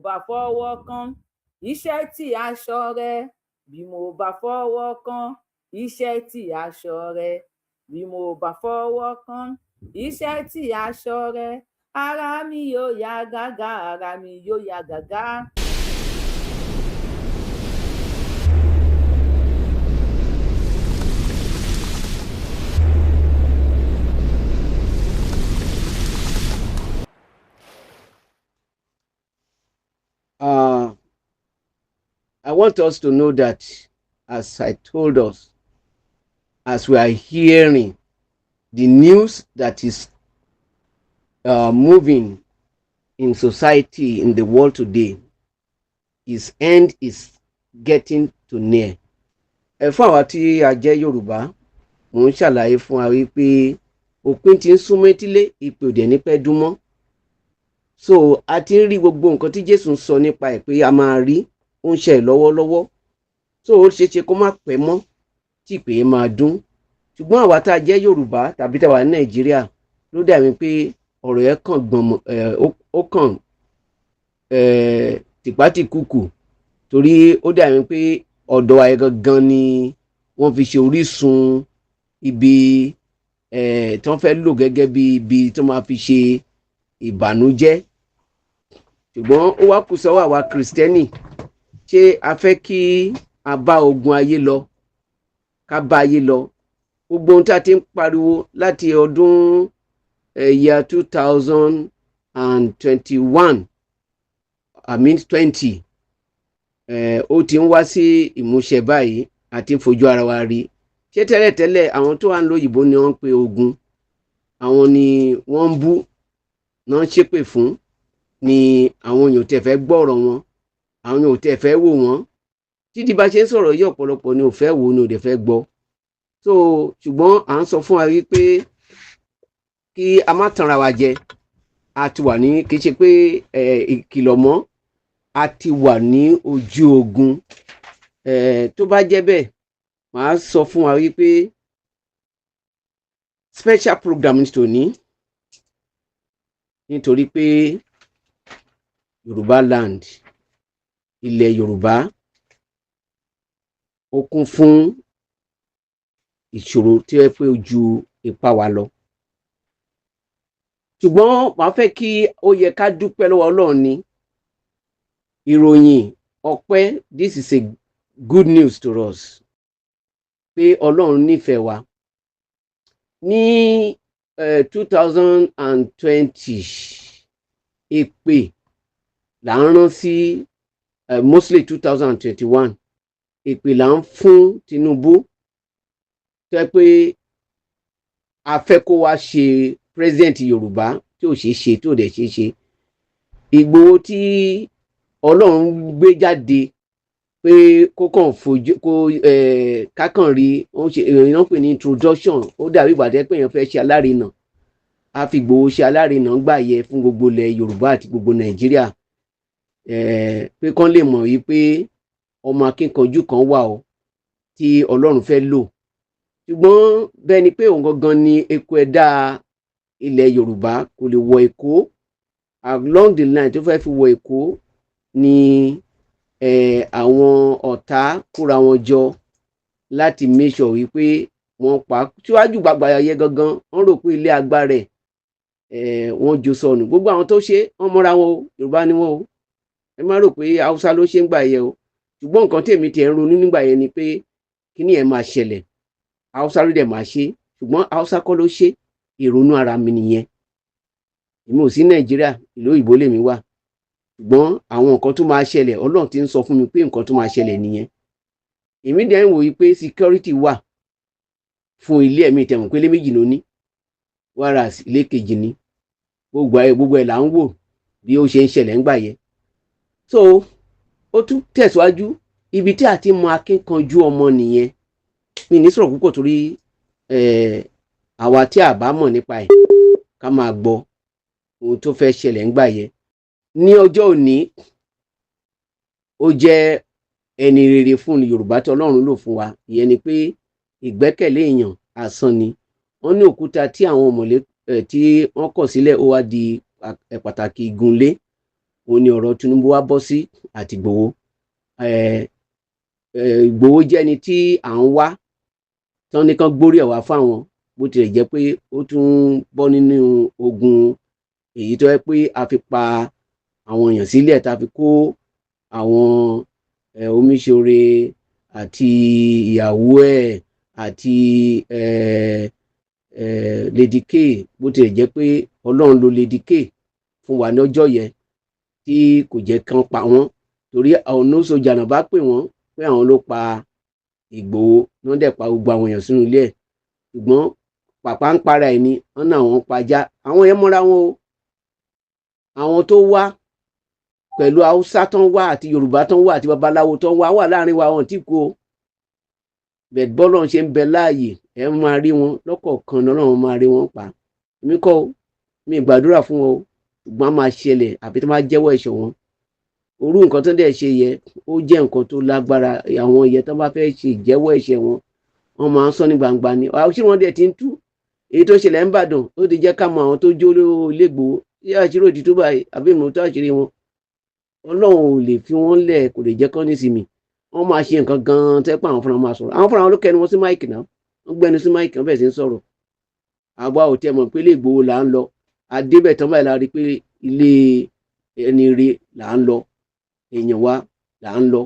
bá fọwọ́ kan ìṣẹ́tí aṣọ rẹ̀, bí mo bá fọwọ́ kan ìṣẹ́tí aṣọ rẹ̀, bí mo bá fọwọ́ kan ìṣẹ́tí aṣọ rẹ̀, ara mi yóò yá gágá, ara mi yóò yá gágá. I want us to know that, as I told us, as we are hearing the news that is moving in society, in the world today, his end is getting to near. Ẹ fún àwa tí a jẹ́ Yorùbá, mò ń ṣàlàyé fún wa wípé òpin ti ń súnmọ́ etílé, ìpè ò dẹ̀ ní pẹ́ dún mọ́. So a ti ń rí gbogbo nǹkan tí Jésù ń sọ nípa ẹ̀ pé a máa rí, ó ń ṣẹlẹ̀ lọ́wọ́lọ́wọ́. So ó ṣeé ṣe kó má pẹ́ mọ́ tí ìpè yẹn máa dún. Ṣùgbọ́n àwa tá a jẹ́ Yorùbá tàbí tá a wà ní Nàìjíríà ló dàbí pé ọ̀rọ̀ yẹn kàn gbọ̀n, ó kàn tìpátìkùkù, torí ó dàbí pé ọ̀dọ̀ wa yẹn gangan ni wọ́n fi ṣe orísun ibi tí wọ́n fẹ́ lò gẹ́gẹ́ bí ibi tí wọ́n máa fi ṣe ìbànújẹ́. Ṣùgbọ́n ó wá kù sọ́wọ́ àwa Kìrìsìtẹ́nì, ṣé a fẹ́ kí a bá ogun ayé lọ, ká bá ayé lọ? Gbogbo ohun tí a ti ń pariwo láti ọdún year 2021, I mean 20, ó ti ń wá sí ìmúṣẹ báyìí, àti ń fojú ara wa rí. Ṣé tẹ́lẹ̀tẹ́lẹ̀ àwọn tó wà ń lóyìnbó ni wọ́n ń pe ogun, àwọn ni wọ́n ń bú náà ń ṣépè fún, ni àwọn èèyàn tẹ̀ fẹ́ gbọ́ ọ̀rọ̀ wọn, àwọn èèyàn tẹ̀ fẹ́ wò wọ́n. Títí bá ṣe ń sọ̀rọ̀ yìí, ọ̀pọ̀lọpọ̀ ni ò fẹ́ wò, ni ò dẹ̀ fẹ́ gbọ́. So ṣùgbọ́n à ń sọ fún wa wípé kí a má tanra wa jẹ. A ti wà ní, kì í ṣe pé ìkìlọ̀ mọ́, a ti wà ní ojú ogun. Tó bá jẹ́ bẹ́ẹ̀, màá sọ fún wa wípé special program ní tòní, nítorí pé Yorùbá land, ilẹ̀ Yorùbá, ó kún fún ìṣòro tí ó yẹ pé ó ju ipá wa lọ. Ṣùgbọ́n màá fẹ́ kí ó yẹ ká dúpẹ́ lọ́wọ́ Ọlọ́run ní ìròyìn ọpẹ́. This is a good news to us pé Ọlọ́run nífẹ̀ẹ́ wa. Ní 2020, èpè là ń rán sí, mostly 2021, èpè là ń fún Tinubu tó yẹ pé a fẹ́ kó wá ṣe president Yorùbá, tí ò ṣeé ṣe, tí ò dẹ̀ ṣeé ṣe. Ìgbòho tí Ọlọ́run gbé jáde pé kó kàn fojú kó kákàn rí, ó ń ṣe èèyàn pè ní introduction. Ó dàbí ìgbà tẹ́ pé èèyàn fẹ́ ṣe alárinà. A fi Ìgbòho ṣe alárinà gbà yẹ fún gbogbo ilẹ̀ Yorùbá àti gbogbo Nàìjíríà, pé kán lè mọ̀ wípé ọmọ akínkanjú kan wà o tí Ọlọ́run fẹ́ lò. Ṣùgbọ́n bẹ́ẹ̀ ni pé òun gangan ni eku ẹ̀dá ilẹ̀ Yorùbá, kò lè wọ Èkó. Along the line tó fẹ́ fi wọ Èkó ni àwọn ọ̀tá kóra wọn jọ láti make sure wípé wọ́n pa síwájú gbàgbà yẹ gangan. Wọ́n rò pé ilé agbára ẹ̀ wọ́n jó sọnù. Gbogbo àwọn tó ṣe, wọ́n mọ́ra wọn o, Yorùbá ni wọ́n o. Ẹ má rò pé Haúsá ló ṣe ń gbà yẹ o. Ṣùgbọ́n nǹkan tí èmi tiẹ̀ ń ronú nígbà yẹn ni pé kíní ẹ̀ máa ṣẹlẹ̀, Haúsá ló dẹ̀ máa ṣe. Ṣùgbọ́n Haúsá kọ́ ló ṣe. Ìrònú ara mi nìyẹn. Èmi ò sí Nàìjíríà, ìlú òyìnbó lèmi wà. Ṣùgbọ́n àwọn nǹkan tó máa ṣẹlẹ̀, Ọlọ́run ti ń sọ fún mi pé nǹkan tó máa ṣẹlẹ̀ nìyẹn. Èmi dẹ̀ ń wòye pé security wà fún ilé ẹ̀mí ìtẹ̀wọ̀n pé ilé méjì ló ní, whereas ilé kejì ni. Gbogbo ẹ̀, gbogbo ẹ̀ là ń wò bí ó ṣe ń ṣẹlẹ̀ ńgbà yẹn. So ó tún tẹ̀síwájú ibi tí a ti mọ akínkanjú ọmọ nìyẹn. Mi ní sọ̀rọ̀ púpọ̀ torí àwa tí a bá mọ̀ nípa ẹ̀, ká máa gbọ́ ohun tó fẹ́ ṣẹlẹ̀ ńgbà yẹn. Ní ọjọ́ òní, ó jẹ́ ẹni rere fún Yorùbá tí Ọlọ́run lò fún wa. Ìyẹn ni pé ìgbẹ́kẹ̀lé èèyàn asán ni. Wọ́n ní òkúta tí àwọn ọ̀mọ̀lé tí wọ́n kọ̀ sílẹ̀, ó wá di pàtàkì igunlé. Òun ni ọ̀rọ̀ Tinubu wá bọ́ sí àti Ìgbòho. Ìgbòho jẹ́ ẹni tí à ń wá tán ní kán gbórí ẹ̀ wá fáwọn, bó tilẹ̀ jẹ́ pé ó tún bọ́ nínú ogun èyí tó yẹ pé a fi pa àwọn èèyàn sílẹ̀, tá a fi kó àwọn Omiṣore àti ìyàwó ẹ̀ àti Lady K. Bó tilẹ̀ jẹ́ pé Ọlọ́run ló Lady K fún wa lọ́jọ́ yẹn tí kò jẹ́ kán pa wọ́n, torí àwọn oníṣòjà náà bá pè wọ́n pé àwọn ló pa Ìgbòho, wọ́n dẹ̀ pa gbogbo àwọn èèyàn sínú ilé ẹ̀. Ṣùgbọ́n pàpà ń para ẹ̀ ni wọ́n náà, wọ́n pajá àwọn yẹn mọ́ra wọn o. Àwọn tó wá pẹ̀lú Haúsá tán wá àti Yorùbá tán wá àti babaláwo tán wá wà láàrin wa, wọn tí kú o. Bẹ́ẹ̀ bọ́lọ̀ ṣe ń bẹ láàyè, ẹ máa rí wọn lọ́kọ̀ọ̀kan, lọ́lọ́run máa rí wọn pa. Èmi kọ́ o, mi gbàdúrà fún wọn o, ṣùgbọ́n a máa ṣẹlẹ̀ àbí tó máa jẹ́wọ́ ẹ̀ṣẹ̀ wọn. Orú nǹkan tó dẹ̀ ṣe yẹ, ó jẹ́ nǹkan tó lágbára. Àwọn ìyẹn tó bá fẹ́ ṣe ìjẹ́wọ́ ẹ̀ṣẹ̀ wọn, wọ́n máa ń sọ ní gbangba ni. Àṣírí wọn dẹ̀ ti ń tú. Èyí tó ṣẹlẹ̀ ń bàdàn, ó ti jẹ́ ká mọ àwọn tó jó ilé Ìgbòho. Ṣé àṣírí òdì tó báyìí àbí ìmọ̀ tó àṣírí wọn? Ọlọ́run ò lè fi wọ́n lẹ̀, kò lè jẹ́ kán nísìmí. Wọ́n máa ṣe nǹkan gan-an tẹ́ pé àwọn fúnra máa sọ̀rọ̀. Àwọn fúnra wọn ló kẹnu wọn sí mic náà, wọ́n gbẹnu sí mic, wọ́n bẹ̀rẹ̀ sí ń sọ̀rọ̀. Àwa ò tẹ́ mọ̀ pé ilé Ìgbòho là ń lọ. Adébẹ̀ tán báyìí la rí pé ilé ẹni re là ń lọ, èèyàn wa là ń lọ.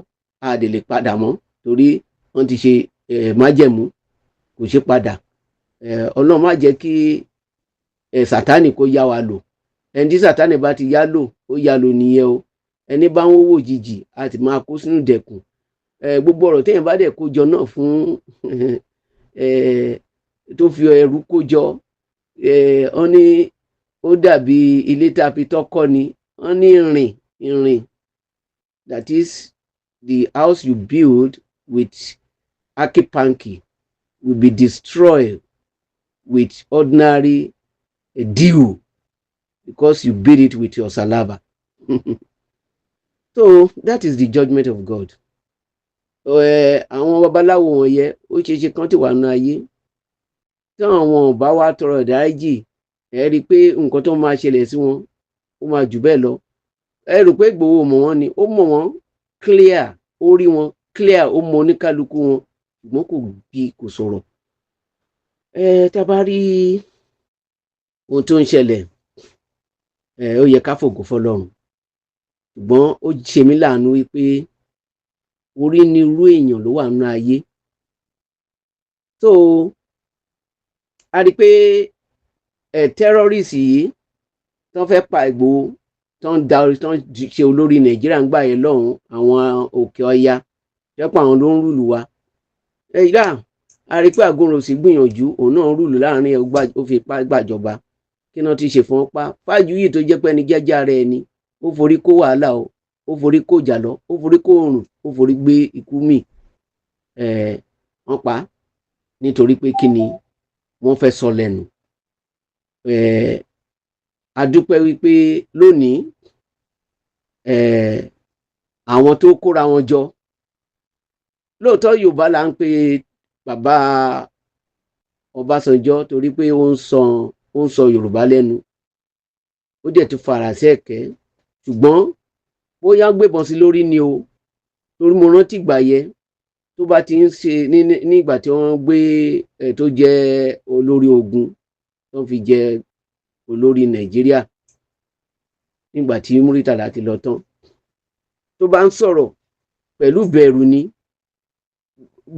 A dẹ̀ lè padà mọ́ torí wọ́n ti ṣe májẹ̀mú, kò ṣe padà. Ọlọ́run má jẹ́ kí Sátánì kó yá wa lò. Ẹni tí Sátánì bá ti yá lò, ó yá lò nìyẹn o. Ẹni bá ń wówó jìjì, a ti máa kó sínú dẹ̀kùn. Gbogbo ọ̀rọ̀ téèyàn bá dẹ̀ kó jọ náà fún tó fi ẹrú kó jọ, wọ́n ní ó dàbí ilé tá a fi tọ́ kọ́ ni. Wọ́n ní ìrìn ìrìn, that is, the house you build with hanky-panky will be destroyed with ordinary dew because you build it with your saliva. So that is the judgment of God. Àwọn babaláwo wọ̀nyẹn, ó ṣeé ṣe kán ti wà nínú ayé. Tí àwọn ò bá wá tọrọ ìdáríjì, ẹ rí i pé nǹkan tó máa ṣẹlẹ̀ sí wọn, ó máa jù bẹ́ẹ̀ lọ. Ẹ rò pé Ìgbòho mọ̀ wọ́n ni? Ó mọ̀ wọ́n clear, ó rí wọn clear, ó mọ oníkálukú wọn, ṣùgbọ́n kò bí kò sọ̀rọ̀. Ẹ tá a bá rí ohun tó ń ṣẹlẹ̀, ẹ ó yẹ ká fògo fọ́lọ́run. Ṣùgbọ́n ó ṣe mí láàánú wípé orí ní irú èèyàn ló wà nínú ayé. So a rí i pé ẹ terrorist yìí tó fẹ́ pa Ìgbòho, tó ń da, tó ń ṣe olórí Nàìjíríà ń gbà yẹn lọ́hùn, àwọn òkè ọya jẹ́pọ̀, àwọn ló ń rule wa. Ẹ yá, a rí i pé Àgúnròsì gbìyànjú, òun náà ń rule láàrin ẹ̀, ó fi ipá gbàjọba. Kí náà ti ṣe fún wọn pa Fájuyì tó jẹ́ pé ẹni jẹ́jẹ́ ara ẹni, ó forí kó wàhálà o, ó forí kó ìjà lọ, ó forí kó òrùn, ó forí gbé ikú mì. Ẹ̀ wọ́n pa nítorí pé kí ni wọ́n fẹ́ sọ lẹ́nu. Ẹ̀ a dúpẹ́ wípé lónìí, ẹ̀ àwọn tó kóra wọn jọ lóòótọ́, Yorùbá là ń pe bàbá Ọbásanjọ́ torí pé ó ń sọ Yorùbá lẹ́nu, ó dẹ̀ tún fara sí ẹ̀kẹ́. Ṣùgbọ́n bóyá gbébọn sí lórí ni o, torí mo rántí ìgbà yẹn tó bá ti ń ṣe ní ìgbà tí wọ́n gbé ẹ̀ tó jẹ́ olórí ogun, tó fi jẹ olórí Nàìjíríà nígbà tí Muritàlá ti lọ tán, tó bá ń sọ̀rọ̀ pẹ̀lú bẹ̀rù ni,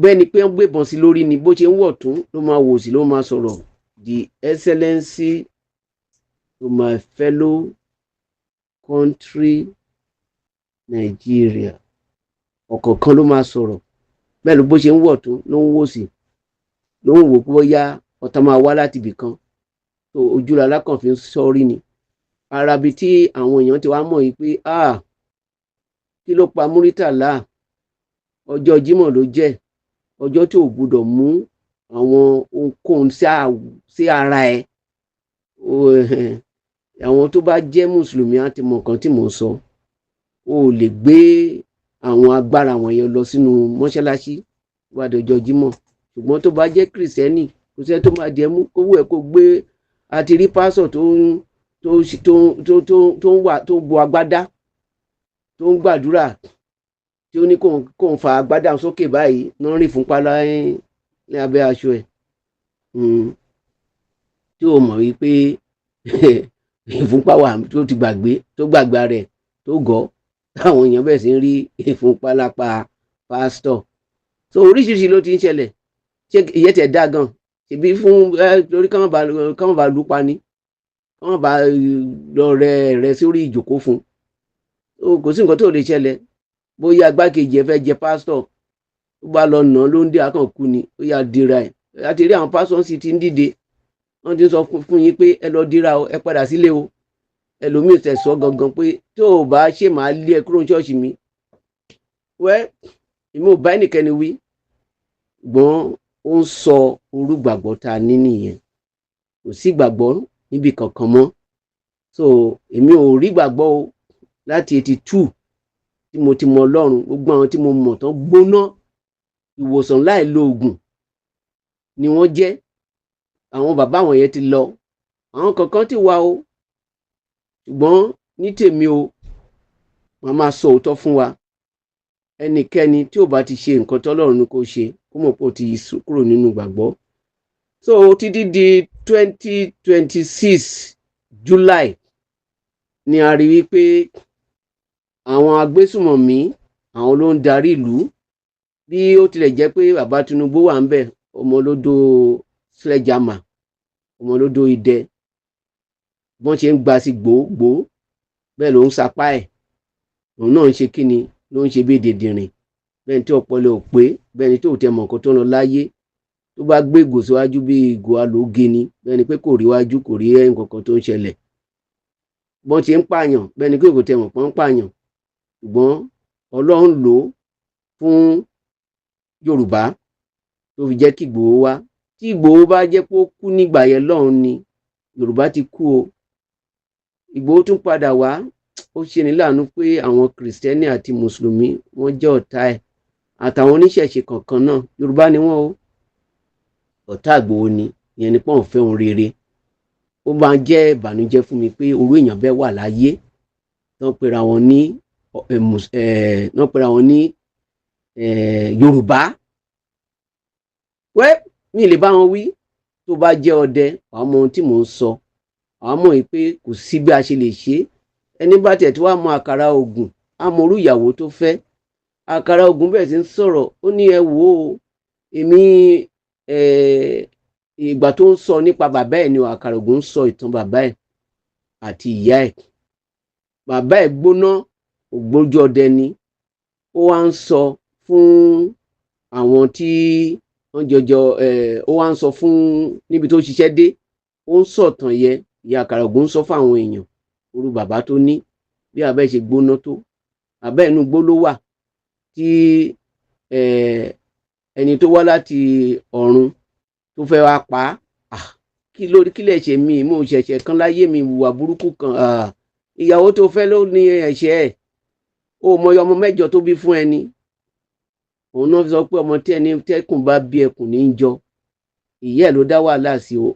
bẹ́ẹ̀ ni pé wọ́n gbébọn sí lórí ni. Bó ṣe ń wọ̀ tún ló máa wò sí, ló máa sọ̀rọ̀. The Excellency, to my fellow country Nigeria, ọ̀kọ̀ọ̀kan ló máa sọ̀rọ̀ bẹ́ẹ̀ ló. Bó ṣe ń wọ̀ tún ló ń wò sí, ló ń wò pé bóyá ọ̀tá máa wá láti ibì kan tó ojú lalákàn fi ń sọ́rí ni. Arabi tí àwọn èèyàn ti wá mọ̀ yìí pé, ah, kí ló pa Muritàlá? Ọjọ́ Jímọ̀ ló jẹ́ ọjọ́ tí ò gbúdọ̀ mú àwọn ohunkóhun sí ara ẹ̀. Àwọn tó bá jẹ́ mùsùlùmí á ti mọ nǹkan tí mò ń sọ. O ò lè gbé àwọn agbára wọ̀nyẹn lọ sínú mọ́ṣáláṣí wá dọjọ́ Jímọ̀. Ṣùgbọ́n tó bá jẹ́ Kìrìsìtẹ́nì, kò sẹ́ni tó máa jẹ́ mú kówó ẹ̀ kó gbé. Àti rí pásọ̀ tó ń tó tó tó tó tó ń wà tó ń bo agbádá. tó ń gbàdúrà, tí ó ní kóun fa agbádá sókè báyìí náà rí fúnpá ní abẹ́ aṣọ ẹ̀, tí ó mọ̀ wípé ìfúnpá wà, tó ti gbàgbé, tó gbàgbá rẹ̀, tó gọ̀, táwọn èèyàn bẹ̀rẹ̀ sí ń rí ìfúnpá lápá pásítọ̀. So oríṣiríṣi ló ti ń ṣẹlẹ̀. Ṣé ìyẹn tẹ̀ dá gan? Ṣèbí fún ẹ torí káwọn bá lù pa ni, káwọn bá lọ rẹ sórí ìjòkó fún un. Kò sí nǹkan tó lè ṣẹlẹ̀. Bóyá agbákejì ẹ fẹ́ jẹ pásítọ̀, ó bá lọ nà án ló ń dé akàn kú ni, ó yà dira ẹ̀. Àti rí àwọn pásítọ̀ sì ti ń dìde, wọ́n ti ń sọ fún yín pé ẹ lọ dira o, ẹ padà sílé o. Ẹlòmíì tẹ̀ sọ gangan pé tó o bá ṣe, máa lé ẹ kúrò ní ṣọ́ọ̀ṣì mi. Wẹ́, èmi ò bá ẹnikẹ́ni wí, gbọ́n ó ń sọ orúgbàgbọ́ tá a ní nìyẹn. Kò sí gbàgbọ́ níbi kankan mọ́. So èmi ò rí gbàgbọ́ o. Láti 82 tí mo ti mọ Ọlọ́run, gbogbo àwọn tí mo mọ̀ tán gbóná, ìwòsàn láì lo oògùn ni wọ́n jẹ́. Àwọn bàbá àwọn yẹn ti lọ, àwọn kankan ti wà o. Ṣùgbọ́n ní tèmi o, màá máa sọ òótọ́ fún wa. Ẹnikẹ́ni tí ò bá ti ṣe nǹkan tọ́lọ́run ní kó ṣe, kó mọ̀ pé ó ti kúrò nínú ìgbàgbọ́. So títí di 2026 July ni a rí wípé àwọn agbésùmọ̀mí, àwọn ló ń darí ìlú. Bí ó tilẹ̀ jẹ́ pé bàbá Tinubu wà ń bẹ̀, ọmọ olódò sledgehammer, ọmọ olódò idẹ, bọ́n ṣe ń gba sí gbòógbòó, bẹ́ẹ̀ ló ń sapá ẹ̀. Òun náà ń ṣe kíni, ló ń ṣe bí dìndìnrìn, bẹ́ẹ̀ ni tí ọpọlọ ò pé, bẹ́ẹ̀ ni tó tẹ mọ̀ nǹkan tó ń lọ láyé. Tó bá gbé ìgò síwájú bí ìgò alóge ni, bẹ́ẹ̀ ni pé kò rí wájú, kò rí nǹkan kan tó ń ṣẹlẹ̀. Bọ́n ṣe ń pààyàn, bẹ́ẹ̀ ni pé kò tẹ mọ̀ pọ́n ń pààyàn. Ṣùgbọ́n Ọlọ́run lò ó fún Yorùbá tó fi jẹ́ kí Ìgbòho wá. Tí Ìgbòho bá jẹ́ pé ó kú nígbà yẹn lọ́hùn ni, Yorùbá ti kú o. Ìgbòho tún padà wá. Ó ṣe ní láàánú pé àwọn Kìrìsìtẹ́nì àti Mùsùlùmí, wọ́n jẹ́ ọ̀tá ẹ̀, àtàwọn oníṣẹ̀ṣe kọ̀ọ̀kan náà. Yorùbá ni wọ́n o. Ọ̀tá Ìgbòho ni. Ìyẹn ni pọ́n fẹ́ ohun rere. Ó máa jẹ́ ìbànújẹ́ fún mi pé orú èèyàn bẹ́ẹ̀ wà láyé tán pera wọn ní Yorùbá. Wẹ́, mi lè bá wọn wí. Tó bá jẹ́ ọdẹ, wàá mọ ohun tí mò ń sọ. Wàá mọ̀ pé kò sí bí a ṣe lè ṣe é. Ẹni bá tẹ̀ tí wàá mọ àkàrà ògùn, á mọ orú ìyàwó tó fẹ́. Àkàrà ògùn bẹ̀rẹ̀ sí ń sọ̀rọ̀. Ó ní, "Ẹ wò ó, èmi." Ìgbà tó ń sọ nípa bàbá ẹ̀ ni àkàrà ògùn ń sọ ìtàn bàbá ẹ̀ àti ìyá ẹ̀. Bàbá ẹ̀ gbóná, ògbójú ọdẹ ni. Ó wá ń sọ fún àwọn tí wọ́n jọjọ, ó wá ń sọ fún níbi tó ṣiṣẹ́ dé. Ó ń sọ̀tàn yẹ. Ìyá àkàrà ògùn ń sọ fún àwọn èèyàn orú bàbá tó ní, bí bàbá ẹ̀ ṣe gbóná tó. Bàbá ẹ̀ inú igbó ló wà tí ẹni tó wá láti ọ̀run tó fẹ́ wá pa á. Kí ló kí lè ṣe mí? Mo ṣẹ̀ṣẹ̀ kan láyé mi, hùwà burúkú kan. Ìyàwó tó fẹ́ ló ní ẹ̀ṣẹ̀ ẹ̀. Ó mọyì ọmọ 8 tó bí fún ẹni. Òun náà sọ pé ọmọ tí ẹni tẹ́kùn bá bí, ẹkùn ní í jọ. Ìyá ẹ̀ ló dá wàhálà sí o.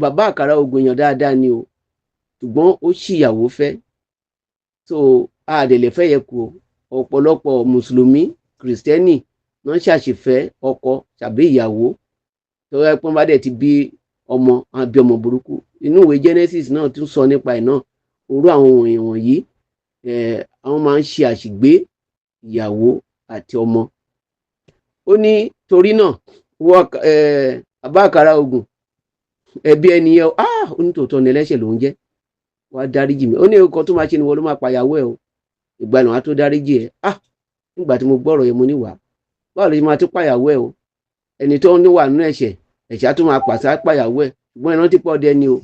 Bàbá àkàrà ogun èèyàn dáadáa ni o, ṣùgbọ́n ó ṣìyàwó fẹ́. So àdèlè fẹ́ yẹ kú o. Ọ̀pọ̀lọpọ̀ Mùsùlùmí, Kìrìsìtẹ́nì náà ṣàṣìfẹ́ ọkọ tàbí ìyàwó tó yẹ pé wọ́n bá dẹ̀ ti bí ọmọ, àbí ọmọ burúkú. Inú ìwé Genesis náà tún sọ nípa ẹ̀ náà. Orú àwọn èèyàn wọ̀nyí, àwọn máa ń ṣe àṣìgbé ìyàwó àti ọmọ. Ó ní torí náà, wọ́n bàbá àkàrà ogun ẹbí ẹni yẹn, ah, ó ní tòótọ́ ni, ẹlẹ́ṣẹ̀ ló ń jẹ́, wàá dáríjì mi. Ó ní nǹkan tó máa ṣe ni wọ́n ló máa pàyàwó ẹ̀ o, ìgbà náà á tó dáríjì ẹ̀. Ah, nígbà tí mo gbọ́rọ̀ yẹn, mo ní wàá, báwo ló ṣe máa tún pàyàwó ẹ̀ o? Ẹni tó ń wà nínú ẹ̀ṣẹ̀, ẹ̀ṣẹ̀ á tún máa pàṣẹ pàyàwó ẹ̀. Ṣùgbọ́n ìrántí pọ̀ dẹ ni o.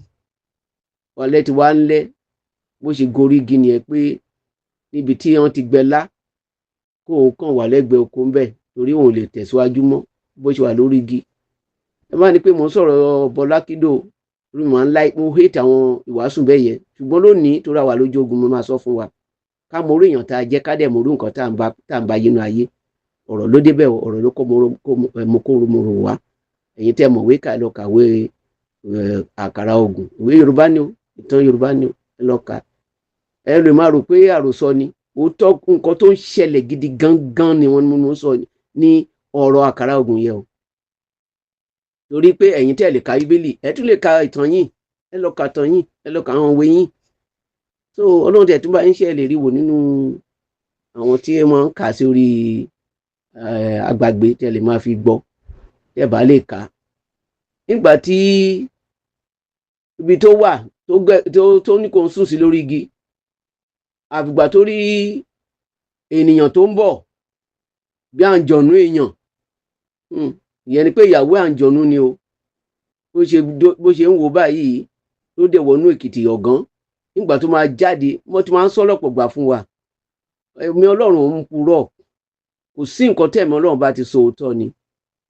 Ọ̀lẹ́ ti wá ń lẹ́ bó ṣe gorí igi nìyẹn, pé níbi tí wọ́n ti gbẹ lá, kó òun kàn wà lẹ́gbẹ̀ẹ́ oko ńbẹ̀, torí òun ò lè tẹ̀síwájú mọ́ bó ṣe wà lórí igi. Ẹ má ní pé mò ń sọ̀rọ̀ Bọ́lákídò rí, mò ń láì, mo hate àwọn ìwàásù bẹ́ẹ̀ yẹn. Ṣùgbọ́n lónìí, tó ra wà lójú ogun, mo máa sọ fún wa ká mọ orí èèyàn tá a jẹ́, ká dẹ̀ mọ orí nǹkan tá à ń bá yínú ayé. Ọ̀rọ̀ ló débẹ̀, ọ̀rọ̀ ló kọ́ mo kó mo rò wá. Ẹ̀yin tẹ́ mọ̀wé kà, lọ kàwé àkàrà ogun. Ìwé Yorùbá ni o, ìtàn Yorùbá ni o, ẹ lọ kà. Ẹ lè máa rò pé àròsọ ni. Òótọ́ nǹkan tó ń ṣẹlẹ̀ gidi gangan ni wọ́n mú sọ ní ọ̀rọ̀ àkàrà ogun yẹn o, torí pé ẹ̀yin tẹ́ lè ka Bíbélì, ẹ tún lè ka ìtàn yín, ẹ lọ ka ìtàn yín, ẹ lọ ka àwọn òwe yín. So Ọlọ́run tẹ̀ tún bá ń ṣe, ẹ lè rí wò nínú àwọn tí wọ́n ń kà sí orí agbàgbé tẹ́ lè máa fi gbọ́ tẹ́ bá lè kà. Nígbà tí ibi tó wà tó ní kó ń sùn sí lórí igi, àfìgbà tó rí ènìyàn tó ń bọ̀ bí àǹjọ̀nú èèyàn, ìyẹn ni pé ìyàwó àǹjọ̀nú ni o. Bó ṣe ń wò báyìí ló dẹ̀ wọnú èkìtì ọ̀gán. Nígbà tó máa jáde, wọ́n ti máa ń sọ lọ́pọ̀ gbà fún wa, ẹ̀mí Ọlọ́run ń purọ́. Kò sí nǹkan tẹ̀mí Ọlọ́run bá ti sọ, òótọ́ ni.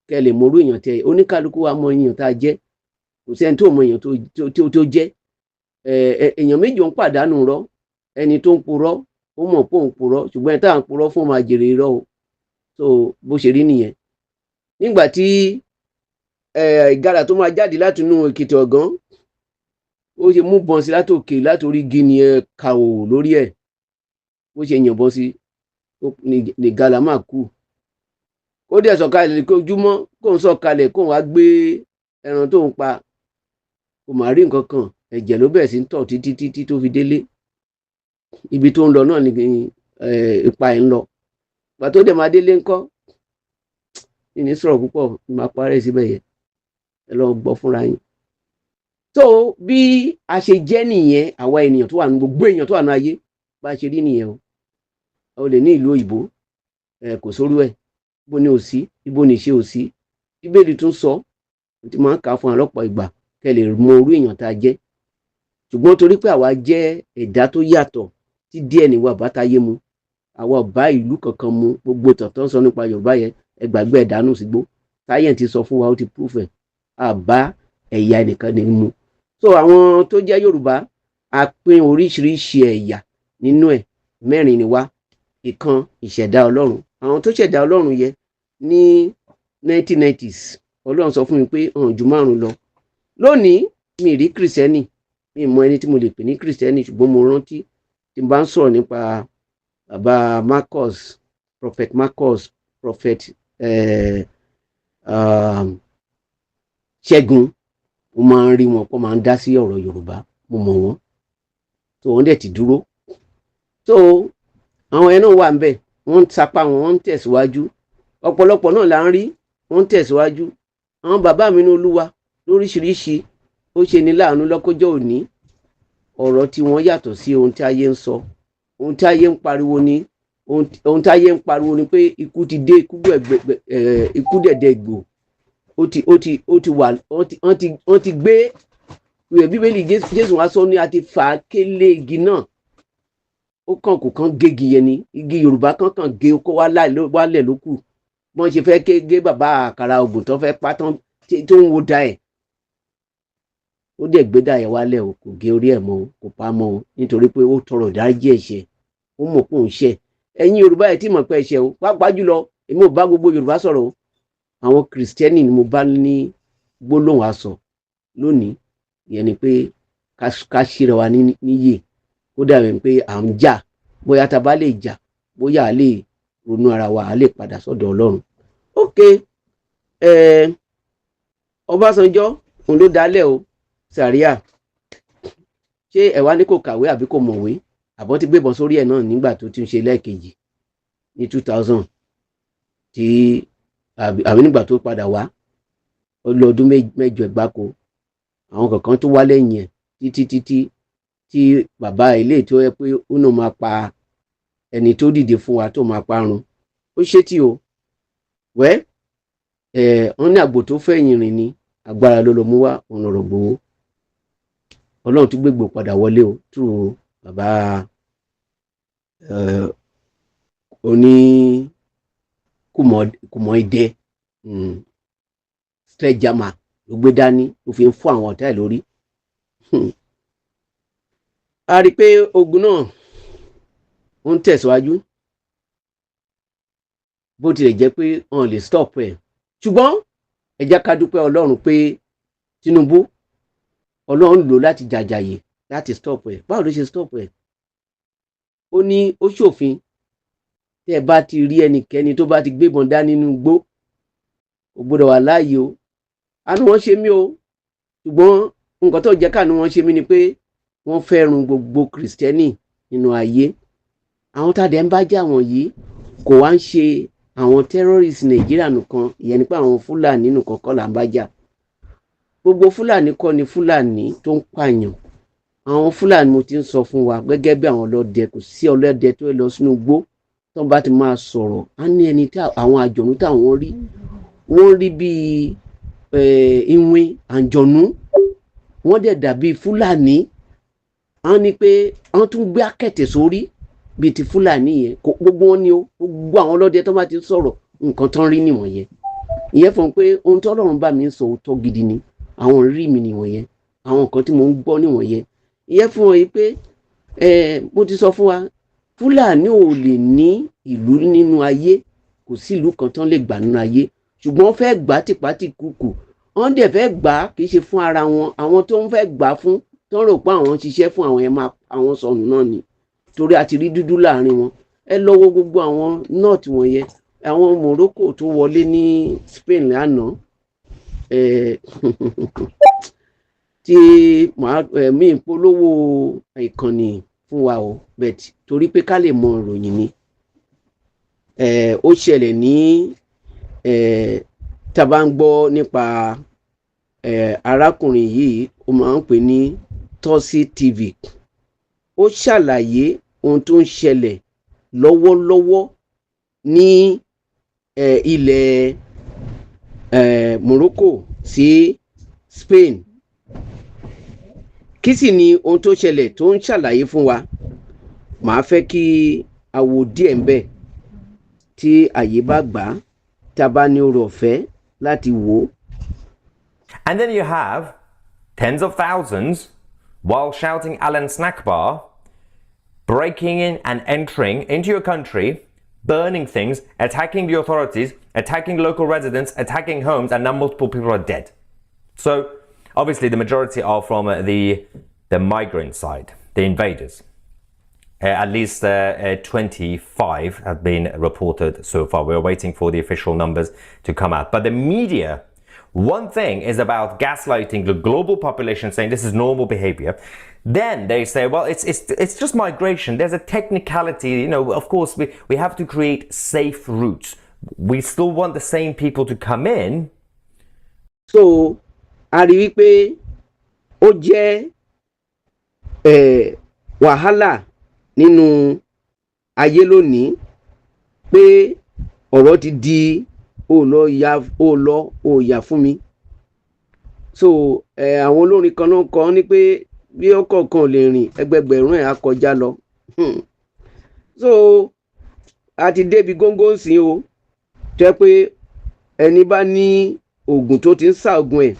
Kẹ́ lè mọrú èèyàn tẹ oníkálukú wa, mọ èèyàn tá a jẹ́. Kò sẹ́ni tó mọ èèyàn tó jẹ́. Èèyàn méjì ń pàdánù rọ́. Ẹni tó ń purọ́, ó mọ̀ pé òun purọ́, ṣùgbọ́n ẹni tá à ń purọ́ fún máa jèrè irọ́ o. So bó ṣe rí nìyẹn. Nígbà tí ìgalà tó máa jáde láti inú èkìtì ọ̀gán, ó ṣe mú bọ́n sí látòkè látòrí igi ni ẹ kà ò lórí ẹ̀. Bó ṣe yìnbọn sí ní ìgalà máa kú. Ó dẹ̀ sọ̀kalẹ̀ kojúmọ́ kóun sọ̀kalẹ̀, kóun wá gbé ẹran tó ń pa, kò má rí nǹkan kan. Ẹ̀jẹ̀ ló bẹ̀rẹ̀ sí ń tọ̀ títí títí tó fi délé. Ibi tó ń lọ náà ni ipa ẹ̀ ń lọ. Ìgbà tó dẹ̀ máa délé ńkọ́? Ní sọ̀rọ̀ púpọ̀, ní máa parẹ́ síbẹ̀ yẹn, ẹ lọ gbọ́ fúnra yín. Tó bí a ṣe jẹ́ nìyẹn, àwa ènìyàn tó wà ní, gbogbo èèyàn tó wà ní ayé, bá a ṣe rí nìyẹn o. O lè ní ìlú òyìnbó ẹ kò sórú ẹ, ibo ni ò sí, ibo ni ìṣe ò sí. Bíbélì tún sọ, tí máa ń kà á fún ọlọ́pàá ìgbà kẹ́ lè mọ orú èèyàn tá a jẹ́. Ṣùgbọ́n torí pé àwa jẹ́ ẹ̀dá tó yàtọ̀ tí díẹ̀ ní wa bá táyé mu, àwa ò bá ìlú kankan mu. Gbogbo ìtàn tó ń sọ nípa Yorùbá yẹn, ẹ gbàgbé, ẹ̀ dànù sígbó. Táyẹ̀ ti sọ fún wa, ó ti proof ẹ̀, àbá ẹ̀yà ẹnìkan ní mu. So àwọn tó jẹ́ Yorùbá, a pín oríṣiríṣi ẹ̀yà nínú ẹ̀, mẹ́rin ni wá. Ìkan, ìṣẹ̀dá Ọlọ́run. Àwọn tó ṣẹ̀dá Ọlọ́run yẹ ní 1990s, Ọlọ́run sọ fún mi pé ọ̀hún ju márùn lọ. Lónìí, mi rí Kìrìsìtẹ́nì, mi mọ ẹni tí mo lè pè ní Kìrìsìtẹ́nì, ṣùgbọ́n mo rántí tí n bá ń sọ̀rọ̀ nípa bàbá Marcus, Prophet Marcus, Prophet Ṣẹ́gun, mo máa ń rí wọn pọ́ máa ń dá sí ọ̀rọ̀ Yorùbá. Mo mọ̀ wọ́n tó wọ́n dẹ̀ ti dúró. So àwọn ẹ̀ náà wà ń bẹ̀, wọ́n ń sapá wọn, wọ́n ń tẹ̀síwájú. Ọ̀pọ̀lọpọ̀ náà là ń rí, wọ́n ń tẹ̀síwájú. Àwọn bàbá mi ní Olúwa lóríṣiríṣi, ó ṣe ní láàánú lọ́kọ́jọ́ òní, ọ̀rọ̀ tí wọ́n yàtọ̀ sí ohun tí ayé ń sọ. Ohun tí ayé ń pariwo ni, ohun tí ayé ń pariwo ni pé ikú ti dé, ikú ikú dẹ̀dẹ̀ gbò, ó ti wà, wọ́n ti gbé ìwé Bíbélì. Jésù wá sọ ní a ti fà á kélé igi náà, ó kàn kò kàn gégi yẹn ni. Igi Yorùbá kan kàn gé kó wálẹ̀ ló kù. Wọ́n ṣe fẹ́ gé bàbá àkàrà ògùn tó fẹ́ pa tán tó ń wo da ẹ̀, ó dẹ̀ gbé dà ẹ̀ wálẹ̀ o. Kò gé orí ẹ̀ mọ́ o, kò pa mọ́ o, nítorí pé ó tọrọ ìdáríjì ẹ̀ṣẹ̀, ó mọ̀ pé òun ṣẹ̀. Ẹ̀yin Yorùbá, ẹ̀ tí mọ̀ pé ẹ̀ṣẹ̀ o. Pàápàá jùlọ, èmi ò bá gbogbo Yorùbá sọ̀rọ̀ o, àwọn Kìrìsìtẹ́nì ni mo bá ní gbólóhùn asọ̀ lónìí. Ìyẹn ni pé ká ṣíra wa níyè, kó dàbí pé à ń jà. Bóyá tá a bá lè jà, bóyá a lè ronú ara wa, a lè padà sọ́dọ̀ Ọlọ́run. Ok, Ọbásanjọ́ òun ló dálẹ̀ o sàríà. Ṣé ẹ wá ní kò kàwé àbí kò mọ̀wé, àbọ̀ ti gbébọn sórí ẹ̀ náà nígbà tó ti ń ṣe lẹ́ẹ̀kejì ní 2000 tí àbí nígbà tó padà wá, ó lọ ọdún 8 gbáko. Àwọn kankan tó wá lẹ́yìn ẹ̀ títí títí tí bàbá ilé tó yẹ pé ó náà máa pa ẹni tó dìde fún wa tó máa parun, ó ṣe tí o wẹ́ ẹ̀. Wọ́n ní àgbò tó fẹ̀yìn rìn ní agbára ló lọ mú wá òun lọ̀rọ̀ gbowó. Ọlọ́run tún gbégbó padà wọlé o tú bàbá oní kùmọ̀ idẹ, sledgehammer ló gbé dání, ló fi ń fọ́ àwọn ọ̀tá ẹ̀ lórí. A rí i pé ogun náà ó ń tẹ̀síwájú, bó tilẹ̀ jẹ́ pé wọn lè stop ẹ̀. Ṣùgbọ́n ẹ jẹ́ ká dúpẹ́ Ọlọ́run pé Tinubu, Ọlọ́run lò láti jàjàyè láti stop ẹ̀. Báwo ló ṣe stop ẹ̀? Ó ní ó ṣòfin, tẹ́ ẹ bá ti rí ẹnikẹ́ni tó bá ti gbébọn dání nínú igbó, kò gbọ́dọ̀ wà láàyè o. Àánú wọn ṣe mí o, ṣùgbọ́n nǹkan tó jẹ́ káàánú wọn ṣe mí ni pé wọ́n fẹ́ run gbogbo Kìrìsìtẹ́nì nínú ayé. Àwọn tá a dẹ̀ ń bá jà wọ̀nyí kò wá ń ṣe àwọn terrorist Nàìjíríà nìkan. Ìyẹn ni pé àwọn Fúlàní nìkan kọ́ là ń bá jà. Gbogbo Fúlàní kọ́ ni Fúlàní tó ń pààyàn. Àwọn Fúlàní, mo ti ń sọ fún wa gẹ́gẹ́ bí àwọn ọlọ́dẹ, kò sí ọlọ́dẹ tó lọ sínú igbó tó bá ti máa sọ̀rọ̀, á ní ẹni tí àwọn àjọ̀nú táwọn rí, wọ́n rí bíi iwin àjọ̀nú, wọ́n dẹ̀ dàbí Fúlàní. Wọ́n ní pé wọ́n tún gbé àkẹ̀tẹ̀ sórí bíi ti Fúlàní yẹn. Kò gbogbo wọn ni o. Gbogbo àwọn ọlọ́dẹ tó bá ti sọ̀rọ̀, nǹkan tán rí nìwọ̀nyẹn. Ìyẹn fún un pé ohun tí Ọlọ́run bá mi ń sọ, òótọ́ gidi ni. Àwọn rí mi nìwọ̀nyẹn, àwọn nǹkan tí mò ń gbọ́ nìwọ̀nyẹn. Ìyẹn fún wọn yìí pé mo ti sọ fún wa, Fúlàní ò lè ní ìlú nínú ayé. Kò sí ìlú kan tán lè gbà nínú ayé, ṣùgbọ́n wọ́n fẹ́ gbà tipátìkúkù. Wọ́n dẹ̀ fẹ́ gbà á, kì í ṣe fún ara wọn. Àwọn tó ń fẹ́ gbà fún, tó ń rò pé àwọn ń ṣiṣẹ́ fún àwọn yẹn, máa àwọn sọnù náà ni, torí a ti rí dúdú láàrin wọn. Ẹ lọ wo gbogbo àwọn north wọ̀nyẹn, àwọn Morocco tó wọlé ní Spain lánàá, tí màá mí polówó ìkànnì fún wa o, but torí pé ká lè mọ ìròyìn ni. Ó ṣẹlẹ̀ ní tá a bá ń gbọ́ nípa arákùnrin yìí, ó máa ń pè ní Tosi TV. Ó ṣàlàyé ohun tó ń ṣẹlẹ̀ lọ́wọ́lọ́wọ́ ní ilẹ̀ Morocco sí Spain. Kí sì ni ohun tó ṣẹlẹ̀ tó ń ṣàlàyé fún wa? Màá fẹ́ kí a wo díẹ̀ ń bẹ̀ tí àyè bá gbà á, tá a bá ní oore ọ̀fẹ́ láti wò ó. And then you have tens of thousands, while shouting Alan Snack Bar, breaking in and entering into your country, burning things, attacking the authorities, attacking local residents, attacking homes, and now multiple people are dead. So obviously the majority are from the migrant side, the invaders. At least 25 have been reported so far. We're waiting for the official numbers to come out. But the media, one thing is about gaslighting the global population, saying this is normal behavior. Then they say, well, it's just migration. There's a technicality. Of course, we have to create safe routes. We still want the same people to come in. So a rí wípé ó jẹ́ wàhálà nínú ayé lónìí pé ọ̀rọ̀ ti di ó lọ ya, ó lọ ó yà fún mi. So àwọn olórin kan náà kọ ní pé bí ọkọ̀ kan ò lè rìn, ẹgbẹgbẹ̀rún ẹ̀ á kọjá lọ. So a ti débi góńgó ń sìn o, jẹ́ pé ẹni bá ní oògùn tó ti ń ṣàògùn ẹ̀.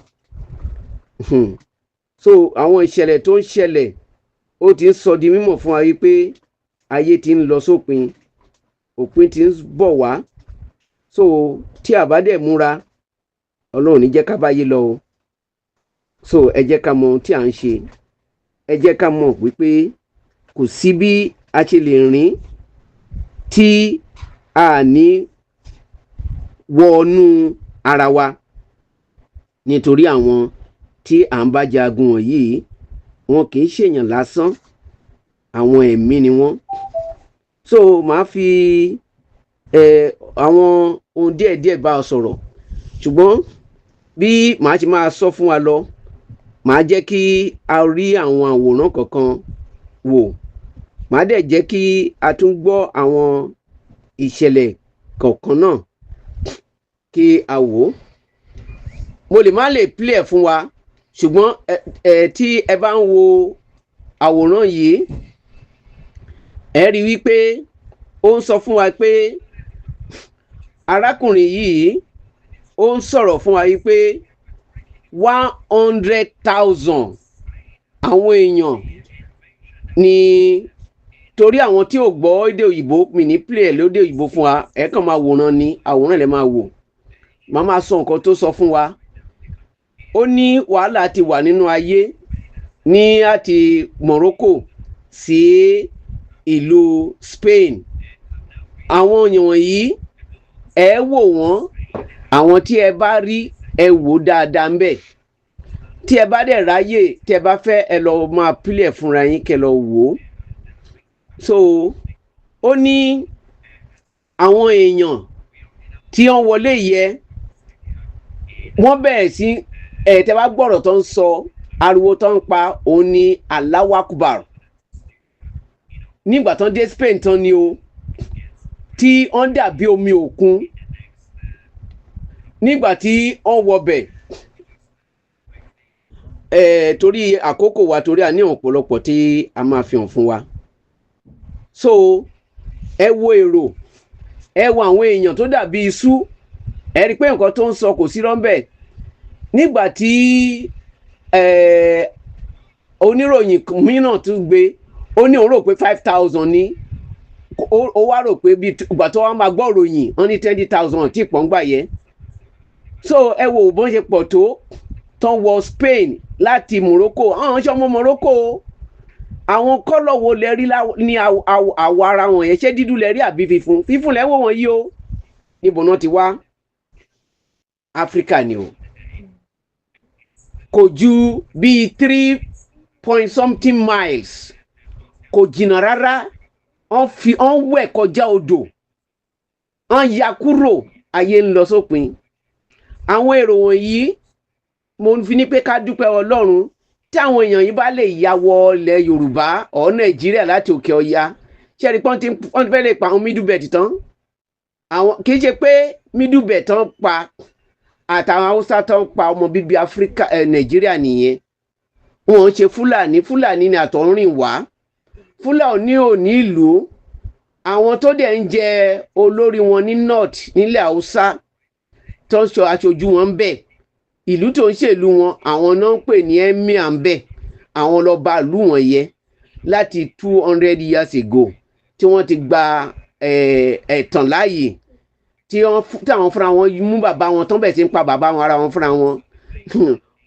So àwọn ìṣẹ̀lẹ̀ tó ń ṣẹlẹ̀, ó ti ń sọ di mímọ̀ fún wa wípé ayé ti ń lọ sópin, òpin ti ń bọ̀ wá. So tí a bá dẹ̀ múra, Ọlọ́run ní jẹ́ ká báyé lọ o. So ẹ jẹ́ ká mọ ohun tí à ń ṣe. Ẹ jẹ́ ká mọ̀ wípé kò sí bí a ṣe lè rìn tí a ní wọnú ara wa, nítorí àwọn tí à ń bá jagun wọ̀nyí, wọn kì í ṣèyàn lásán, àwọn ẹ̀mí ni wọ́n. So màá fi àwọn ohun díẹ̀díẹ̀ bá ọ sọ̀rọ̀, ṣùgbọ́n bí màá ṣe máa sọ fún wa lọ, màá jẹ́ kí a rí àwọn àwòrán kọ̀ọ̀kan wò, màá dẹ̀ jẹ́ kí a tún gbọ́ àwọn ìṣẹ̀lẹ̀ kọ̀ọ̀kan náà kí a wò ó. Mo lè má lè play ẹ̀ fún wa, ṣùgbọ́n ẹ tí ẹ bá ń wo àwòrán yìí, ẹ rí wípé ó ń sọ fún wa pé arákùnrin yìí, ó ń sọ̀rọ̀ fún wa wípé 100,000 àwọn èèyàn ní. Torí àwọn tí ò gbọ́ èdè òyìnbó, mi ní play ẹ̀ lóde òyìnbó fún wa. Ẹ kàn máa wòran ni, àwòrán ẹ̀ máa wò. Màá máa sọ nǹkan tó sọ fún wa. Ó ní wàhálà ti wà nínú ayé ní àti Morocco sí Ìlú Spain, àwọn èèyàn wọ̀nyí, ẹ wò wọ́n. Àwọn tí ẹ bá rí, ẹ wò dáadáa ń bẹ̀. Tí ẹ bá dẹ̀ ráyè, tí ẹ bá fẹ́, ẹ lọ máa pílẹ̀ fúnra yín kẹ́ lọ wò ó. So ó ní àwọn èèyàn tí wọ́n wọlé yẹ, wọ́n bẹ̀rẹ̀ sí ẹ̀. Tẹ́ bá gbọ́rọ̀ tó ń sọ, ariwo tó ń pa òun ní "Allahu Akbar" nígbà tó ń dé Spain tán ni o, tí wọ́n dàbí omi òkun nígbà tí wọ́n wọbẹ̀ ẹ̀. Torí àkókò wa, torí a ní ọ̀pọ̀lọpọ̀ tí a máa fi hàn fún wa. So ẹ wo èrò, ẹ wo àwọn èèyàn tó dàbí iṣu. Ẹ rí i pé nǹkan tó ń sọ kò sí rọ́ńbẹ̀. Nígbà tí oníròyìn mìíràn tún gbé, ó ní òun rò pé 5,000 ní. Ó wá rò pé bí ìgbà tó wá máa gbọ́ ròyìn, wọ́n ní 20,000 tí pọ̀ ń gbà yẹ. So ẹ wo bọ́n ṣe pọ̀ tó tán wọ Spain láti Morocco. Àwọn ṣọmọ Morocco, àwọn colour wo lẹ rí ní àwọ̀ ara wọn yẹn? Ṣé dídú lẹ rí àbí fífún? Fífún lẹ wò wọ́n yìí o. Níbo náà ti wá? Áfíríkà ni o. Kò ju bíi three point something miles, kò jìnnà rárá. Wọ́n fi wọ́n wẹ̀ kọjá odò, wọ́n ya kúrò. Ayé ń lọ sópin. Àwọn èrò wọ̀nyí, mo fi ní pé ká dúpẹ́ Ọlọ́run tí àwọn èèyàn yìí bá lè ya wọ ilẹ̀ Yorùbá ọ̀ Nàìjíríà láti òkè ọya. Ṣẹ́ni pọ́n ti wọ́n ti fẹ́ lè pa àwọn Middle Belt tán. Àwọn kì í ṣe pé Middle Belt tán pa àtàwọn Haúsá tán pa, ọmọ bíbí Áfíríkà ẹ̀ Nàìjíríà nìyẹn. Wọn ń ṣe Fúlàní. Fúlàní ni àtọ̀rìn wá. Fúlàní ò ní ìlú. Àwọn tó dẹ̀ ń jẹ olórí wọn ní north, nílẹ̀ Haúsá, tó ń sọ aṣojú wọn ń bẹ̀, ìlú tó ń ṣèlú wọn, àwọn náà ń pè ní emir ń bẹ̀. Àwọn lọ́ba ìlú wọn yẹ láti 200 years ago tí wọ́n ti gba ẹ̀tàn láàyè, tí àwọn fúnra wọn mú bàbá wọn tán, bẹ̀ sí ń pa bàbá wọn ara wọn fúnra wọn.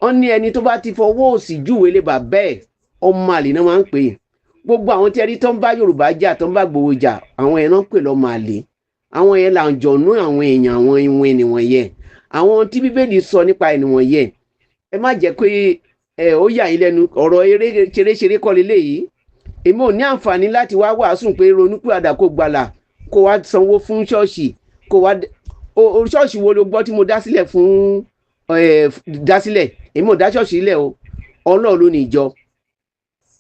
Wọ́n ní ẹni tó bá ti fọwọ́ òsì júwèé lé bàbá ẹ̀, ọmọ àlè náà máa ń pè é. Gbogbo àwọn tí ẹni tó ń bá Yorùbá jà, tó ń bá Gbòho jà, àwọn yẹn náà ń pè lọ́mọ àlè. Àwọn yẹn là ń jọ̀nú àwọn èèyàn, àwọn ìwọ̀n ènìwọ̀n yẹn, àwọn tí Bíbélì sọ nípa ènìwọ̀n yẹn. Ẹ má jẹ́ pé ẹ ó yà yín lẹ́nu. Ọ̀rọ̀ eré ṣeréṣeré kọ́ leléyìí. Èmi ò ní àǹfààní láti wá wàásù pé ronúpìwàdà kó gbàlà, kó wá sanwó fún ṣọ́ọ̀ṣì, kó wá o. Ṣọ́ọ̀ṣì wo ló gbọ́ tí mo dá sílẹ̀ fún ẹ dá sílẹ̀? Èmi ò dá ṣọ́ọ̀ṣì sílẹ̀ o. Ọlọ́run ló ní ìjọ.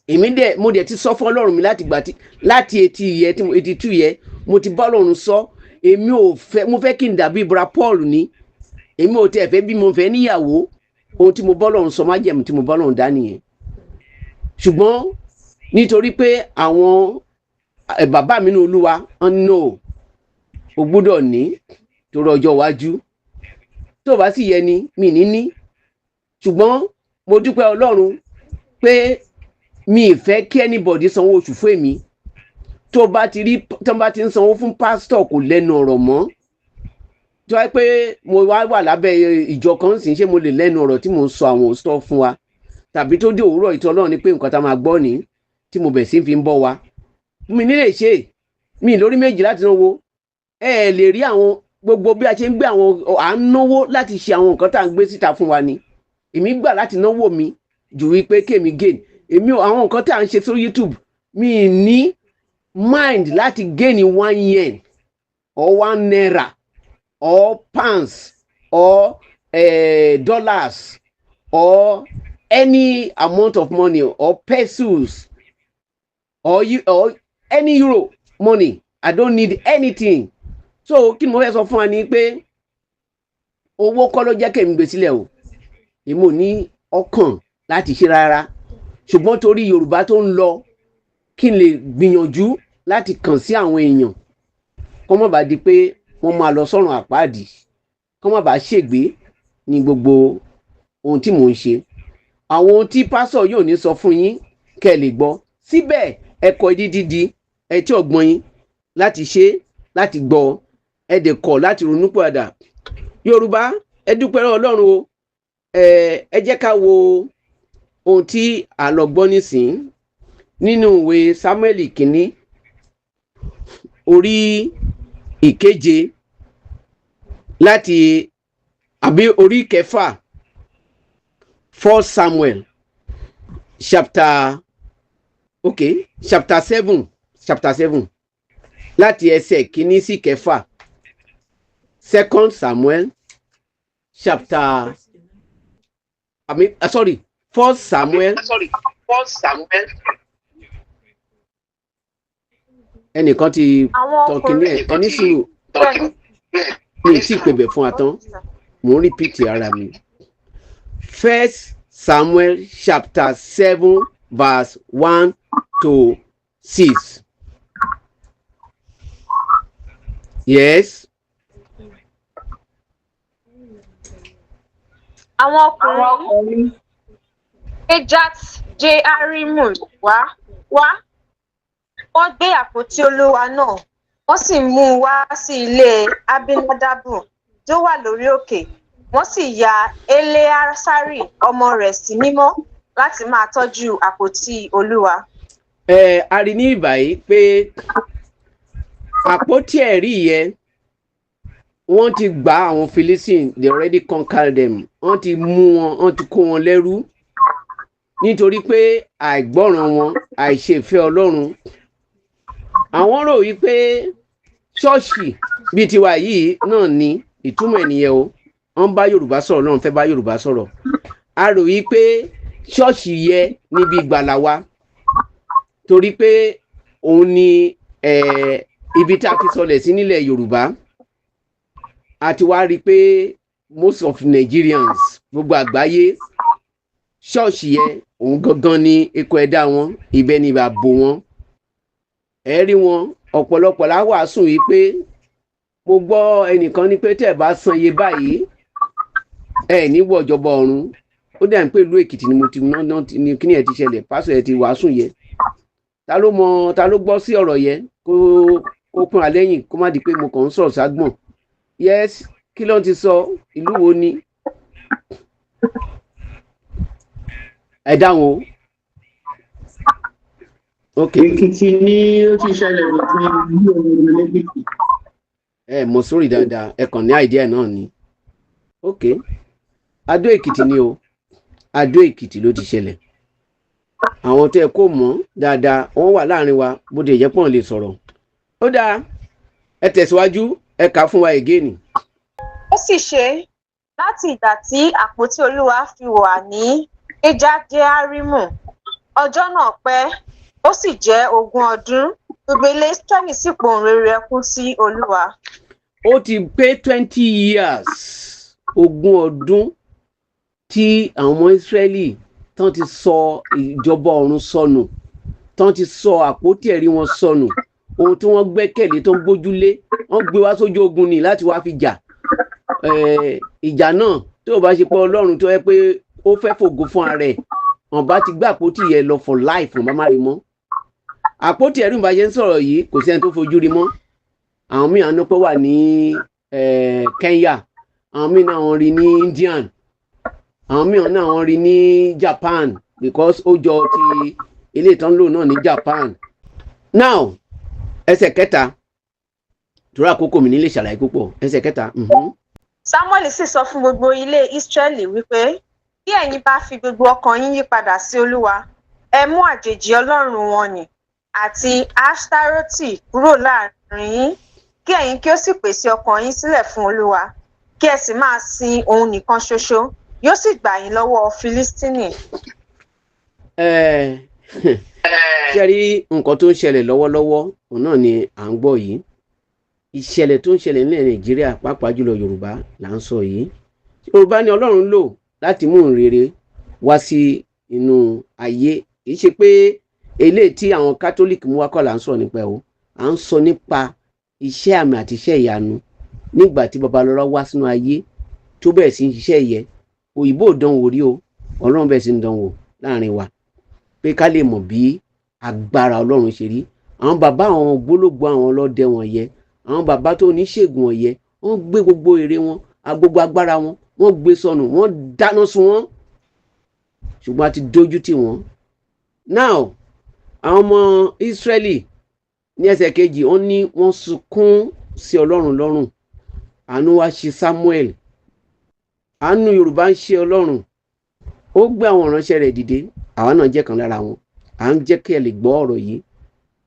Èmi dẹ̀, mo dẹ̀ ti sọ fún Ọlọ́run mi láti gbà tí láti etí yẹ tí 82 yẹ, mo ti bá Ọlọ́run sọ. Èmi ò fẹ́, mo fẹ́ kí n dàbí Bra Paul ní. Èmi ò tẹ̀ fẹ́ bí mo fẹ́ níyàwó. Ohun tí mo bá Ọlọ́run sọ, májẹ̀mú tí mo bá Ọlọ́run dá nìyẹn. Ṣùgbọ́n nítorí pé àwọn bàbá mi ní Olúwa no, o gbúdọ̀ ní torí ọjọ́ iwájú tó bá sì yẹ ni mi ní ní. Ṣùgbọ́n mo dúpẹ́ Ọlọ́run pé mi ì fẹ́ kí anybody sanwó oṣù fún èmi. Tó bá ti rí tó bá ti ń sanwó fún pásítọ̀, kò lẹ́nu ọ̀rọ̀ mọ́. Tó wáyé pé mo wá wà lábẹ́ ìjọ kan sì ń ṣe, mo lè lẹ́nu ọ̀rọ̀ tí mo ń sọ àwọn òótọ́ fún wa, tàbí tó dé òwúrọ̀ ìtọ́ Ọlọ́run ni pé nǹkan tá máa gbọ́ ní tí mo bẹ̀ sí fi ń bọ́ wa. Mi ní lè ṣe mi lórí méjì láti náwó. Ẹ ẹ lè rí àwọn gbogbo bí a ṣe ń gbé àwọn à ń náwó láti ṣe àwọn nǹkan tá à ń gbé síta fún wa ni. Èmi gbà láti náwó mi jù wípé kémi gain. Èmi àwọn nǹkan tá à ń ṣe sórí YouTube, mi ní mind láti gain 1 yen or 1 naira or pounds or dollars or any amount of money or pesos or any euro money. I don't need anything. So kí ni mo fẹ́ sọ fún wa ni pé owó kọ́ ló jẹ́ kẹ́mi gbé sílẹ̀ o. Èmi ò ní ọkàn láti ṣe rárá, ṣùgbọ́n torí Yorùbá tó ń lọ, kí n lè gbìyànjú láti kàn sí àwọn èèyàn, kó má bàa di pé wọ́n máa lọ sọ́run àpáàdì, kó má bàa ṣègbé ní gbogbo ohun tí mò ń ṣe. Àwọn ohun tí pásọ̀ yóò ní sọ fún yín kẹ́ ẹ lè gbọ́ síbẹ̀, ẹ kọ etí dídi, ẹ tí ọ̀gbọ́n yín láti ṣe láti gbọ́, ẹ dẹ̀ kọ̀ láti ronú padà. Yorùbá, ẹ dúpẹ́ lọ́wọ́ Ọlọ́run o. Ẹ jẹ́ ká wo ohun tí a lọ gbọ́ nísìn nínú ìwé Sámúẹ́lì kìíní. Orí ìkeje láti, àbí orí kẹfà, First Samuel chapter, okay, chapter 7, chapter 7, láti ẹsẹ̀ kìíní sí kẹfà. Second Samuel chapter, I mean, sorry, First Samuel. Sorry, First Samuel. Ẹnìkan ti Àwọn tàn kínní ọkùnrin ẹ. Ẹní sùúrù, mi ì tí ì pèbè fún wa tán, mò ń repeat ara mi. First Samuel chapter 7 verse 1 to 6. Yes. Àwọn ọkùnrin Kirjat Jearimu wá, wọ́n gbé àpótí Olúwa náà, wọ́n sì mú un wá sí ilé Abinadabu tó wà lórí òkè, wọ́n sì ya Eleasari ọmọ rẹ̀ sí mímọ́ láti máa tọ́jú àpótí Olúwa. Ẹ a rí ní ìbàyí pé àpótí ẹ̀rí yẹn, wọ́n ti gba àwọn Philistines. They already conquered them. Wọ́n ti mú wọn, wọ́n ti kó wọn lẹ́rú nítorí pé àìgbọ́ràn wọn, àìṣèfẹ́ Ọlọ́run. Àwọn rò wípé ṣọ́ọ̀ṣì bíi tiwa yìí náà ni ìtumọ̀ ènìyàn o. Wọ́n bá Yorùbá sọ̀rọ̀ náà, fẹ́ bá Yorùbá sọ̀rọ̀. A rò wípé ṣọ́ọ̀ṣì yẹ níbi ìgbàlà wa, torí pé òun ni ibi tá a fi sọlẹ̀ sí nílẹ̀ Yorùbá. A ti wá rí i pé most of Nigerians, gbogbo àgbáyé, ṣọ́ọ̀ṣì yẹ òun gangan ní ikọ̀ ẹ̀dá wọn, ibẹ̀ ni ìbà bò wọn. Ẹ rí wọn, ọ̀pọ̀lọpọ̀ láwàásù yìí pé mo gbọ́ ẹnìkan ní pé tẹ́ ẹ bá san iye báyìí, ẹ ní wọ ìjọba ọ̀run. Ó dẹ̀ ń pè ìlú Èkìtì ni mo ti ná ná ní kíní ẹ̀ ti ṣẹlẹ̀, pásọ̀ ẹ̀ ti wàásù yẹ. Ta ló mọ, ta ló gbọ́ sí ọ̀rọ̀ yẹn? Kó kún alẹ́yìn, kó má di pé mo kàn ń sọ̀rọ̀ ságbọ̀n. Yes, kí ló ń ti sọ? Ìlú wo ni? Ẹ dáhùn o. Ok. Èkìtì ni ó ti ṣẹlẹ̀ lójú ìlú òun lẹ́gbẹ̀kì. Ẹ mọ sórí dáadáa, ẹ kàn ní idea náà ni. Ok, Adó Èkìtì ni o. Adó Èkìtì ló ti ṣẹlẹ̀. Àwọn tẹ́ ẹ kó mọ̀ dáadáa, wọ́n wà láàrin wa, bó ti jẹ́ pọ́n lè sọ̀rọ̀. Ó dáa, ẹ tẹ̀síwájú, ẹ kà á fún wa again. Ó sì ṣe, láti ìgbà tí àpótí Olúwa fi wà ní Kirjat-Jearimu, ọjọ́ náà pẹ́, ó sì jẹ́ 20 ọdún, gbogbo ilé Israẹli sì pohùnréré ẹkún sí Olúwa. Ó ti pé 20 years, 20 ọdún tí àwọn ọmọ Ísírẹ́lì tán ti sọ ìjọba ọ̀run sọnù, tán ti sọ àpótí ẹ̀rí wọn sọnù, ohun tí wọ́n gbẹ́kẹ̀lé, tó ń gbójúlé. Wọ́n gbé wá sójú ogun ni láti wá fi jà. Ìjà náà, tó o bá ṣe pé Ọlọ́run tó yẹ pé ó fẹ́ fògo fún ara ẹ̀, wọ́n bá ti gbé àpótí yẹn lọ for life, wọ́n bá má rí mọ́. Àpótí ẹ̀rí bá ṣe ń sọ̀rọ̀ yìí, kò sẹ́ni tó fojú rí mọ́. Àwọn míì àná pé wà ní Kenya, àwọn míì náà wọ́n rí ní Indian, àwọn míì náà wọ́n rí ní Japan, because ó jọ ti ilé ìtàn lò náà ní Japan. Now, ẹsẹ̀ kẹta, torí àkókò mi nílé ṣàlàyé púpọ̀. Ẹsẹ̀ kẹta. Samuel sì sọ fún gbogbo ilé Israẹli wípé, "Bí ẹ̀yin bá fi gbogbo ọkàn yín yí padà sí Olúwa, ẹ mú àjèjì ọlọ́run wọn nì àti Aṣtaroti kúrò láàrin yín, kí ẹ̀yin kí ó sì pèsè ọkàn yín sílẹ̀ fún Olúwa, kí ẹ sì máa sin òun nìkan ṣoṣo, yóò sì gbà yín lọ́wọ́ Filistini." Ẹ ṣe rí nǹkan tó ń ṣẹlẹ̀ lọ́wọ́lọ́wọ́, òun náà ni à ń gbọ́ yìí. Ìṣẹ̀lẹ̀ tó ń ṣẹlẹ̀ nílẹ̀ Nàìjíríà, pàápàá jùlọ Yorùbá là ń sọ yìí. Yorùbá ni Ọlọ́run lò láti mú ìrere wá sí inú ayé. Kì í ṣe pé eléyìí tí àwọn Catholic mú wá kọ́ là ń sọ nípa ẹ̀ o. À ń sọ nípa iṣẹ́ àmì àti iṣẹ́ ìyanu nígbà tí Babalọ́lá wá sínú ayé, tó bẹ̀rẹ̀ sí ń ṣiṣẹ́ yẹ. Òyìnbó ò dánwò rí o, Ọlọ́run bẹ̀rẹ̀ sí ń dánwò láàrin wa, pé ká lè mọ̀ bí agbára Ọlọ́run ṣe rí. Àwọn bàbá, àwọn ògbólógbòó, àwọn ọlọ́dẹ wọ̀nyẹn, àwọn bàbá tó oníṣègùn wọ̀nyẹn, wọ́n gbé gbogbo èrè wọn, gbogbo agbára wọn, wọ́n gbé sọnù, wọ́n dáná sun wọ́n, ṣùgbọ́n a ti dójú tì wọ́n. Now, àwọn ọmọ Ísírẹ́lì Ní ẹsẹ̀ kejì, ó ní wọ́n sunkún sí Ọlọ́run lọ́rùn, àánú wá ṣe Samuel. Àánú Yorùbá ń ṣe Ọlọ́run, ó gbé àwọn ìránṣẹ́ rẹ̀ dìde. Àwa náà jẹ́ kan lára wọn. À ń jẹ́ kí ẹ lè gbọ́ ọ̀rọ̀ yìí,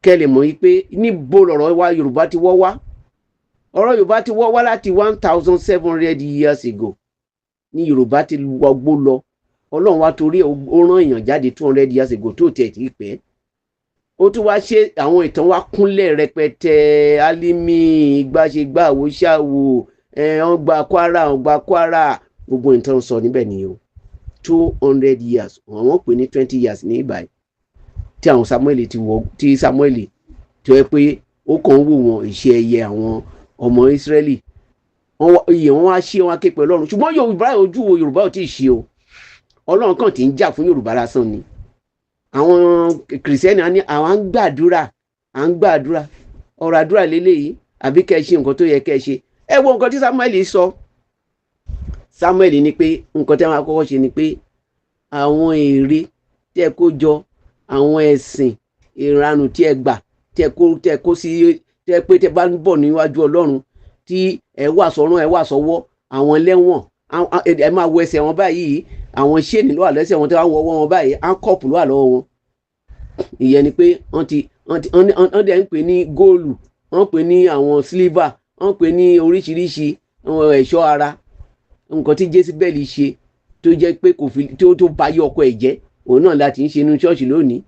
kẹ́ ẹ lè mọ̀ yìí pé níbo lọ̀rọ̀ wa Yorùbá ti wọ́ wá. Ọ̀rọ̀ Yorùbá ti wọ́ wá láti 1700 years ago ní Yorùbá ti wọgbó lọ. Ọlọ́run wá torí ó rán èèyàn jáde 200 years ago tó tiẹ̀ tí pẹ́. Ó tún wá ṣe àwọn ìtàn wa kúnlẹ̀ rẹpẹtẹ. Alimi ìgbàṣegbà àwòṣàwò ẹ̀, wọ́n gba Kwara, wọ́n gba Kwara, gbogbo ìtàn sọ níbẹ̀ nìyẹn o. 200 years, àwọn pè ní 20 years ní ìbàyìí tí àwọn Samuel ti wọ, tí Samuel tó yẹ pé ó kàn ń wò wọn ìṣe ẹyẹ àwọn ọmọ Israẹli. Iye wọn wá ṣe, wọn ké pẹ̀lú Ọlọ́run. Ṣùgbọ́n Yorùbá, ojú wo Yorùbá ò tí ì ṣe o. Ọlọ́run kàn ti ń jà fún Yorùbá lásán ni. Àwọn Kìrìsìtẹ́nì á ní àwọn à ń gbàdúrà, à ń gbàdúrà. Ọ̀rọ̀ àdúrà lélẹ́yìí àbí kẹ́ ẹ ṣe nǹkan tó yẹ kẹ́ ẹ ṣe? Ẹ wo nǹkan tí Samuel sọ. Samuel ní pé nǹkan tí wọ́n akọ́kọ́ ṣe ni pé àwọn ère tí ẹ kó jọ, àwọn ẹ̀sìn ìranù tí ẹ gbà, tí ẹ kó sí, tí ẹ pé tí ẹ bá ń bọ̀ níwájú Ọlọ́run, tí ẹ wà sọ́rùn, ẹ wà sọ́wọ́, àwọn ẹlẹ́wọ̀n, ẹ máa wọ ẹsẹ̀ wọn báyìí, àwọn chain ló wà lẹ́sẹ̀ wọn, tí wọ́n wọ ọwọ́ wọn báyìí, handcuff ló wà lọ́wọ́ wọn. Ìyẹn ni pé wọ́n dẹ̀ ń pè ní góòlù, wọ́n pè ní àwọn silver, wọ́n pè ní oríṣiríṣi ẹ̀ṣọ́ ara. Nǹkan tí Jésíbẹ́ẹ̀lì ṣe tó jẹ́ pé kò fi tó bá yí ọkọ ẹ̀ jẹ́, òun náà láti ń ṣe inú ṣọ́ọ̀ṣì lónìí.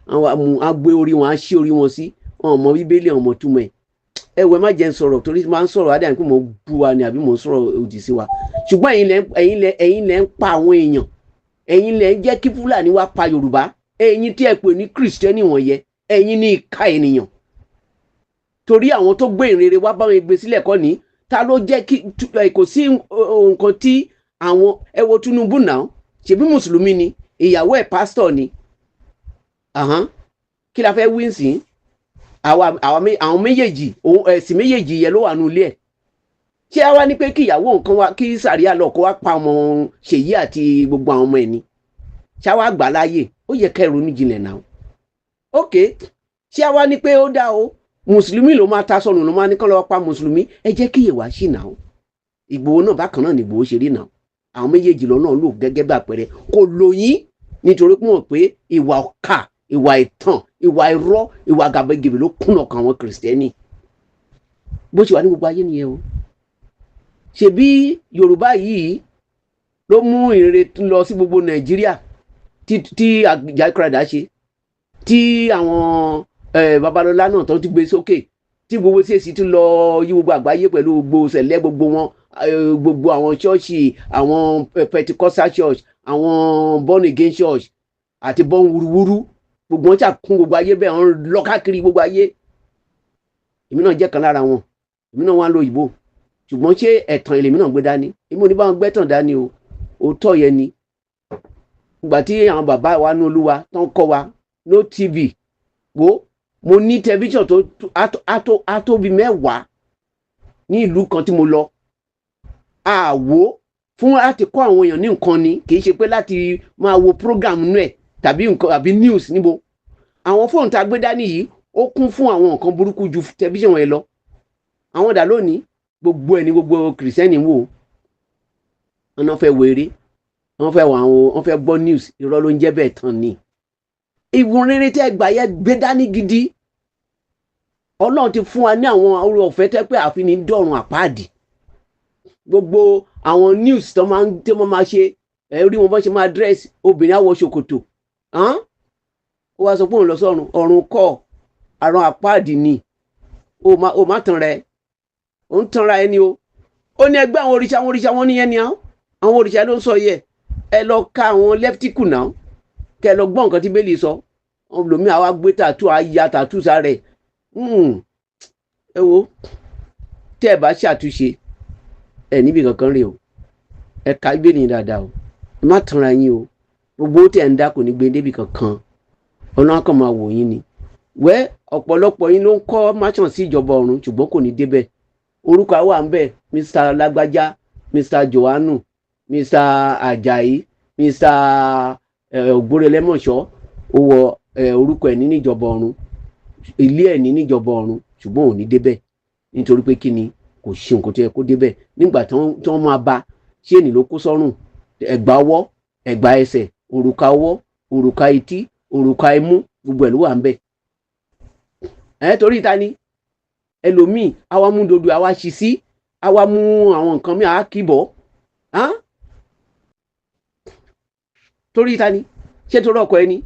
Àwọn á gbé orí wọn, á ṣí orí wọn sí wọn ò mọ Bíbélì, àwọn ọmọ túmọ̀ ẹ̀. Ẹ wẹ, má jẹ́ ń sọ̀rọ̀ torí máa ń sọ̀rọ̀ adé àti pé mo bú wa ni àbí mo ń sọ̀rọ̀ òdì sí wa. Ṣùgbọ́n ẹ̀yin lẹ ń pa àwọn èèyàn, ẹ̀yin lẹ ń jẹ́ kí Fúlàní wá pa Yorùbá. Ẹ̀yin tí ẹ pè ní Kìrìsìtẹ́nì wọ̀nyẹn, ẹ̀yin ní ìka ènìyàn, torí àwọn tó gbé ìrere wá báwọn gbé sílẹ̀ kọ́ ní ta ló jẹ́ kí kò sí nǹkan tí àwọn. Ẹ wo Tinubu náà, ṣebí mùsùlùmí ni, ìyàwó ẹ̀ pásítọ̀ ni. Kí la fẹ́ wí sí àwọn méjèèjì? Ẹ̀sìn méjèèjì yẹn ló wà nù ilé ẹ̀. Ṣé a wá ní pé kí ìyàwó nǹkan wá kí sàríà lọ kó wá pa ọmọ Ṣèyí àti gbogbo àwọn ọmọ ẹ̀ ni? Ṣá wá gbà láàyè? Ó yẹ kẹ́ ẹ ronú jinlẹ̀ náà. Ok, ṣé a wá ní pé ó dá o, mùsùlùmí ló máa ta sọnù, ló máa ní kọ́ lọ́wọ́ pa mùsùlùmí? Ẹ jẹ́ kí ìwà ṣì náà. Ìgbòho náà bákan náà ní Ìgbòho ṣe rí náà. Àwọn méjèèjì lọ́nà lò gẹ́gẹ́ bí àpẹẹrẹ. Kò lóyún nítorí pé wọ́n pé ìwà ọ̀kà, ìwà ìtàn, ìwà irọ́, ìwà gàbẹ́gẹ́bẹ́ ló kùnà kan àwọn Kìrìsìtẹ́nì. Bó ṣe wà ní gbogbo ayé nìyẹn o. Ṣebí Yorùbá yìí ló mú ìrere lọ sí gbogbo Nàìjíríà tí Àjàyí Crowther ṣe, tí àwọn Babalọ́lá náà tó ti gbé sókè, tí gbogbo CAC ti lọ yí gbogbo àgbáyé pẹ̀lú gbogbo sẹ̀lẹ̀, gbogbo wọn, gbogbo àwọn ṣọ́ọ̀ṣì, àwọn Pentecostal church, àwọn born again church àti born wuruwuru, gbogbo wọn ṣàkún gbogbo ayé bẹ́ẹ̀, wọ́n lọ káàkiri gbogbo ayé. Èmi náà jẹ́ kan lára wọn. Èmi náà wá ń lo òyìnbó, ṣùgbọ́n ṣé ẹ̀tàn èlèmi náà gbé dání? Èmi ò ní bá wọn gbẹ́tàn dání o. Òótọ́ yẹn ni. Ìgbà tí àwọn bàbá wa ní Olúwa tó ń kọ́ wa, no TV. Wo, mo ní tẹlifíṣàn tó á tó bí 10 ní ìlú kan tí mo lọ. Àwo fún láti kọ́ àwọn èèyàn ní nǹkan ni, kì í ṣe pé láti máa wo program nú ẹ̀ tàbí nǹkan àbí news níbo. Àwọn fóònù tá a gbé dání yìí, ó kún fún àwọn nǹkan burúkú ju tẹlifíṣàn yẹn lọ. Àwọn dà lónìí? Gbogbo ẹ̀ ní gbogbo Kìrìsìtẹ́nì ń wò. Wọn náà fẹ́ wéré, wọ́n fẹ́ wọ àwọn, wọ́n fẹ́ gbọ́ news. Irọ́ ló ń jẹ́ bẹ́ẹ̀ tán ni. Ìwọ̀n rere tẹ́ gbà yẹ gbé dání gidi. Ọlọ́run ti fún wa ní àwọn oore ọ̀fẹ́ tẹ́ pé àfi ní dọ̀run àpáàdì. Gbogbo àwọn news tó máa ń tí wọ́n máa ṣe, ẹ rí wọn bọ́n ṣe máa dress, obìnrin á wọ ṣòkòtò, ó wá sọ pé òun lọ sọ́run. Ọ̀run kọ́, àrùn àpáàdì ni. Ó má tàn rẹ, ó ń tanra ẹni o. Ó ní ẹgbẹ́ àwọn òrìṣà, àwọn òrìṣà wọn níyẹn ni àwọn òrìṣà ló ń sọ yẹ. Ẹ lọ ka àwọn lẹ́ftíkù náà, kẹ lọ gbọ́ nǹkan tí bẹ́ẹ̀lì sọ. Lomi àwa gbé tattoo, àyà tattoo sára ẹ̀. Ẹ wo, tẹ́ ẹ bá ṣàtúnṣe ẹ níbi kankan rè o. Ẹ ka Bíbélì yín dáadáa o. Ẹ má tanra yín o. Gbogbo tẹ̀ ń dá kò ní gbé débi kankan. Ọlọ́run kan máa wò yín ni. Wẹ́ ọ̀pọ̀lọpọ̀ yín ló ń kọ́ mansion sí ìjọba ọ̀run, ṣùgbọ́n kò ní débẹ̀. Orúkọ àwa ń bẹ̀: Mr Lágbájá, Mr Johannu, Mr Ajayi, Mr Ògbórẹlẹ́mọ̀ṣọ́. Ó wọ orúkọ ẹ̀ nínú ìjọba ọ̀run. Ilé ẹ̀ ní níjọba ọ̀run, ṣùgbọ́n ò ní débẹ̀. Nítorí pé kí ni? Kò ṣe nǹkan tó yẹ kó débẹ̀. Nígbà tí wọ́n máa bá ṣéènì ló kó sọ́rùn, ẹ̀gbà ọwọ́, ẹ̀gbà ẹsẹ̀, òrùka ọwọ́, òrùka etí, òrùka imú, gbogbo ẹ̀ ló wà ń bẹ̀. Ẹ torí ta ni? Ẹlòmíì àwa mú dodo, àwa ṣì sí, àwa mú àwọn nǹkan mi, àá kìbọ̀. Torí ta ni? Ṣé torí ọkọ ẹni?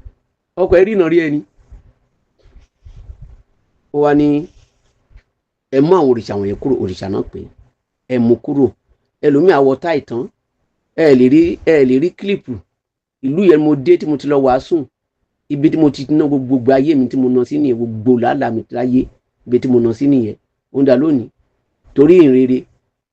Ọkọ ẹ rìnà rí ẹni. Ó wá ní ẹ mú àwọn òrìṣà wọ̀nyẹn kúrò. Òrìṣà náà pé ẹ mú kúrò. Ẹlòmíì àwọ̀ táì tán, ẹ lè rí clip. Ìlú yẹn mo dé tí mo ti lọ wàásù, ibi tí mo ti ná gbogbo ayé mi, tí mo ná sí nìyẹn. Gbogbo làálàá mi láyé, ibi tí mo ná sí nìyẹn. Ó ń dà lónìí torí ìrere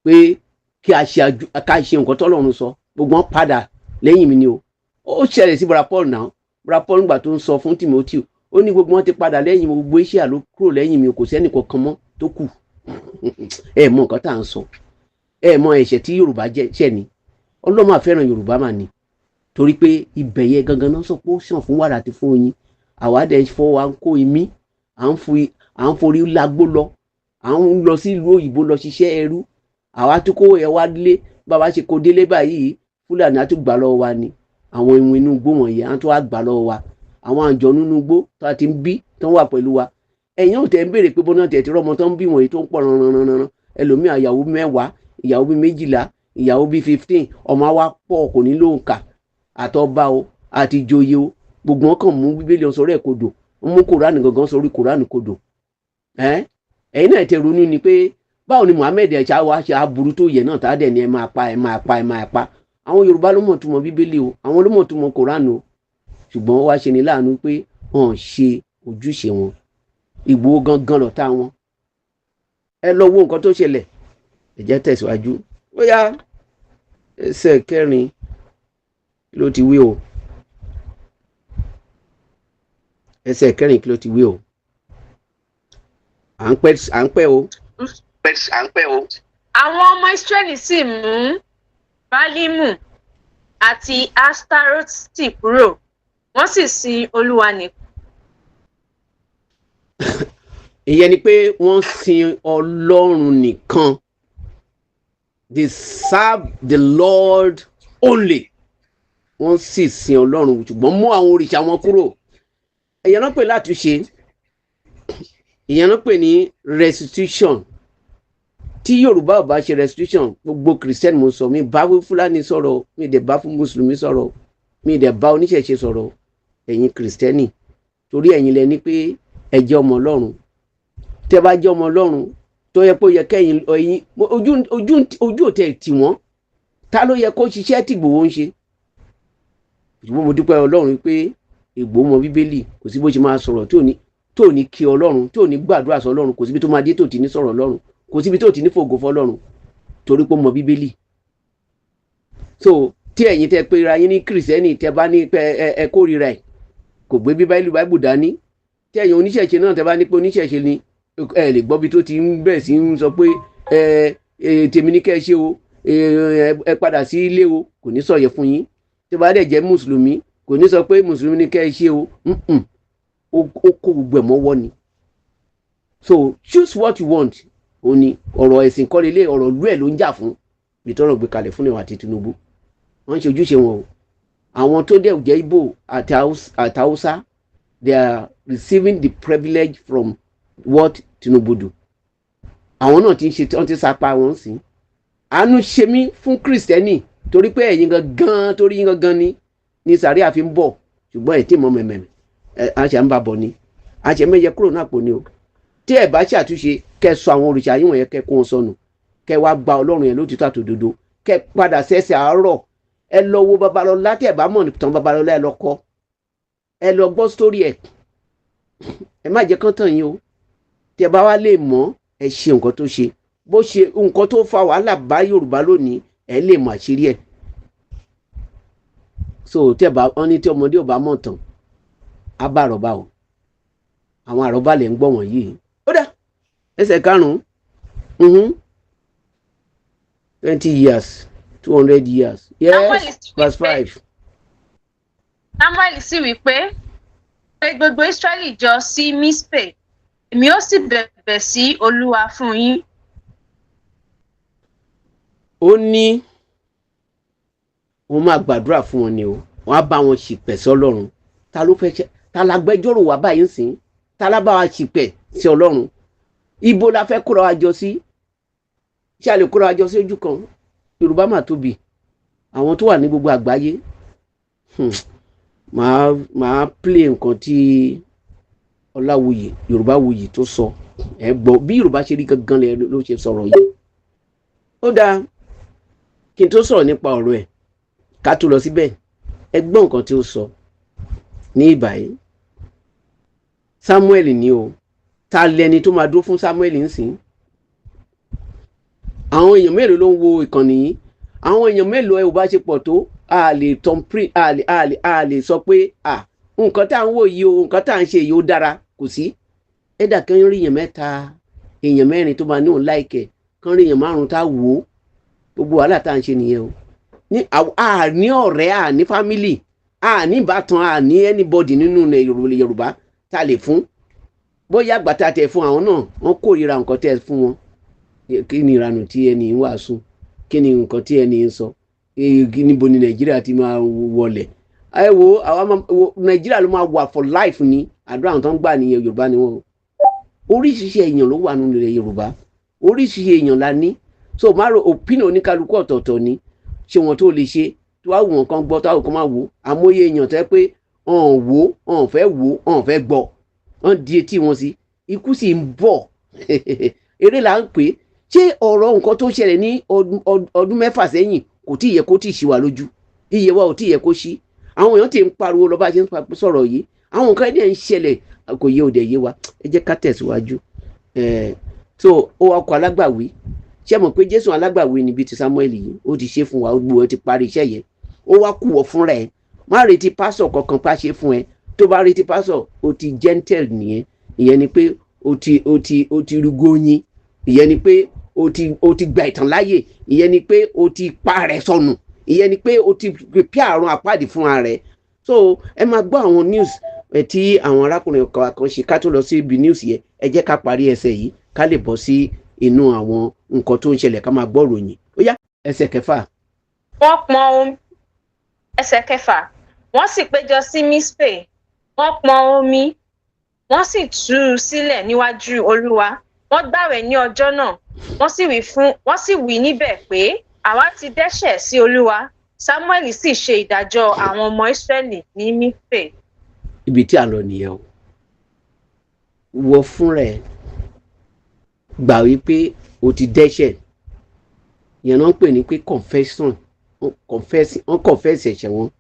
pé kí a ṣe, ká ṣe nǹkan tọ́lọ́run sọ. Gbogbo wọn padà lẹ́yìn mi ni o. Ó ṣẹlẹ̀ sí Bra Paul náà. Bra Paul, nígbà tó ń sọ fún Timothy, ó ní gbogbo wọn ti padà lẹ́yìn mi, gbogbo iṣẹ́ àló kúrò lẹ́yìn mi, kò sẹ́nì kankan mọ́ tó kù. Ẹ mọ nǹkan tá à ń sọ, ẹ mọ ẹ̀ṣẹ̀ tí Yorùbá jẹ́ ṣẹ̀ ni. Ọlọ́mọ àfẹ́ràn Yorùbá mà ní, torí pé ibẹ̀ yẹn gangan náà sọ pé ó sàn fún wàrà àti fún oyin. Àwa dẹ̀ fọ́ wa ń kó imí, à ń forí lágbó lọ, à ń lọ sí ìlú òyìnbó lọ ṣiṣẹ́ ẹrú. Àwa tó kó ẹ wá lé, bàbá ṣe kó délé báyìí, Fúlàní á tún gbà lọ́wọ́ wa ni. Àwọn ìwọ̀n inú igbó wọ̀nyí á tún wá gbà lọ́wọ́ wa. Àwọn àjọ nínú igbó tó a ti ń bí tó ń wà pẹ̀lú wa, ẹ̀yin ò tẹ̀ ń béèrè pé bọ́nà tẹ̀ tí rọ́mọ tó ń bí wọ̀nyí tó ń pọ̀ ranranranran. Ẹlòmíì, ìyàwó 10, ìyàwó bíi 12, ìyàwó bíi 15, ọmọ wa pọ̀, kò ní lóǹkà. Àtọba o, àti ìjòyè o, gbogbo wọn kàn mú Bíbélì sórí ẹ̀ kodò, mú Kùránì gangan sórí Kùránì kodò. Ẹ̀yin náà tẹ ronú ni pé báwo ni Muhammed ẹ̀ṣá wa ṣe aburú tó yẹ náà tá a dẹ̀ ní ẹ máa pa, ẹ máa pa, ẹ máa pa. Àwọn Yorùbá ló mọ̀ túmọ̀ Bíbélì o, àwọn ló mọ̀ túmọ̀ Kùránì o. Ṣùgbọ́n wá ṣe ni láàánú pé wọ́n ṣe ojúṣe wọn. Ìgbòho gangan lọ̀tá wọn. Ẹ lọ wo nǹkan tó ṣẹlẹ̀. Ẹ jẹ́ tẹ̀síwájú. Bóyá ẹsẹ̀ kẹrin kí ló ti wí o? Ẹsẹ̀ kẹrin kí ló ti wí o? À ń pẹ́, à ń pẹ́ o. À ń pẹ́ o. Àwọn ọmọ Ísírẹ́lì sì mú Báálímù àti Aṣtaroti kúrò, wọ́n sì sin Olúwa nìkan. Ìyẹn ni pé wọ́n sin Ọlọ́run nìkan. They serve the Lord only. Wọ́n sì sin Ọlọ́run, ṣùgbọ́n mú àwọn òrìṣà wọn kúrò. Ìyẹn náà pè látúnṣe, ìyẹn náà pè ní restitution. Tí Yorùbá ò bá ṣe restitution, gbogbo Christian mo sọ, mi bá Fúlàní sọ̀rọ̀, mi dẹ̀ bá fún Mùsùlùmí sọ̀rọ̀, mi dẹ̀ bá oníṣẹ̀ṣe sọ̀rọ̀. Ẹ̀yin Christian, torí ẹ̀yin lẹ ní pé ẹ jẹ́ ọmọ Ọlọ́run. Tẹ́ bá jẹ́ ọmọ Ọlọ́run, tó yẹ kó yẹ kẹ́yìn ẹ̀yin ojú òtẹ̀ tì wọ́n. Ta ló yẹ kó ṣiṣẹ́ tí Ìgbòho ń ṣe? Ṣùgbọ́n mo dúpẹ́ Ọlọ́run pé Ìgbòho mọ Bíbélì. Kò sí bó ṣe máa sọ̀rọ̀ tó ní kí Ọlọ́run, tó ní gbàdúrà sọ Ọlọ́run. Kò síbi tó máa dé tó ti ní sọ̀rọ̀ Ọlọ́run, kò síbi tó ti ní fògo fọlọ́run, torí pé ó mọ Bíbélì. So tí ẹ̀yin tẹ́ pé ra yín ní Christian, tẹ́ bá ní pé ẹ kórìíra ẹ̀, kò gbé Bíbélì, Báíbù dání. Tí ẹ̀yin oníṣẹ̀ṣe náà tẹ́ bá ní pé oníṣẹ̀ṣe ni, ẹ lè gbọ́ bí tó ti ń bẹ̀ sí ń sọ pé ẹ tèmi ní kẹ́ ẹ ṣe o, ẹ padà sí ilé o. Kò ní sọ yẹ fún yín. Tí bá dẹ̀ jẹ́ mùsùlùmí, kò ní sọ pé mùsùlùmí ní kẹ́ ẹ ṣe o. Ó kó gbogbo ẹ̀ mọ́wọ́ ni. So choose what you want. Ó ní ọ̀rọ̀ ẹ̀sìn kọ́ lélẹ̀, ọ̀rọ̀ ìlú ẹ̀ ló ń jà fún. Ìtọ́rọ̀ gbé kalẹ̀ fún ìwà àti Tinubu, wọ́n ń ṣe ojúṣe wọn o. Àwọn tó dẹ̀ jẹ́ Ìgbò àti Haúsá, they are receiving the privilege from what Tinubu do. Àwọn náà ti ń ṣe, wọ́n ti sapa wọn sí. Àánú ṣe mí fún Christian, torí pé ẹ̀yin gangan, torí yín gangan ni sàríà fi ń bọ̀. Ṣùgbọ́n ẹ̀ tí mọ̀ mẹ̀mẹ̀ ẹ̀ àṣà ń bá bọ̀ ni, àṣẹ mẹ́yẹ kúrò náà pò ní o. Tí ẹ̀ bá ṣàtúnṣe, kẹ́ sọ àwọn òrìṣà yín wọ̀nyẹn, kẹ́ kó wọn sọnù, kẹ́ wá gba Ọlọ́run yẹn lótìtọ́ àtòdodo, kẹ́ padà sẹ́sẹ̀ àárọ̀. Ẹ lọ wo Babalọ́lá. Tí ẹ bá mọ̀ tán Babalọ́lá, ẹ lọ kọ́, ẹ lọ gbọ́ sórí ẹ̀. Ẹ má jẹ́ kán tàn yín o. Tí ẹ bá wá lè mọ̀, ẹ ṣe nǹkan tó ṣe, bó ṣe nǹkan tó fa wàhálà bá Yorùbá lónìí, ẹ lè mọ̀ àṣírí ẹ̀. So tí ẹ bá wọn ní tí ọmọdé ò bá mọ̀ tán, á bá àròbá o. Àwọn àròbá lè ń gbọ́ wọ̀nyí. Ó dà, ẹsẹ̀ karùn-ún. 20 years, 200 years, yes, verse 5. Samuel sì wí pé, "Pè gbogbo Israẹli jọ sí Mispe." Èmi ó sì bẹ̀bẹ̀ sí Olúwa fún yín. Ó ní òun máa gbàdúrà fún wọn ni o, wọn á bá wọn ṣìpẹ̀ sí Ọlọ́run. Ta ló fẹ́ ṣe? Ta la gbẹ́jọ́rò wá báyìí ń sìn? Ta la bá wa ṣìpẹ̀ sí Ọlọ́run? Ibo la fẹ́ kóra wa jọ sí? Ṣé a lè kóra wa jọ sí ojú kan? Yorùbá mà tóbi, àwọn tó wà ní gbogbo àgbáyé. Màá play nǹkan tí Ọláwuyì, Yorùbá Wuyì, tó sọ. Ẹ gbọ́ bí Yorùbá ṣe rí gangan ló ṣe sọ̀rọ̀ yìí. Ó dáa, kí n tó sọ̀rọ̀ nípa ọ̀rọ̀ ẹ̀, ká tó lọ síbẹ̀, ẹ gbọ́ nǹkan tí ó sọ ní ìbàyí. Samuel ni o. Ta lẹni tó máa dúró fún Samuel ń sìn? Àwọn èèyàn mélòó ló ń wo ìkànnì yìí? Àwọn èèyàn mélòó? Ẹ ò bá ṣe pọ̀ tó, a lè tán prí, a lè sọ pé à nǹkan tá à ń wò yìí o, nǹkan tá à ń ṣe yìí, ó dára. Kò sí ẹ̀dà kan rí èèyàn mẹ́ta, èèyàn mẹ́rin tó máa ní òun like ẹ̀, kan rí èèyàn márùn tá a wò ó. Gbogbo wàhálà tá à ń ṣe nìyẹn o. Ní a ní ọ̀rẹ́, a ní family, a ní ìbátan, a ní anybody nínú Yorùbá tá a lè fún. Bóyá àgbà tá a tẹ̀ fún, àwọn náà wọ́n kórìíra nǹkan tẹ̀ fún wọn. Kí ni ìranù tí ẹni ń wàásù? Kí ni nǹkan tí ẹni ń sọ? Níbo ni Nàìjíríà ti máa wọlẹ̀? Ẹ wo, àwa Nàìjíríà ló máa wà for life ni. Àdúrà àwọn tó ń gbà nìyẹn. Yorùbá ni wọn o. Oríṣiríṣi èèyàn ló wà nínú ilẹ̀ Yorùbá, oríṣiríṣi èèyàn la ní. So má ro opinion oníkálukú ọ̀tọ̀ọ̀tọ̀ ni. Ṣé wọn tó lè ṣe tó wá wù wọn kan gbọ́, tó wá wù kan máa wò. Àmóye èèyàn tẹ́ pé ọ̀n wò, ọ̀n fẹ́ wò, ọ̀n fẹ́ gbọ́, wọ́n di etí wọn sí. Ikú sì ń bọ̀, eré là ń pè é. Ṣé ọ̀rọ̀ nǹkan tó ṣẹlẹ̀ ní ọdún 6 sẹ́yìn kò tí ì yẹ kó tí ì ṣí wa lójú? Iye wa ò tí ì yẹ kó ṣí. Àwọn èèyàn ti ń pariwo lọ bá a ṣe ń sọ̀rọ̀ yìí. Àwọn nǹkan ẹni ẹ̀ ń ṣẹlẹ̀, kò yé òde yé wa. Ẹ jẹ́ ká tẹ̀síwájú. So ó wá kọ alágbàwí. Ṣé mọ̀ pé Jésù alágbàwí níbi ti Samuel yìí, ó ti ṣe fún wa, ó gbọ́, ó ti parí iṣẹ́ yẹn. Ó wá kú wọ fúnra ẹ̀. Má retí pásọ̀ kankan pa ṣe fún ẹ. Tó bá retí pásọ̀, ó ti gentle nìyẹn. Ìyẹn ni pé ó ti rúgbóyin. Ìyẹn ni pé ó ti gba ìtàn láàyè. Ìyẹn ni pé ó ti pa rẹ̀ sọnù. Ìyẹn ni pé ó ti prepare àrùn àpáàdì fúnra rẹ̀. So ẹ máa gbọ́ àwọn news ẹ tí àwọn arákùnrin kan ṣe. Ká tó lọ sí ibi news yẹn, ẹ jẹ́ ká parí ẹsẹ̀ yìí, ká lè bọ́ sí inú àwọn nǹkan tó ń ṣẹlẹ̀, ká máa gbọ́ ròyìn. Ó yá, ẹsẹ̀ kẹfà. Wọ́n pọn omi. Ẹsẹ̀ kẹfà. Wọ́n sì péjọ sí Mispe, wọ́n pọn omi, wọ́n sì tú u sílẹ̀ níwájú Olúwa. Wọ́n gbààwẹ̀ ní ọjọ́ náà, wọ́n sì wí níbẹ̀ pé, "Àwa ti dẹ́ṣẹ̀ sí Olúwa." Samuel sì ṣe ìdájọ́ àwọn ọmọ Israẹli ní Mispe. Ibi tí a lọ nìyẹn o. Wọ fúnra ẹ gbà wípé o ti dẹ́ṣẹ̀. Yẹn náà ń pè ní pé confession. Confess, wọ́n confess ẹ̀ṣẹ̀ wọn.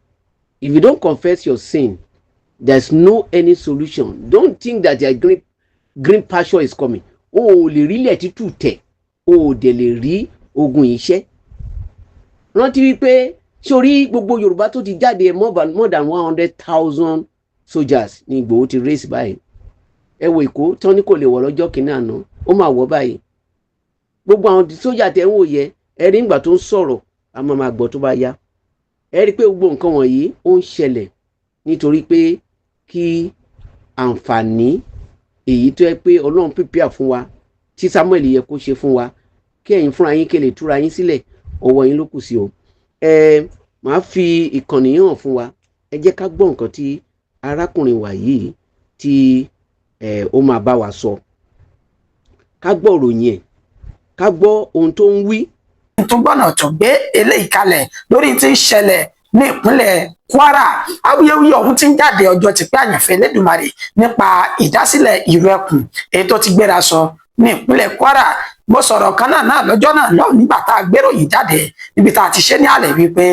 If you don't confess your sin, there's no any solution. Don't think that their green pasture is coming. O ò lè rí ilẹ̀ tútù tẹ̀, o ò dẹ̀ lè rí ogun iṣẹ́. Rántí wípé sórí gbogbo Yorùbá tó ti jáde, more than 100,000 soldiers ní Ìgbòho ti raise báyìí. Ẹ wo Èkó tí wọ́n ní kò lè wọ̀ lọ́jọ́ kìíní àná, ó máa wọ̀ báyìí. Gbogbo àwọn sójà tẹ̀ ń wò yẹ, ẹ rí ìgbà tó ń sọ̀rọ̀, a máa máa gbọ́ tó bá yá. Ẹ rí i pé gbogbo nǹkan wọ̀nyí ó ń ṣẹlẹ̀ nítorí pé kí àǹfààní èyí tó yẹ pé Ọlọ́run prepare fún wa, tí Samuel yẹ kó ṣe fún wa, kí ẹ̀yin fúnra yín kí lè túra yín sílẹ̀. Ọwọ́ yín ló kù sí o. Ẹ màá fi ìkànnì hàn fún wa. Ẹ jẹ́ ká gbọ́ nǹkan tí arákùnrin wa yìí tí ẹ ó máa bá wa sọ, ká gbọ́ òròyìn ẹ̀, ká gbọ́ ohun tó ń wí. Tún gbọ́nà tó gbé eléyìí kalẹ̀ lórí tí ń ṣẹlẹ̀ ní ìpínlẹ̀ Kwara. Awuyewuye ọ̀hún ti ń jáde ọjọ́ ti pé, àyànfẹ́ Elédùmarè, nípa ìdásílẹ̀ ìlú ẹkùn èyí tó ti gbéra sọ ní ìpínlẹ̀ Kwara. Mo sọ̀rọ̀ kan náà lọ́jọ́ náà lọ́hùn nígbà tá a gbéròyìn jáde níbi tá a ti ṣe ní àlẹ́ wípé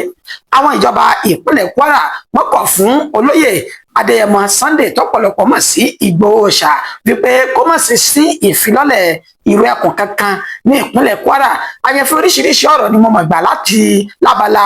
àwọn ìjọba ìpínlẹ̀ Kwara wọ́n kọ̀ fún olóyè Adéyẹmọ Sunday, tọ́pọ̀lọpọ̀ mọ̀ sí Ìgbòho ṣá, wípé kó má ṣe sí ìfilọ́lẹ̀ ìlú ẹkùn kankan ní ìpínlẹ̀ Kwara. Àyànfẹ́, oríṣiríṣi ọ̀rọ̀ ni mo mọ̀ gbà láti lábala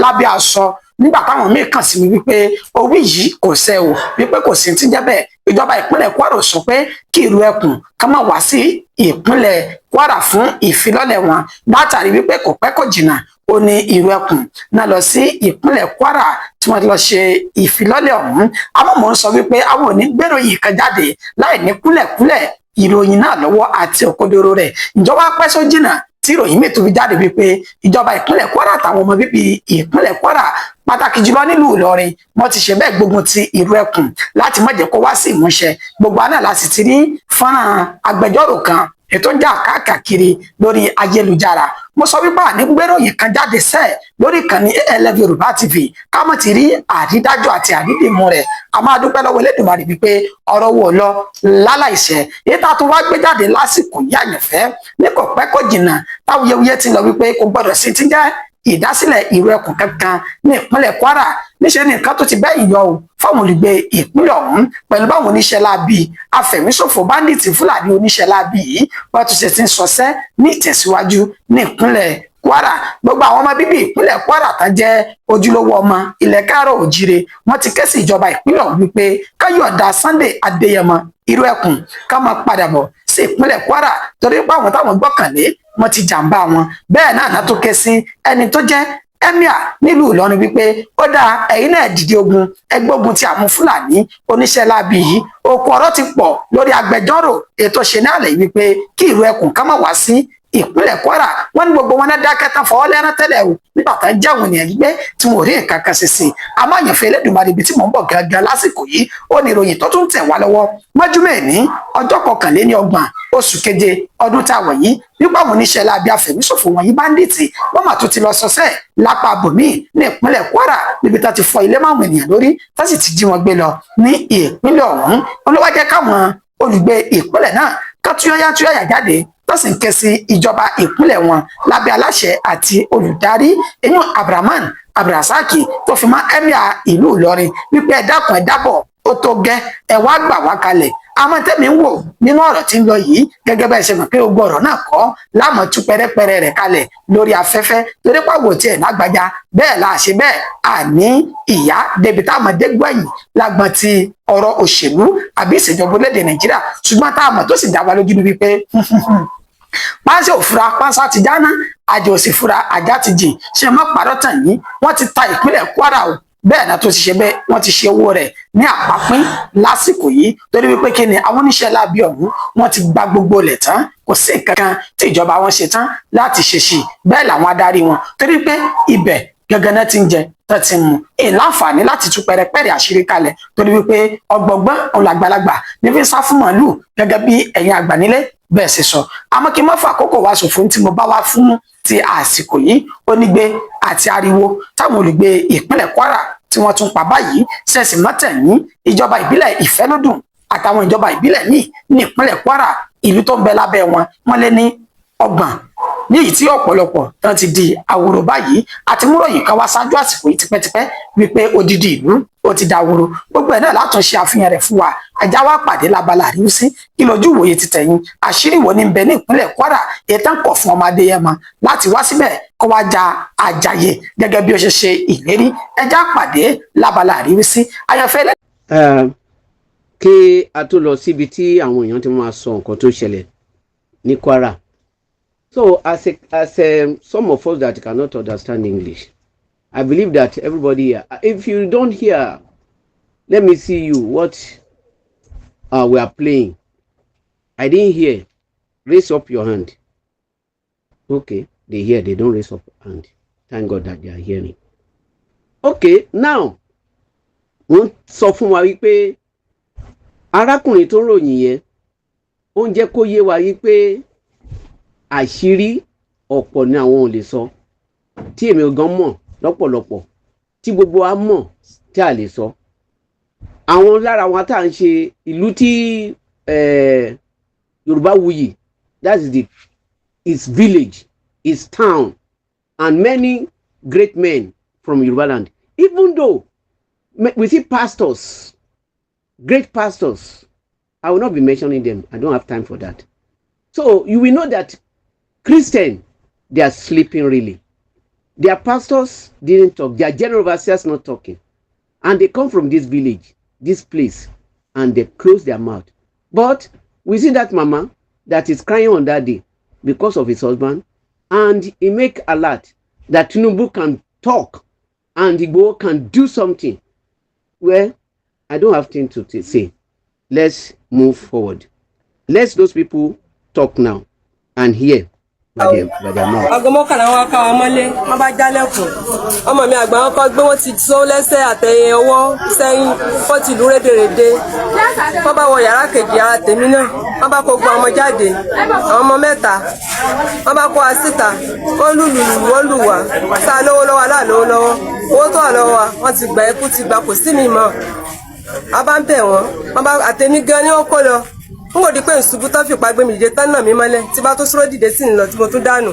lábẹ́ aṣọ nígbà táwọn míì kàn sí mi wípé owó yìí kò ṣẹ o, wípé kò sí ti ń jẹ́ bẹ́ẹ̀. Ìjọba ìpínlẹ̀ Kwara sọ pé kí Ìrù Ẹkùn ká má wá sí ìpínlẹ̀ Kwara fún ìfilọ́lẹ̀ wọn, látàrí wípé kò pẹ́ kò jìnnà ó ní Ìrù Ẹkùn náà lọ sí ìpínlẹ̀ Kwara tí wọ́n ti lọ ṣe ìfilọ́lẹ̀ ọ̀hún. Àmọ́ mò ń sọ wípé àwọn ò ní gbèròyìn kan jáde láì ní kúlẹ̀kúlẹ̀ ìròyìn náà lọ́wọ́ àti òkodoro rẹ̀. Ìjọba pẹ́ só jìnnà tí ìròyìn míì tó fi jáde wípé ìjọba ìpínlẹ̀ Kwara àtàwọn ọmọ bíbí ìpínlẹ̀ Kwara, pàtàkì jùlọ nílùú Ìlọrin, wọ́n ti ṣe bẹ́ẹ̀ gbógun ti Ìrù Ẹkùn láti má jẹ́ kó wá sí ìmúṣẹ. Gbogbo àná la sì ti rí fọ́nrán agbẹjọ́rò kan ètò ń jà káàkiri lórí ayélujára. Mo sọ wípé àní gbéròyìn kan jáde sẹ́ẹ̀ lórí ìkànnì ALF Yorùbá TV ká mọ̀ ti rí àrídájú àti àrídìmú rẹ̀. A máa dúpẹ́ lọ́wọ́ Elédùmarè wípé ọ̀rọ̀ wò lọ láláìṣẹ́. Èyí tá a tún wá gbé jáde lásìkò yìí, àyànfẹ́, ní kò pẹ́ kò jìnnà táwuyewuye ti lọ wípé kò gbọdọ̀ sí ti jẹ́ ìdásílẹ̀ Ìrù Ẹkùn kankan ní ìpínlẹ̀ Kwara, níṣẹ́ ni nǹkan tó ti bẹ́yìn yọ o fáwọn olùgbé ìpínlẹ̀ ọ̀hún pẹ̀lú báwọn oníṣẹ́ láabi afẹ̀míṣòfò, bandit Fúlàní oníṣẹ́ láabi yìí, wọ́n tún ṣe ti ń sọsẹ́ ní ìtẹ̀síwájú ní ìpínlẹ̀ Kwara. Gbogbo àwọn ọmọ bíbí ìpínlẹ̀ Kwara tán jẹ́ ojúlówó ọmọ ilẹ̀ káàárọ̀ òjíire, wọ́n ti ké sí ìjọba ìpínlẹ̀ ọ̀hún wípé ká yọ̀ǹda Sunday Adéyẹmọ Ìrù Ẹkùn ká máa padà bọ̀ sí ìpínlẹ̀ Kwara, torí pé àwọn táwọn gbọ́kànlé, wọ́n ti jàǹbá wọn. Bẹ́ẹ̀ náà náà tó ké sí ẹni tó jẹ́ emir nílùú Ìlọrin wípé ó dáa, ẹ̀yin náà dìde ogun, ẹgbógun ti àwọn Fúlàní oníṣẹ́ láabi yìí. Òkú ọ̀rọ̀ ti pọ̀ lórí agbẹjọ́rò ètò ṣe ní àlẹ́ wípé kí Ìrù Ẹkùn ká má wá sí ìpínlẹ̀ Kwara. Wọ́n ní gbogbo wọn náà dákẹ́ tán, fọwọ́ lẹ́rán tẹ́lẹ̀ o, nígbà tán jẹ́ àwọn ènìyàn gbé tí wọn ò rí nǹkan kan ṣe sí i. Àmọ́ àyànfẹ́ Elédùmarè, ibi tí mò ń bọ̀ gangan lásìkò yìí, ó ní ìròyìn tó tún tẹ̀ wá lọ́wọ́ mọ́júmọ́ èní, ọjọ́ 31 oṣù keje ọdún tá a wọ̀ yìí, nípa àwọn oníṣẹ́ láabi afẹ̀míṣòfò wọ̀nyí, bandit, wọ́n mà tún ti lọ sọ́sẹ́ lápá bòmíì ní ìpínlẹ̀ Kwara, níbi tá ti fọ́ ilé máwọn ènìyàn lórí, tá sì ti jí wọn gbé lọ ní ìpínlẹ̀ ọ̀hún. Olówó jẹ́ káwọn olùgbé ìpínlẹ̀ náà ká túyáyá túyáyà jáde, tó sì ń ké sí ìjọba ìpínlẹ̀ wọn lábẹ́ aláṣẹ àti olùdarí eyín Abrahaman Abdulrasaki tó fi mọ́ emir ìlú Ìlọrin wípé ẹ dákun, ẹ dábọ̀, ó tó gẹ́, ẹ wá gbà wá kalẹ̀. Àmọ́ tẹ́mi ń wò nínú ọ̀rọ̀ tí ń lọ yìí, gẹ́gẹ́ bẹ́ẹ̀ ṣe mọ̀ pé gbogbo ọ̀rọ̀ náà kọ́ láàmú tú pẹ́rẹ́pẹ́rẹ́ rẹ̀ kalẹ̀ lórí afẹ́fẹ́, torí pàwọ̀ tiẹ̀ lágbájá bẹ́ẹ̀ la ṣe bẹ́ẹ̀ àní ìyá débi táwọn dégbẹ̀yìn lágbọ́n ti ọ̀rọ̀ òṣèlú àbí ìṣèjọba orílẹ̀-èdè Nàìjíríà. Ṣùgbọ́n táwọn tó sì dá wa lójú ni wípé pánsá ò fura, pánsá ti jáná, àjò ò sì fura, àjá ti jìn. Ṣe má parọ́ tàn yín, wọ́n ti ta ìpínlẹ̀ Kwara o. Bẹ́ẹ̀ náà tó ti ṣe bẹ́ẹ̀, wọ́n ti ṣe owó rẹ̀ ní àpapín lásìkò yìí, torí wípé kí ni, àwọn oníṣẹ́ láabi ọ̀hún, wọ́n ti gba gbogbo ilẹ̀ tán. Kò sí nǹkan kan tí ìjọba wọn ṣe tán láti ṣe sí bẹ́ẹ̀ làwọn adarí wọn, torí pé ibẹ̀ gangan náà ti ń jẹ tán ti ń mu. Èyí láǹfààní láti tú pẹrẹpẹrẹ àṣírí kalẹ̀, torí wípé ọgbọgbọ́n òun làgbàlagbà ní fi ń sá fún màálù, gẹ́gẹ́ bí ẹ̀yin àgbà nílé bẹ́ẹ̀ ṣe sọ. Àmọ́ kí n má fà àkókò wa ṣòfò, tí mo bá wá fún ti àsìkò yìí, onígbé àti ariwo táwọn olùgbé ìpínlẹ̀ Kwara tí wọ́n tún pa báyìí ṣẹ̀sì mọ́tẹ̀yìn ìjọba ìbílẹ̀ Ìfẹ́lódùn àtàwọn ìjọba ìbílẹ̀ míì ní ìpínlẹ̀ Kwara, ìlú tó ń bẹ lábẹ́ wọn, wọ́n lé ní 30, ní èyí tí ọ̀pọ̀lọpọ̀ tán ti di àwòrò báyìí. Àti múròyìn kan wá ṣáájú àsìkò yìí tipẹ́tipẹ́ wípé odidi ìlú ó ti dàwòrò. Gbogbo ẹ̀ náà látún ṣe àfihàn rẹ̀ fún wa. Ajá wa pàdé lábala àríwísí. Kí lójú ìwòye ti tẹ̀yìn? Àṣírí wo ní ń bẹ ní ìpínlẹ̀ Kwara ètò ń kọ̀ fún ọmọ Adéyẹmọ láti wá síbẹ̀ kó wá ja àjàyè gẹ́gẹ́ bí ó ṣe ṣe ìlérí? Ẹjá pàdé lábala àríwísí, àyànfẹ́. Kí a tó lọ síbi tí àwọn èèyàn ti máa sọ nǹkan tó ṣẹlẹ̀ ní Kwara, so as a, some of us that cannot understand English, I believe that everybody here, if you don't hear, let me see you what we are playing. I didn't hear. Raise up your hand. Okay, they hear, they don't raise up hand. Thank God that they are hearing. Okay, now wọ́n sọ fún wa wípé arákùnrin tó ròyìn yẹn, ó ń jẹ́ kó yé wa wípé àṣírí ọ̀pọ̀ ni àwọn ò lè sọ, tí èmi gan mọ̀ lọ́pọ̀lọpọ̀, tí gbogbo wa mọ̀ tí a lè sọ. Àwọn lára wọn tá à ń ṣe ìlú tí Yorùbá wuyì, that is the his village, his town, and many great men from Yorùbá land, even though we see pastors, great pastors. I will not be mentioning them, I don't have time for that. So you will know that Christian, they are sleeping really. Their pastors didn't talk, their general overseers not talking, and they come from this village, this place. And they close their mouth. But we see that mama that is crying on that day because of his husband, and he make alert that Tinubu can talk and Igboho can do something. Well, I don't have thing to say. Let's move forward. Let those people talk now and hear by their mouth. Aago 11 wọn ká wa mọ́lé, wọ́n bá jálẹ̀kùn. Ọmọ mi àgbà wọn kọ́ gbé, wọ́n ti sọ lẹ́sẹ̀ àtẹ̀yìn ọwọ́ sẹ́yìn, wọ́n ti lù rédèrèdè. Wọ́n bá wọ yàrá kejì ara tèmi náà, wọ́n bá kó gbọ́ ọmọ jáde, àwọn ọmọ mẹ́ta. Wọ́n bá kó wa síta, wọ́n lùlù lù, wọ́n lù wá. Tá a lówó lọ́wọ́, aláàlówó lọ́wọ́, owó tó wà lọ́wọ́ wa wọ́n ti gbà, ẹkú ti gbà, kò sí mi mọ́. A bá ń bẹ̀ wọ́n, wọ́n bá àtẹ̀mí gan ni wọ́n kó lọ. N kò di pé nsubú tán fìpá gbé mi dìde tán náà mi mọ́lẹ̀, tí bá tó sọ̀rọ̀ dìde sí ń lọ tí mo tún dànù.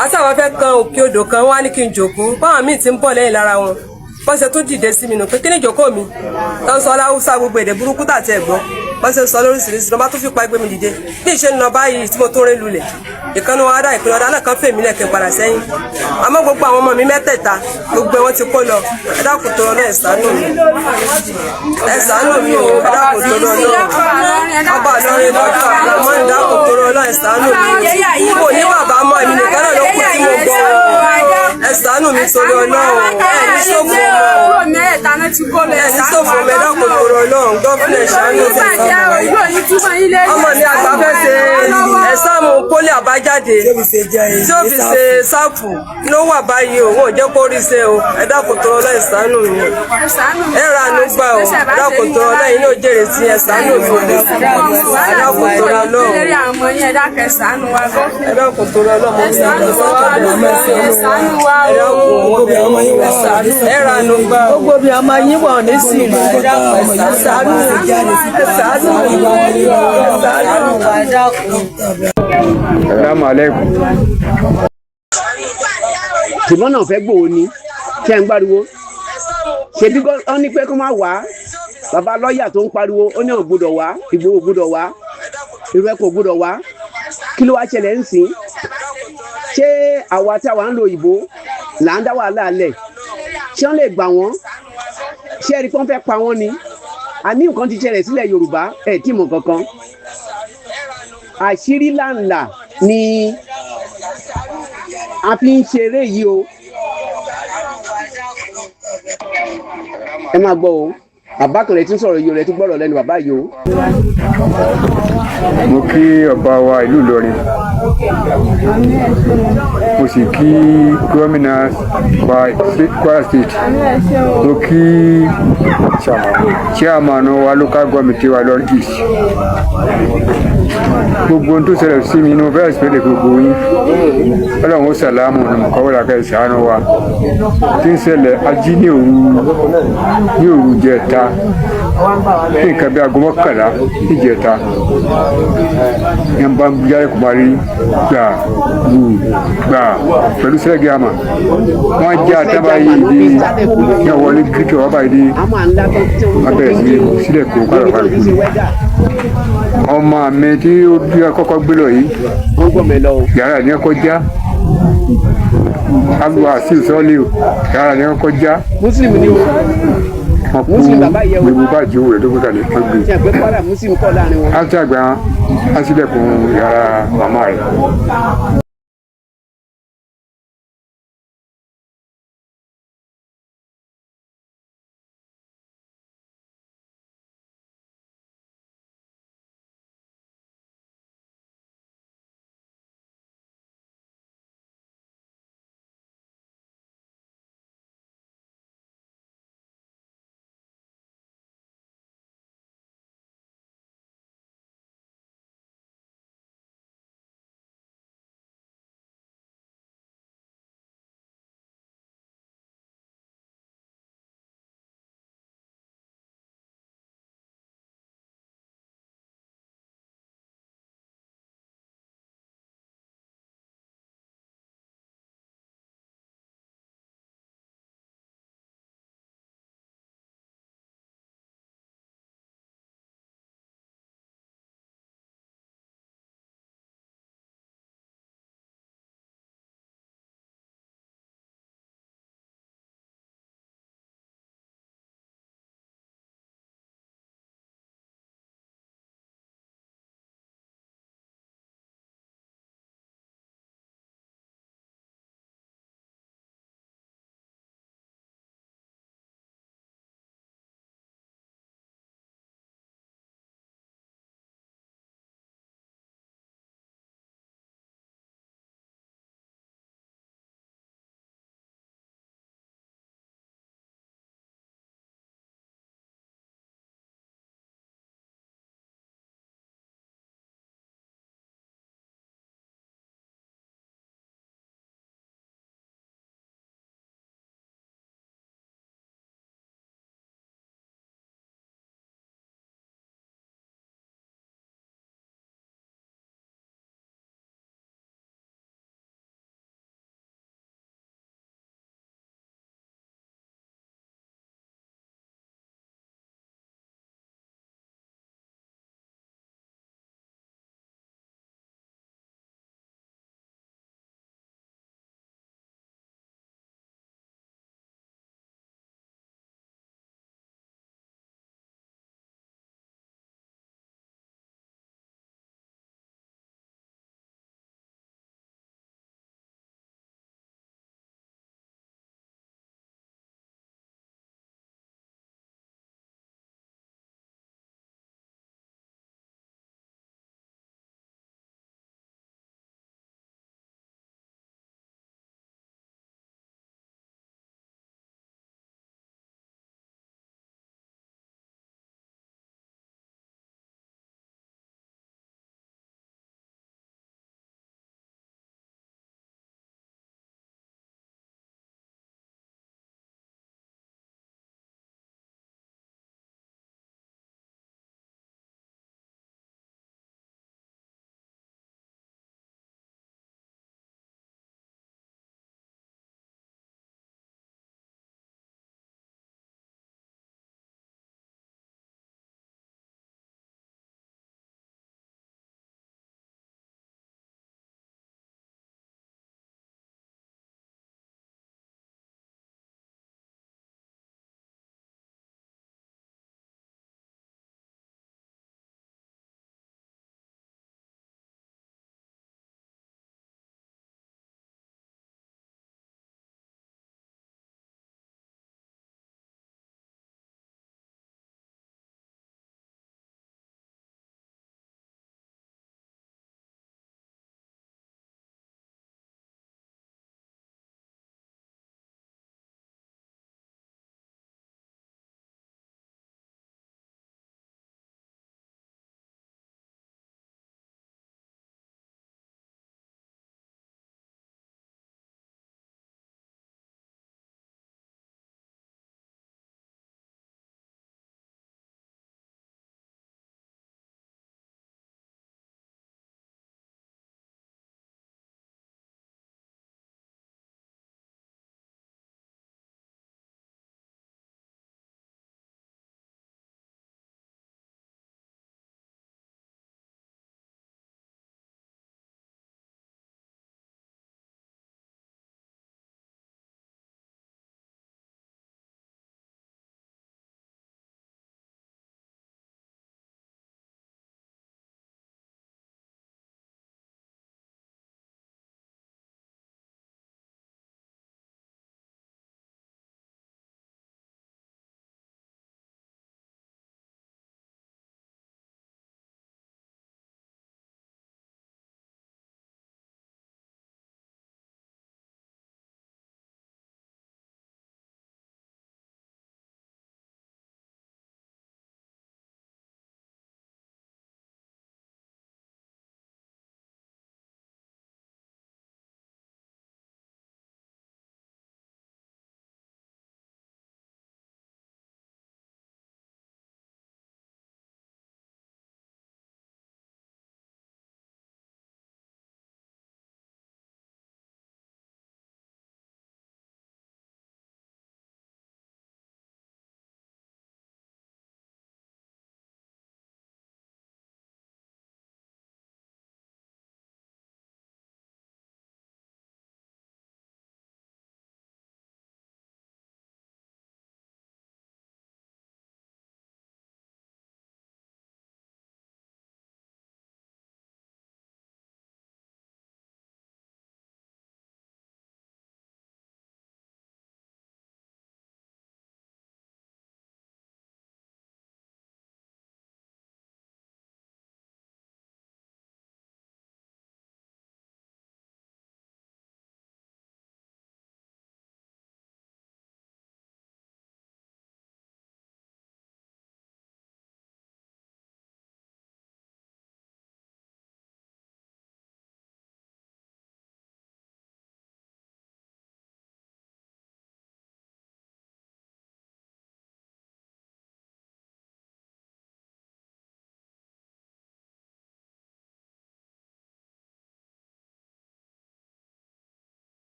Àti àwọn fẹ́ kan òkè odò kan, wọ́n á ní kí n jòkó, báwọn míì ti ń bọ̀ lẹ́yìn lára wọn. Bọ́n ṣe tún dìde sí mi nù pé kí ni ìjókòó mi tó ń sọ láwùsá, gbogbo èdè burúkú tàti ẹ̀gbọ́n bọ́n ṣe ń sọ lóríṣiríṣi lọ́ bá tún fìpá gbé mi dìde. Bí ìṣe ń lọ báyìí tí mo tún rí lulẹ̀, ìkànnì wọn adá ìpínlẹ̀ ọ̀dà náà kan fèmí lẹ̀ kí n padà sẹ́yìn. Àmọ́ gbogbo àwọn ọmọ mi mẹ́tẹ̀ẹ̀ta, gbogbo wọn ti kó lọ. Ẹ dákun tó lọ, ẹ ṣàánú mi, ẹ ṣàánú mi o. Ẹ dákun tó lọ lọ, ọba Ìlọrin lọ́jọ́ àmọ́ ẹ dákun tó lọ, ẹ ṣàánú mi o. Kò ní bàbá mọ́, èmi nìkan náà ló kù tí mo gbọ́. Ẹ ṣàánú mi torí Ọlọ́run. Ẹ ní ṣòfò mọ́, ẹ ní ṣòfò mọ́. Ẹ dákun tó lọ Ọlọ́run, governor, ṣàánú mi. Ọmọ mi àgbà fẹ́ ṣe exam poly, àbájáde tí ó fi ṣe sáàpù ló wà báyìí o, wọn ò jẹ́ kó rí ṣe o. Ẹ dákun tó lọ, ẹ ṣàánú mi. Ẹ ra àánú gbà o. Ẹ dákun tó lọ, yín náà jèrè sí. Ẹ ṣàánú mi o. Ẹ dákun tó lọ lọ. Ẹ dákun tó lọ lọ, mo fi ẹ dákun, ẹ ra àánú gbà o. Gbogbo bí ọmọ yín wọ̀ ní sí ìlú, ẹ dákun, ẹ ṣàánú, ẹ ṣàánú, ẹ ṣàánú wa, ẹ dákun. Salamu alaikum. Ṣùgbọ́n náà fẹ́ gbòó ni tí ẹ ń gbáriwo ṣebí wọ́n ní pé kó má wá. Bàbá lọ́ọ̀yà tó ń pariwo, ó ní ò gbọ́dọ̀ wá, Ìgbòho gbọ́dọ̀ wá, irú ẹ̀ kò gbọ́dọ̀ wá. Kí ló wá ṣẹlẹ̀ ń sìn? Ṣé àwa tí àwa ń lo òyìnbó là ń dá wàhálà lẹ̀? Ṣé wọ́n lè gbà wọ́n? Ṣé ẹni pé wọ́n fẹ́ pa wọ́n ni? Àní nǹkan ti ṣẹlẹ̀ sílẹ̀ Yorùbá ẹ̀ tí mọ̀ kankan. Àṣírí ńláńlá ni a fi ń ṣeré yìí o. Ẹ máa gbọ́ o, bàbá kan rẹ̀ ti ń sọ̀rọ̀ yìí o, rẹ̀ tún gbọ́rọ̀ lẹ́nu bàbá yìí o. Mo kí ọba wa ìlú Ìlọrin, mo sì kí gómìnà wa Kwara State, mo kí chairman wa local government wa Ìlọrin East. Gbogbo ohun tó ṣẹlẹ̀ sí mi inú bẹ́ẹ̀ sì lè gbogbo yín. Ọlọ́run ó sàlámù ní mọ̀kọ́wọ́lá kẹ́ ìṣàánú wa. Tí ń ṣẹlẹ̀, ají ní òru jẹta ní nǹkan bí aago 11 níjẹta, ní bá ń jáde kó máa rí gbà gbù gbà pẹ̀lú sẹ́gì àmà wọ́n já tábà yìí di ní ọ̀wọ́lé kíkẹ́ wọ́n báyìí di wọ́n bẹ̀rẹ̀ sí sílẹ̀ kó kálọ̀ kálọ̀ kú. Ọmọ mi tí ó bí kọ́kọ́ gbé lọ yìí, Wọ́n gbọ́ mi lọ o. yàrá ní ọkọ̀ já Abdulwasi sọ́ọ́lì o, yàrá ní ọkọ̀ já. Muslim ni o. Wọ́n kú Muslim bàbá yẹ o. Gbogbo báàgì owó rẹ̀ tó gbé kalẹ̀, wọ́n gbé. Ṣe àgbẹ̀ Kwara Muslim kọ́ láàrin wọn. Á tí àgbà á sílẹ̀kùn yàrá màmá rẹ̀.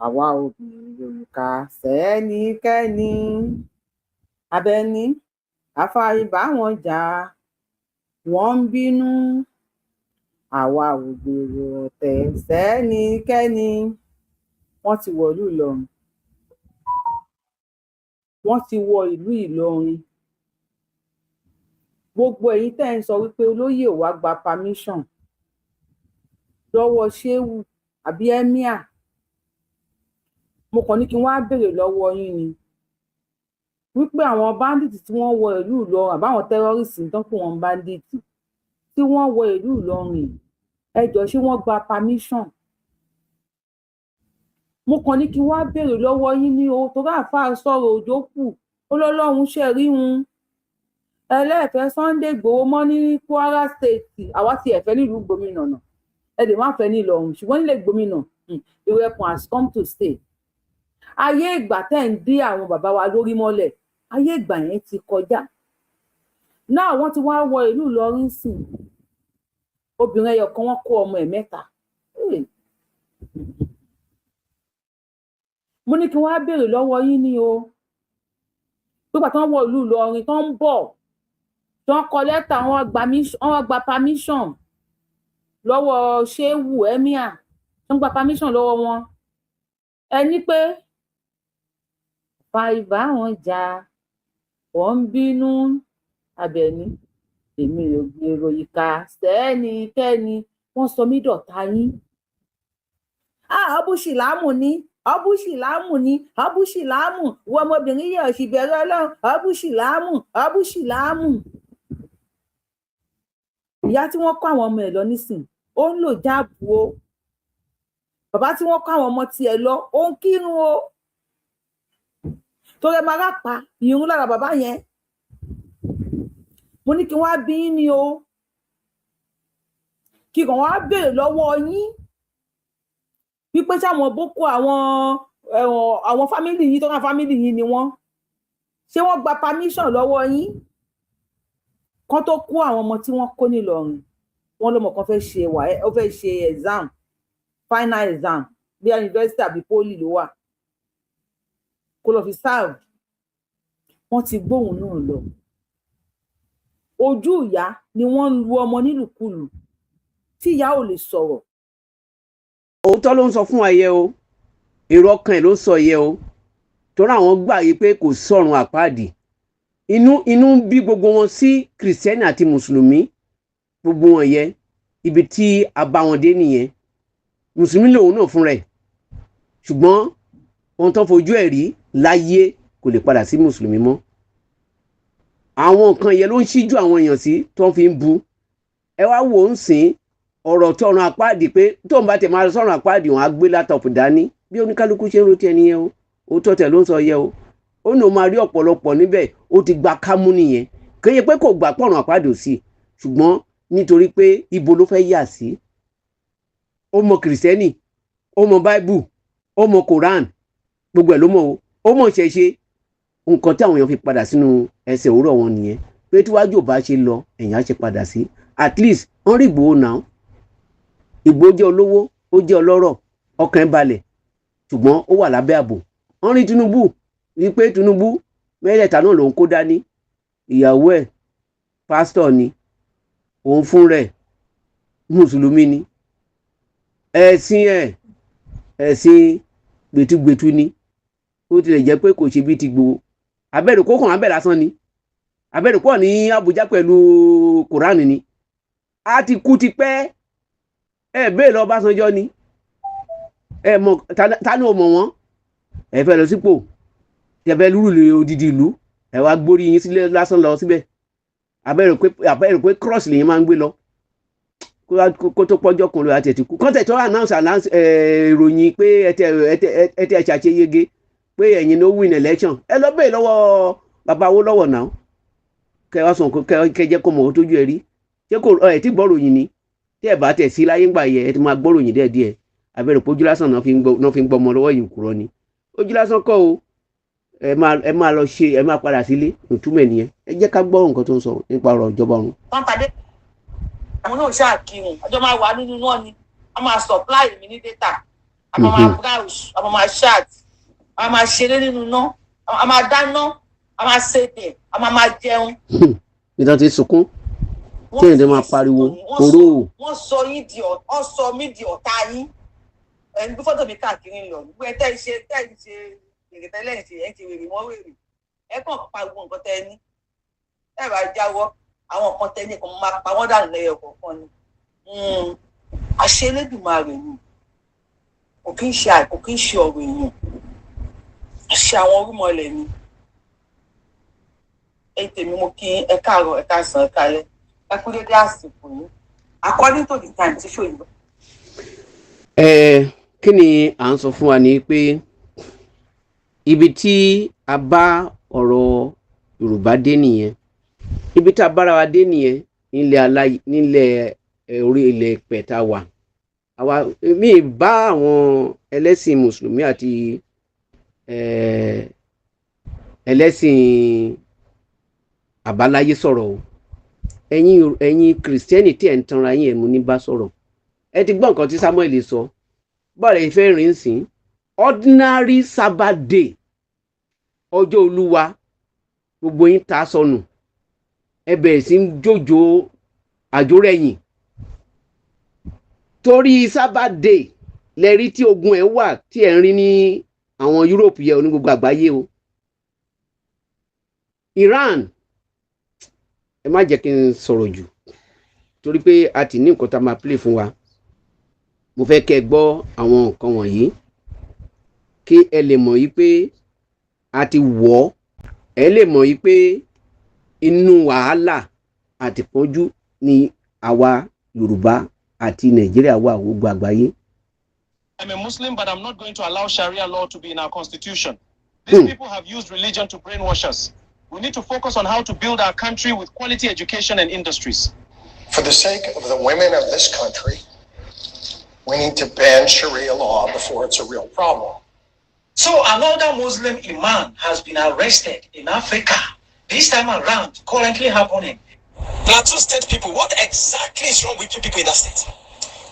Àwa obìnrin Yorùbá sẹ́nikẹ́ni abẹ́ni àfàìbá wọn jà, wọ́n ń bínú. Àwa ò gbèrò ọ̀tẹ̀ sẹ́nikẹ́ni. Wọ́n ti wọ̀lú Ìlọrin, wọ́n ti wọ ìlú Ìlọrin. Gbogbo ẹ̀yin tẹ́ ẹ̀ ń sọ wípé olóyè ò wá gba permission lọ́wọ́ Shehu àbí emir, mo kàn ní kí n wá béèrè lọ́wọ́ yín ni wípé àwọn bandit tí wọ́n wọ ìlú Ìlọrin, àbáwọn terrorist tó ń pè wọ́n bandit tí wọ́n wọ ìlú Ìlọrin, ẹ jọ̀ọ́, ṣé wọ́n gba permission? Mo kàn ní kí n wá béèrè lọ́wọ́ yín ní o, torí àáfàá sọ̀rọ̀ òjò kù, ó lọ́lọ́run ṣe rí un ẹlẹ́ẹ̀fẹ́ Sunday Igboho mọ́ ní Kwara State. Àwa ti ẹ̀fẹ́ nílùú gómìnà náà, ẹ lè má fẹ́ ní Ìlọrin, ṣùgbọ́n nílé gómìnà, ìrẹ̀kùn has come to stay. Ayé ìgbà tẹ́ ń dí àwọn bàbá wa lórí mọ́lẹ̀, ayé ìgbà yẹn ti kọjá náà. Wọ́n ti wá wọ ìlú Ìlọrin sìn. Obìnrin ẹyọ kan, wọ́n kó ọmọ ẹ̀ mẹ́ta. Hey. Mo ní kí wọ́n á béèrè lọ́wọ́ yín ní o, pípa tí wọ́n wọ ìlú Ìlọrin tó ń bọ̀, tí wọ́n kọ lẹ́tà, wọ́n gba permission lọ́wọ́ Shehu emir, wọ́n gba permission lọ́wọ́ wọn. Ẹ ní pé fàìbá wọn jà, wọ́n ń bínú. Abẹ́ní, èmi ò gbèrò ìkà sẹ́nikẹ́ni. Wọ́n sọ mí dọ̀tá yín. Ọbúṣìlámù ni, ọbúṣìlámù ni, ọbúṣìlámù. Wọ ọmọbìnrin yìí, ọ̀sì bẹ̀rẹ̀ Ọlọ́run. Ọbúṣìlámù, ọbúṣìlámù. Ìyá tí wọ́n kó àwọn ọmọ ẹ̀ lọ nísìn, ó ń lò jáàbù o. Bàbá tí wọ́n kó àwọn ọmọ tiẹ̀ lọ, ó ń kírun o, torí ẹ máa rápa ìrún lára bàbá yẹn. Mo ní kí wọ́n á bí yín ni o, kí kàn wọ́n á béèrè lọ́wọ́ yín wípé sáwọn boko, àwọn family yín tó ká family yín ni wọ́n, ṣé wọ́n gba permission lọ́wọ́ yín kán tó kó àwọn ọmọ tí wọ́n kó nílọrin? Wọ́n lọ́mọ kan fẹ́ ṣe wà, ó fẹ́ ṣe exam, final exam, bí university àbí poly ló wà, kó lọ fi serve. Wọ́n ti gbóhùn náà lọ. Ojú ìyá ni wọ́n ń lu ọmọ nílùkulù tí ìyá ò lè sọ̀rọ̀. Òótọ́ ló ń sọ fún ayẹ o, èrò ọkàn ẹ̀ ló ń sọ yẹ o, torí àwọn gbà yí pé kò sọ̀run àpáàdì. Inú ń bí gbogbo wọn sí Kìrìsìtẹ́nì àti Mùsùlùmí, gbogbo wọn yẹ. Ibi tí a bá wọn dé nìyẹn. Mùsùlùmí lòun náà fún rẹ̀, ṣùgbọ́n ohun tó fojú ẹ̀ rí láyé, kò lè padà sí Mùsùlùmí mọ́. Àwọn nǹkan yẹn ló ń ṣíjú àwọn èèyàn sí tó fi ń bu. Ẹ wá wò ó ń sìn ọ̀rọ̀ tọ̀run àpáàdì, pé tóun bá tẹ̀ máa lọ sọ̀run àpáàdì, wọn á gbé laptop dání. Bí oníkálukú ṣe ń ro tiẹ̀ nìyẹn o. Òótọ́ tẹ̀ ló ń sọ yẹ o. Ó ní o máa rí ọ̀pọ̀lọpọ̀ níbẹ̀, ó ti gba kámú nìyẹn. Kéye pé kò gbà pọ̀run àpáàdì ò sí, ṣùgbọ́n nítorí pé ibo ló fẹ́ yà sí. Ó mọ Kìrìsìtẹ́nì, ó mọ Báíbù, ó mọ Koran, gbogbo ẹ̀ ló mọ̀ o. Ó mọ̀ ṣẹ̀ṣe. Nǹkan tí àwọn èèyàn fi padà sínú ẹsẹ̀ òwúrọ̀ wọn nìyẹn, pé tíwájú ò bá ṣe lọ, èèyàn á ṣe padà sí. At least wọ́n rí Ìgbòho náà. Ìgbòho jẹ́ olówó, ó jẹ́ ọlọ́rọ̀, ọkàn ẹ̀ balẹ̀, ṣùgbọ́n ó wà lábẹ́ ààbò. Wọ́n rí Tinubu, wípé Tinubu mẹ́rẹ̀ẹ̀ta náà lòun kó dání. Ìyàwó ẹ̀ pásítọ̀ ni, òun fún rẹ̀ Mùsùlùmí ni, ẹ̀sìn ẹ̀ ẹ̀sìn gbẹtugbẹtu ni. Ó tilẹ̀ jẹ́ pé kò ṣe bí ti Ìgbòho. Abẹ́rẹ́ kó kàn abẹ́ lásán ni, abẹ́rẹ́ pọ̀ ní Àbújá pẹ̀lú Kùránì ni. A ti kú tipẹ́. Ẹ bẹ́ẹ̀ lọ Ọbásanjọ́ ni. Ẹ mọ ta ni ò mọ̀ wọ́n. Ẹ fẹ́ lọ sípò, ẹ fẹ́ lúrù odidi ìlú, ẹ wá gbórí yín sílẹ̀ lásán lọ síbẹ̀. Abẹ́rẹ́ pé cross lèyìn máa ń gbé lọ kó tó pọ́jọ́ kan lóra tẹ̀ ti kú. Kọ́ńtẹ̀ tó announce ìròyìn pé ẹ tẹ ṣàṣeyege, pé ẹ̀yin ló win election. Ẹ lọ bẹ́ẹ̀ lọ́wọ́ bàbá Awólọ́wọ̀ náà, kẹ wá sọ, kẹ jẹ́ kó mọ̀ ó tójú ẹ rí. Ṣé kò ẹ ti gbọ́ ròyìn ni? Tí ẹ bá tẹ̀ sí láyé ńgbà yẹ, ẹ ti máa gbọ́ ròyìn díẹ̀díẹ̀. Abẹ́rẹ́ pójú lásán náà fi ń gbọ́ ọmọ lọ́wọ́ yìí, kúrọ́ ni, ojú lásán kọ́ o. Ẹ máa lọ ṣe, ẹ máa padà sílé. Ìtumọ̀ ẹ̀ nìyẹn. Ẹ jẹ́ ká gbọ́ nǹkan tó ń sọ nípa ọ̀rọ̀ ìjọba ọ̀run. Wọ́n padà, àwọn náà ṣáà kírun, ọjọ́ máa wà nínú náà ni wọ́n máa supply mi ní data. A máa máa browse, a máa máa chat, a máa máa ṣeré nínú iná, a máa dáná, a máa ṣèdè, a máa máa jẹun. Bí wọ́n ti sunkún tí èèyàn máa pariwo oró. Wọ́n sọ mí di ọ̀tá yín. Ẹ̀ ń gbé fọ́tò mi káàkiri lọ. Gbogbo ẹ tẹ́ ẹ ṣe, tẹ́ ẹ ṣe wèrè tẹ́lẹ̀ ń ṣe, ẹ̀ ń ṣe wèrè wọ́n wèrè. Ẹ kàn pa gbogbo nǹkan tẹ́ ẹ ní. Ẹ bá jáwọ́, àwọn nǹkan tẹ́ ẹ ní kan máa pa wọ́n dànù lẹ́yọ kọ̀ọ̀kan ni. Àṣẹ Elédùmarè ni, kò kí ń ṣe ọ̀rọ̀ èèyàn. Àṣẹ àwọn orúmọlẹ̀ ni. Ẹ tèmi, mo kí ẹ káàárọ̀, ẹ káàsán, ẹ káalẹ́, ẹ kú dédé àsìkò yìí, according to the time tí ṣòyìn. Ẹ kí ni à ń sọ fún wa ni pé ibi tí a bá ọ̀rọ̀ Yorùbá dé nìyẹn, ibi tá a bára wa dé nìyẹn nílẹ̀ aláyé, nílẹ̀ orí ilẹ̀ ìpẹ̀ tá a wà. Àwa mi bá àwọn ẹlẹ́sìn mùsùlùmí àti ẹlẹ́sìn àbáláyé sọ̀rọ̀ o. Ẹ̀yin kìrìsìtẹ́nì tí ẹ̀ ń tanra yín, ẹ̀ mú ní bá sọ̀rọ̀. Ẹ ti gbọ́ nǹkan tí Samuel sọ. Bọ́ọ̀lù ìfẹ́ rìn sí ordinary Sabbath day, ọjọ́ Olúwa, gbogbo yín ta sọnù, ẹ bẹ̀rẹ̀ sí ń jòjò àjórẹ̀yìn torí Sabbath day. Lẹ́rí tí ogun ẹ̀ wà tí ẹ̀ ń rí ní àwọn Europe yẹ, oní gbogbo àgbáyé o. Iran, ẹ má jẹ́ kí n sọ̀rọ̀ jù torí pé a ti ní nǹkan tá a máa play fún wa. Mo fẹ́ kẹ́ ẹ gbọ́ àwọn nǹkan wọ̀nyí kí ẹ lè mọ̀ yí pé a ti wọ̀ ọ́, ẹ lè mọ̀ yí pé inú wàhálà àti pọ́njú ni àwa Yorùbá àti Nàìjíríà wà, gbogbo àgbáyé. I'm a Muslim, but I'm not going to allow Sharia law to be in our constitution. These people have used religion to brainwash us. We need to focus on how to build our country with quality education and industries. For the sake of the women of this country, we need to ban Sharia law before it's a real problem. So another Muslim imam has been arrested in Africa. This time around, currently happening. Plateau State people, what exactly is wrong with you people in that state?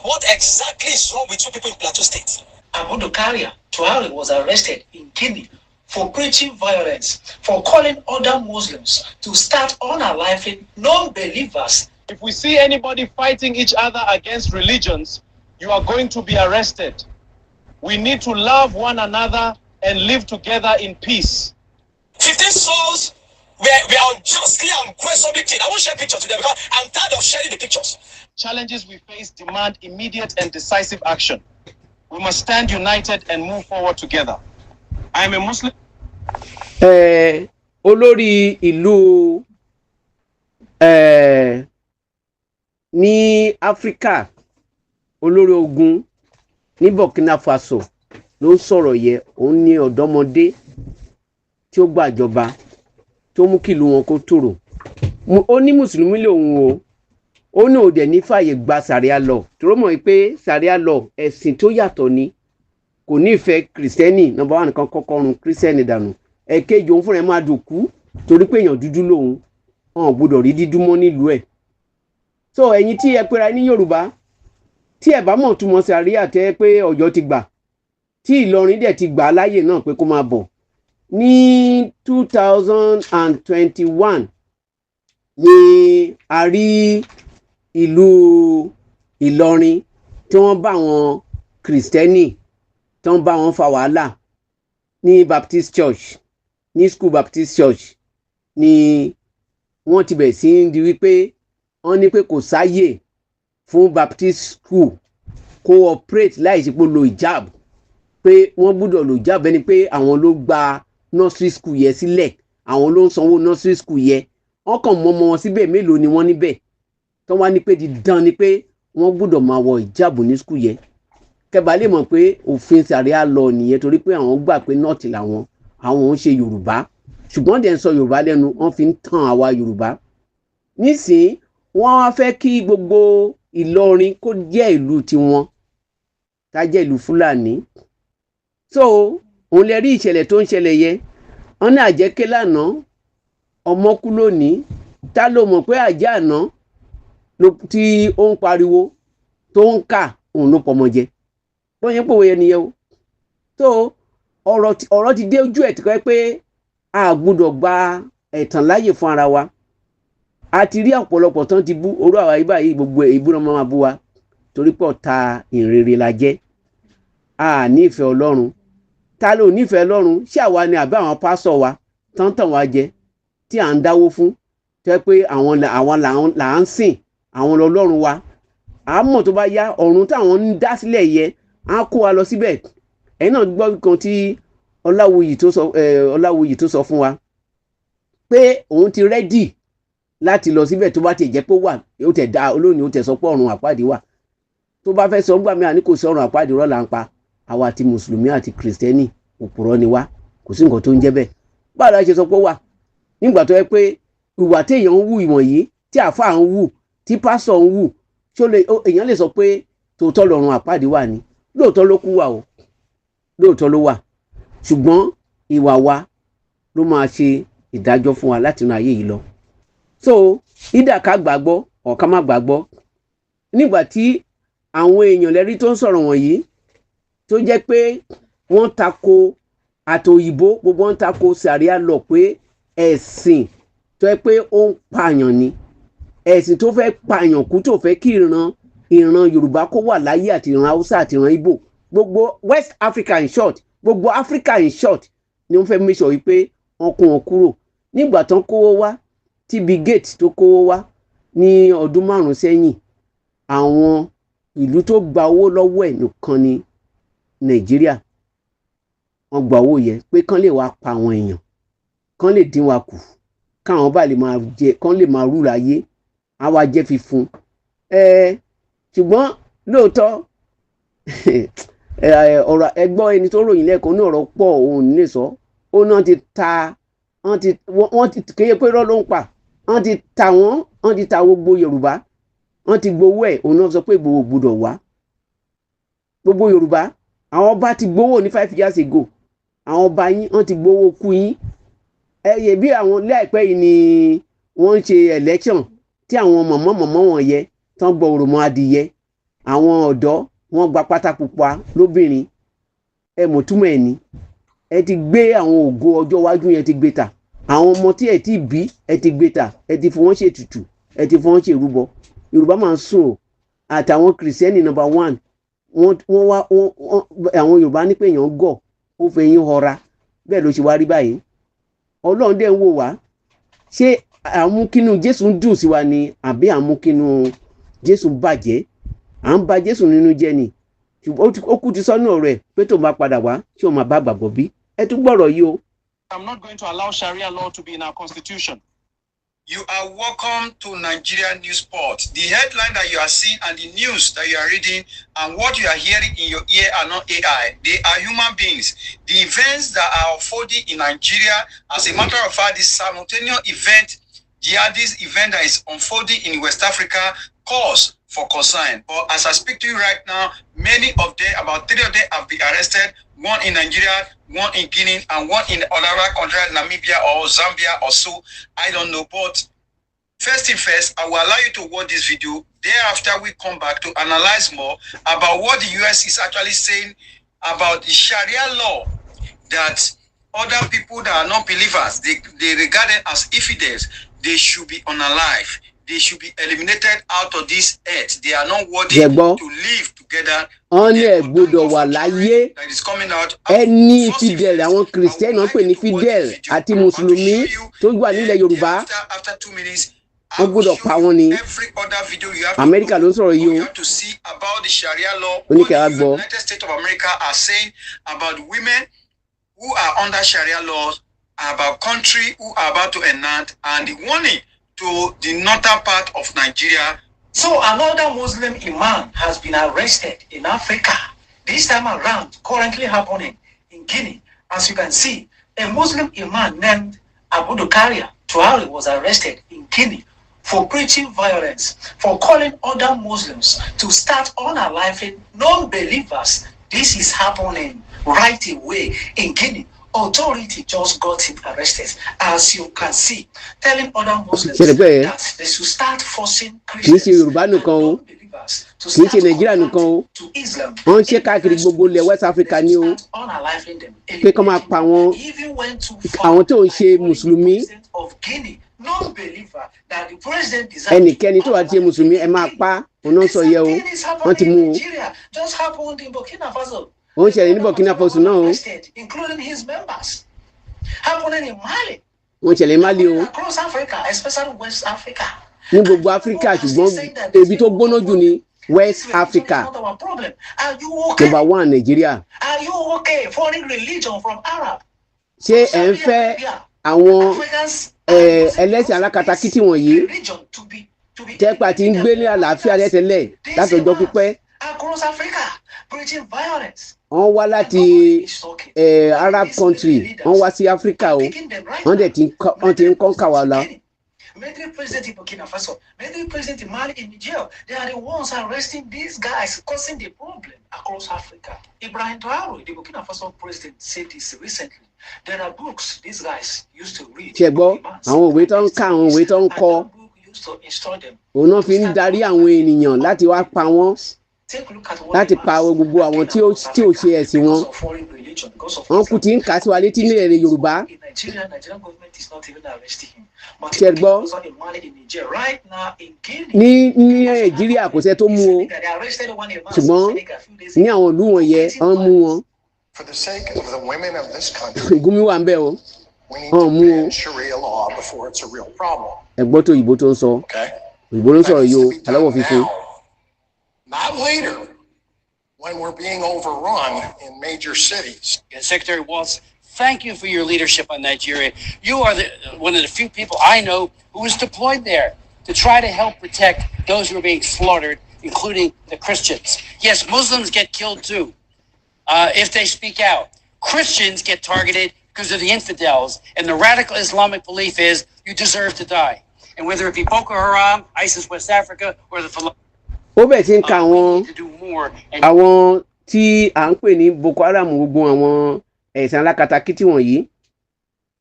What exactly is wrong with you people in Plateau State? Abu Karia Tuari was arrested in Guinea for preaching violence, for calling other Muslims to start unaliving non-believers. If we see anybody fighting each other against religions, you are going to be arrested. We need to love one another and live together in peace. 15 souls were unjustly and questionably killed. I won't share pictures today because I'm tired of sharing the pictures. Challenges we face demand immediate and decisive action. We must stand united and move forward together. I am a Muslim. Olórí ìlú ní Áfíríkà, olórí ogun ní Burkina Faso ló ń sọ̀rọ̀ yẹ. Òun ní ọ̀dọ́mọdé tí ó gbàjọba tó mú kí ìlú wọn kó tòrò. Ó ní mùsùlùmí lòun o, ó ní òde ní fàyè gba Sharia law tó mọ̀ pé Sharia law, ẹ̀sìn tó yàtọ̀ ni. Kò nífẹ̀ẹ́ kìrìsìtẹ́nì. Number one kan, kọ́kọ́ run kìrìsìtẹ́nì dànù. Ẹ̀kejì, òun fúnra ẹ̀ máa dùn kú torí pé èèyàn dúdú lòun, wọn ò gbọdọ̀ rí dídú mọ́ nílùú ẹ̀. So ẹ̀yin tí ẹ pera ní Yorùbá, tí ẹ bá mọ̀ túmọ̀ sàríà tẹ́ pé Ọ̀yọ́ ti gbà, tí Ìlọrin dẹ̀ ti gbà á láàyè náà pé kó máa bọ̀ ní 2021 ni a rí ìlú Ìlọrin tí wọ́n bá àwọn kìrìsìtẹ́nì, tí wọ́n bá wọn fa wàhálà ní Baptist Church, ní School Baptist Church ni wọ́n ti bẹ̀rẹ̀ sí í di wípé wọ́n ní pé kò sáyè fún Baptist school kó operate láì ṣe pé ó lo hijab, pé wọ́n gbúdọ̀ lo hijab, ẹni pé àwọn ló gba nursery school yẹn sílẹ̀, àwọn ló ń sanwó nursery school yẹn. Wọ́n kàn mọ́ ọmọ wọn síbẹ̀. Mélòó ni wọ́n níbẹ̀ tó wá ní pé dídán ni pé wọ́n gbúdọ̀ máa wọ hijab ní school yẹn? Kẹba lè mọ̀ pé òfin sàríà lọ nìyẹn, torí pé àwọn gbà pé North làwọn, àwọn ò ń ṣe Yorùbá, ṣùgbọ́n dẹ̀ ń sọ Yorùbá lẹ́nu, wọ́n fi ń tàn àwa Yorùbá. Nísìnyí, wọ́n wá fẹ́ kí gbogbo Ìlọrin kó jẹ́ ìlú tiwọn, tá jẹ́ ìlú Fúlàní. So òun lè rí ìṣẹ̀lẹ̀ tó ń ṣẹlẹ̀ yẹ. Wọ́n ní àjẹké lánàá, ọmọ kú lónìí. Ta ló mọ̀ pé àjẹ́ àná tí ó ń pariwo tó ń kà, òun ló pọmọ jẹ? Bọ́n yẹn pòwe yẹn nìyẹn o. Tó ọ̀rọ̀ ti dé ojú ẹ̀ tí kọ́ pé a gbọ́dọ̀ gba ẹ̀tàn láàyè fún ara wa. A ti rí ọ̀pọ̀lọpọ̀ tán ti bú orú àwa yìí báyìí, gbogbo ìbú náà máa bú wa torí pé ọ̀tá ìrere la jẹ́. A nífẹ̀ẹ́ Ọlọ́run. Ta ló nífẹ̀ẹ́ Ọlọ́run? Ṣé àwa ni àbí àwọn pásọ̀ wa tán tàn wá jẹ tí à ń dáwó fún, tó yẹ pé àwọn là ń sìn, àwọn lọ́lọ́run wa? Àmọ́ tó bá yá, ọ̀run táwọn ń dá sílẹ̀ yẹ á kó wa lọ síbẹ̀. Ẹ̀yin náà gbọ́ kan tí Ọláwuyì tó sọ fún wa pé òun ti ready láti lọ síbẹ̀ tó bá ti jẹ́ pé ó wà. Ó tẹ̀ dá olóyìn, ó tẹ̀ sọ pé ọ̀run àpáàdé wà. Tó bá fẹ́ sọ gbà mí, àní kò sí ọ̀run àpáàdé, rọ́ là ń pa. Àwa àti mùsùlùmí àti kìrìsìtẹ́nì, òpùrọ́ ni wá. Kò sí nǹkan tó ń jẹ́ bẹ́ẹ̀. Báwo la ṣe sọ pé ó wà nígbà tó yẹ pé ìwà téèyàn ń wù ìwọ̀nyí, tí àáfàá ń wù, tí pásọ̀ ń wù, ṣó lè èèyàn lè sọ pé tòótọ́ lọ́run àpáàdé wà ní? Lóòótọ́ ló kú wà o, lóòótọ́ ló wà, ṣùgbọ́n ìwà wa ló máa ṣe ìdájọ́ fún wa láti inú ayé yìí lọ. So ìdá ká gbàgbọ́ ọ̀ká má gbàgbọ́. Nígbà tí àwọn èèyàn lẹ́rí tó ń sọ̀rọ̀ wọ̀nyí, tó jẹ́ pé wọ́n tako àtòyìnbó, gbogbo wọn tako sàríà lọ pé ẹ̀sìn tó yẹ pé ó ń pààyàn ni, ẹ̀sìn tó fẹ́ pààyàn kú, tó fẹ́ kí ìran Yorùbá kó wà láyé, àti ìran Haúsá àti ìran Ìgbò, gbogbo West Africa in short, gbogbo Africa in short, ni wọ́n fẹ́ make sure wípé wọ́n kó wọn kúrò. Nígbà tán kówó wá, tí Bill Gates tó kówó wá ní ọdún 5 sẹ́yìn, àwọn ìlú tó gba owó lọ́wọ́ ẹ̀ nìkan ní Nàìjíríà. Wọ́n gba owó yẹn pé kán lè wá pa àwọn èèyàn, kán lè dín wa kù, káwọn bá lè máa jẹ, kán lè máa rúra ayé àwa jẹ́ fífún ẹ. Ṣùgbọ́n lóòótọ́ ọ̀rọ̀ ẹgbọ́ ẹni tó ròyìn lẹ́ẹ̀kan ní ọ̀rọ̀ pọ̀, òun ní lè sọ. Ó náà ti ta wọ́n, ti wọ́n ti kéye pé irọ́ ló ń pa. Wọ́n ti ta wọ́n, wọ́n ti ta gbogbo Yorùbá, wọ́n ti gbowó ẹ̀. Òun náà sọ pé Ìgbòho gbọ́dọ̀ wá. Gbogbo Yorùbá, àwọn ọba ti gbowó ní 5 years ago. Àwọn ọba yín, wọ́n ti gbowó kú yín. Ẹ yẹ bí àwọn láìpẹ́ yìí ni wọ́n ń ṣe election, tí àwọn mọ̀mọ́ mọ̀mọ́ wọn yẹ tán gbọ́ òròmọ adìyẹ, àwọn ọ̀dọ́ wọ́n gba pátá pupa lóbìnrin. Ẹ mọ̀ túmọ̀ ẹ̀ ní ẹ ti gbé àwọn ògo ọjọ́ iwájú yẹn ti gbé ta. Àwọn ọmọ tí ẹ ti bí, ẹ ti gbé ta, ẹ ti fi wọ́n ṣe ètùtù, ẹ ti fi wọ́n ṣe ìrúbọ. Yorùbá máa ń sùn o, àtàwọn kìrìsìtẹ́nì number one. Wọ́n wá wọ́n àwọn Yorùbá ní pé èèyàn gọ̀, ó fẹ́ yín họra. Bẹ́ẹ̀ ló ṣe wá rí báyìí. Ọlọ́run dẹ̀ ń wò wá. Ṣé àmúkínú Jésù ń dùn sí wa ni, àbí àmúkínú Jésù bàjẹ́? À ń ba Jésù nínú jẹ́ ni. Ṣùgbọ́n ó kú ti sọ́nù ọ̀rọ̀ ẹ̀ pé tó máa padà wá, ṣé ó máa bá gbàgbọ́ bí? Ẹ tún gbọ́rọ̀ yìí o. I'm not going to allow Sharia law to be in our constitution. You are welcome to Nigeria Newsport. The headline that you are seeing and the news that you are reading and what you are hearing in your ear are not AI. They are human beings. The events that are unfolding in Nigeria, as a matter of fact, the simultaneous event, jihadist event that is unfolding in West Africa, cause for concern. But as I speak to you right now, many of them, about three of them, have been arrested. One in Nigeria, one in Guinea, and one in other country, Namibia or Zambia or so. I don't know. But first thing first, I will allow you to watch this video. Thereafter, we come back to analyze more about what the US is actually saying about the Sharia law that other people that are not believers, they regard it as infidels. They should be unalive. They should be eliminated out of this earth. They are not worthy Ṣé gbọ́? To live together. Wọ́n ní ẹ gbọ́dọ̀ wà láyé. That is coming out. Ẹni infidel, àwọn kìrìsìtẹ́nì wọ́n pè ní infidel, àti mùsùlùmí tó wà nílẹ̀ Yorùbá, After 2 minutes, wọ́n gbọ́dọ̀ pa wọ́n ni. every other video you have Amẹ́ríkà ló ń sọ̀rọ̀ yìí o. to see about the Sharia law, Ó ní kí a what the gbọ́. United States of America are saying about women who are under Sharia laws, about country who are about to enact, and the warning to the northern part of Nigeria. So another Muslim imam has been arrested in Africa. This time around, currently happening in Guinea. As you can see, a Muslim imam named Aboubacar Traore was arrested in Guinea for preaching violence, for calling other Muslims to start unaliving non-believers. This is happening right away in Guinea. Authority just got him arrested, as you can see, telling other Muslims Ṣe lè pẹ́ that they should start forcing kì í ṣe Yorùbá nìkan o. Kì í ṣe Nàìjíríà nìkan o, wọ́n ń ṣe káàkiri gbogbo ilẹ̀ West Africa ní o, pé kọ́ máa pa àwọn tó ń ṣe mùsùlùmí. Ẹnikẹ́ni tó bá ti ṣe mùsùlùmí, ẹ máa pa. Òun náà sọ yẹ o, wọ́n ti mú o. Ó ń ṣẹlẹ̀ ní Burkina Faso náà o, wọ́n ṣẹlẹ̀ ní Mali o, ní gbogbo Áfíríkà, ṣùgbọ́n ibi tó gbóná jù ní West Africa, number one, Nàìjíríà. Ṣé ẹ̀ ń fẹ́ àwọn ẹlẹ́sìn alákatakítí wọ̀nyí tẹ́pà tí ń gbé ní àlàáfíà tẹ́tẹ́lẹ̀ látọjọ́ pípẹ́? Wọ́n wá láti Arab country, wọ́n wá sí Áfíríkà o, wọ́n dẹ̀ ti ń conquer wa lọ. Military president in Burkina Faso, military president in Mali, in Niger, they are the ones arresting these guys, causing the problem across Africa. Ibrahim Traore, the Burkina Faso president, said this recently. There are books these guys used to read. Ṣe gbọ́ àwọn òwe tó ń ká, àwọn òwe tó ń kọ, òun náà fi ń darí àwọn ènìyàn láti wá pa wọ́n, láti pa gbogbo àwọn tí ó ṣe ẹ̀sìn wọn. Wọn kú ti ń kà sí wa létí nílẹ̀ Yorùbá. Ṣe gbọ́, ní Nàìjíríà kò sẹ́ tó mú o, ṣùgbọ́n ní àwọn ìlú wọ̀nyẹn, wọ́n mú wọn. For the sake of the women of this country, Gumi wà ń bẹ̀ o. we need Wọ́n to mú o. ban Sharia law before it's a real problem. Ẹ gbọ́ tó òyìnbó tó ń sọ. Òyìnbó ló ń sọ̀rọ̀ yìí o, aláwọ̀ funfun. Not later, when we're being overrun in major cities. Secretary Waltz, thank you for your leadership on Nigeria. You are one of the few people I know who was deployed there to try to help protect those who are being slaughtered, including the Christians. Yes, Muslims get killed too if they speak out. Christians get targeted because of the infidels, and the radical Islamic belief is you deserve to die. And whether it be Boko Haram, ISIS West Africa, or the Ó bẹ̀ tí ń ka àwọn tí à ń pè ní Boko Haram, gbogbo àwọn ẹ̀sìn alákatakítí wọ̀nyí,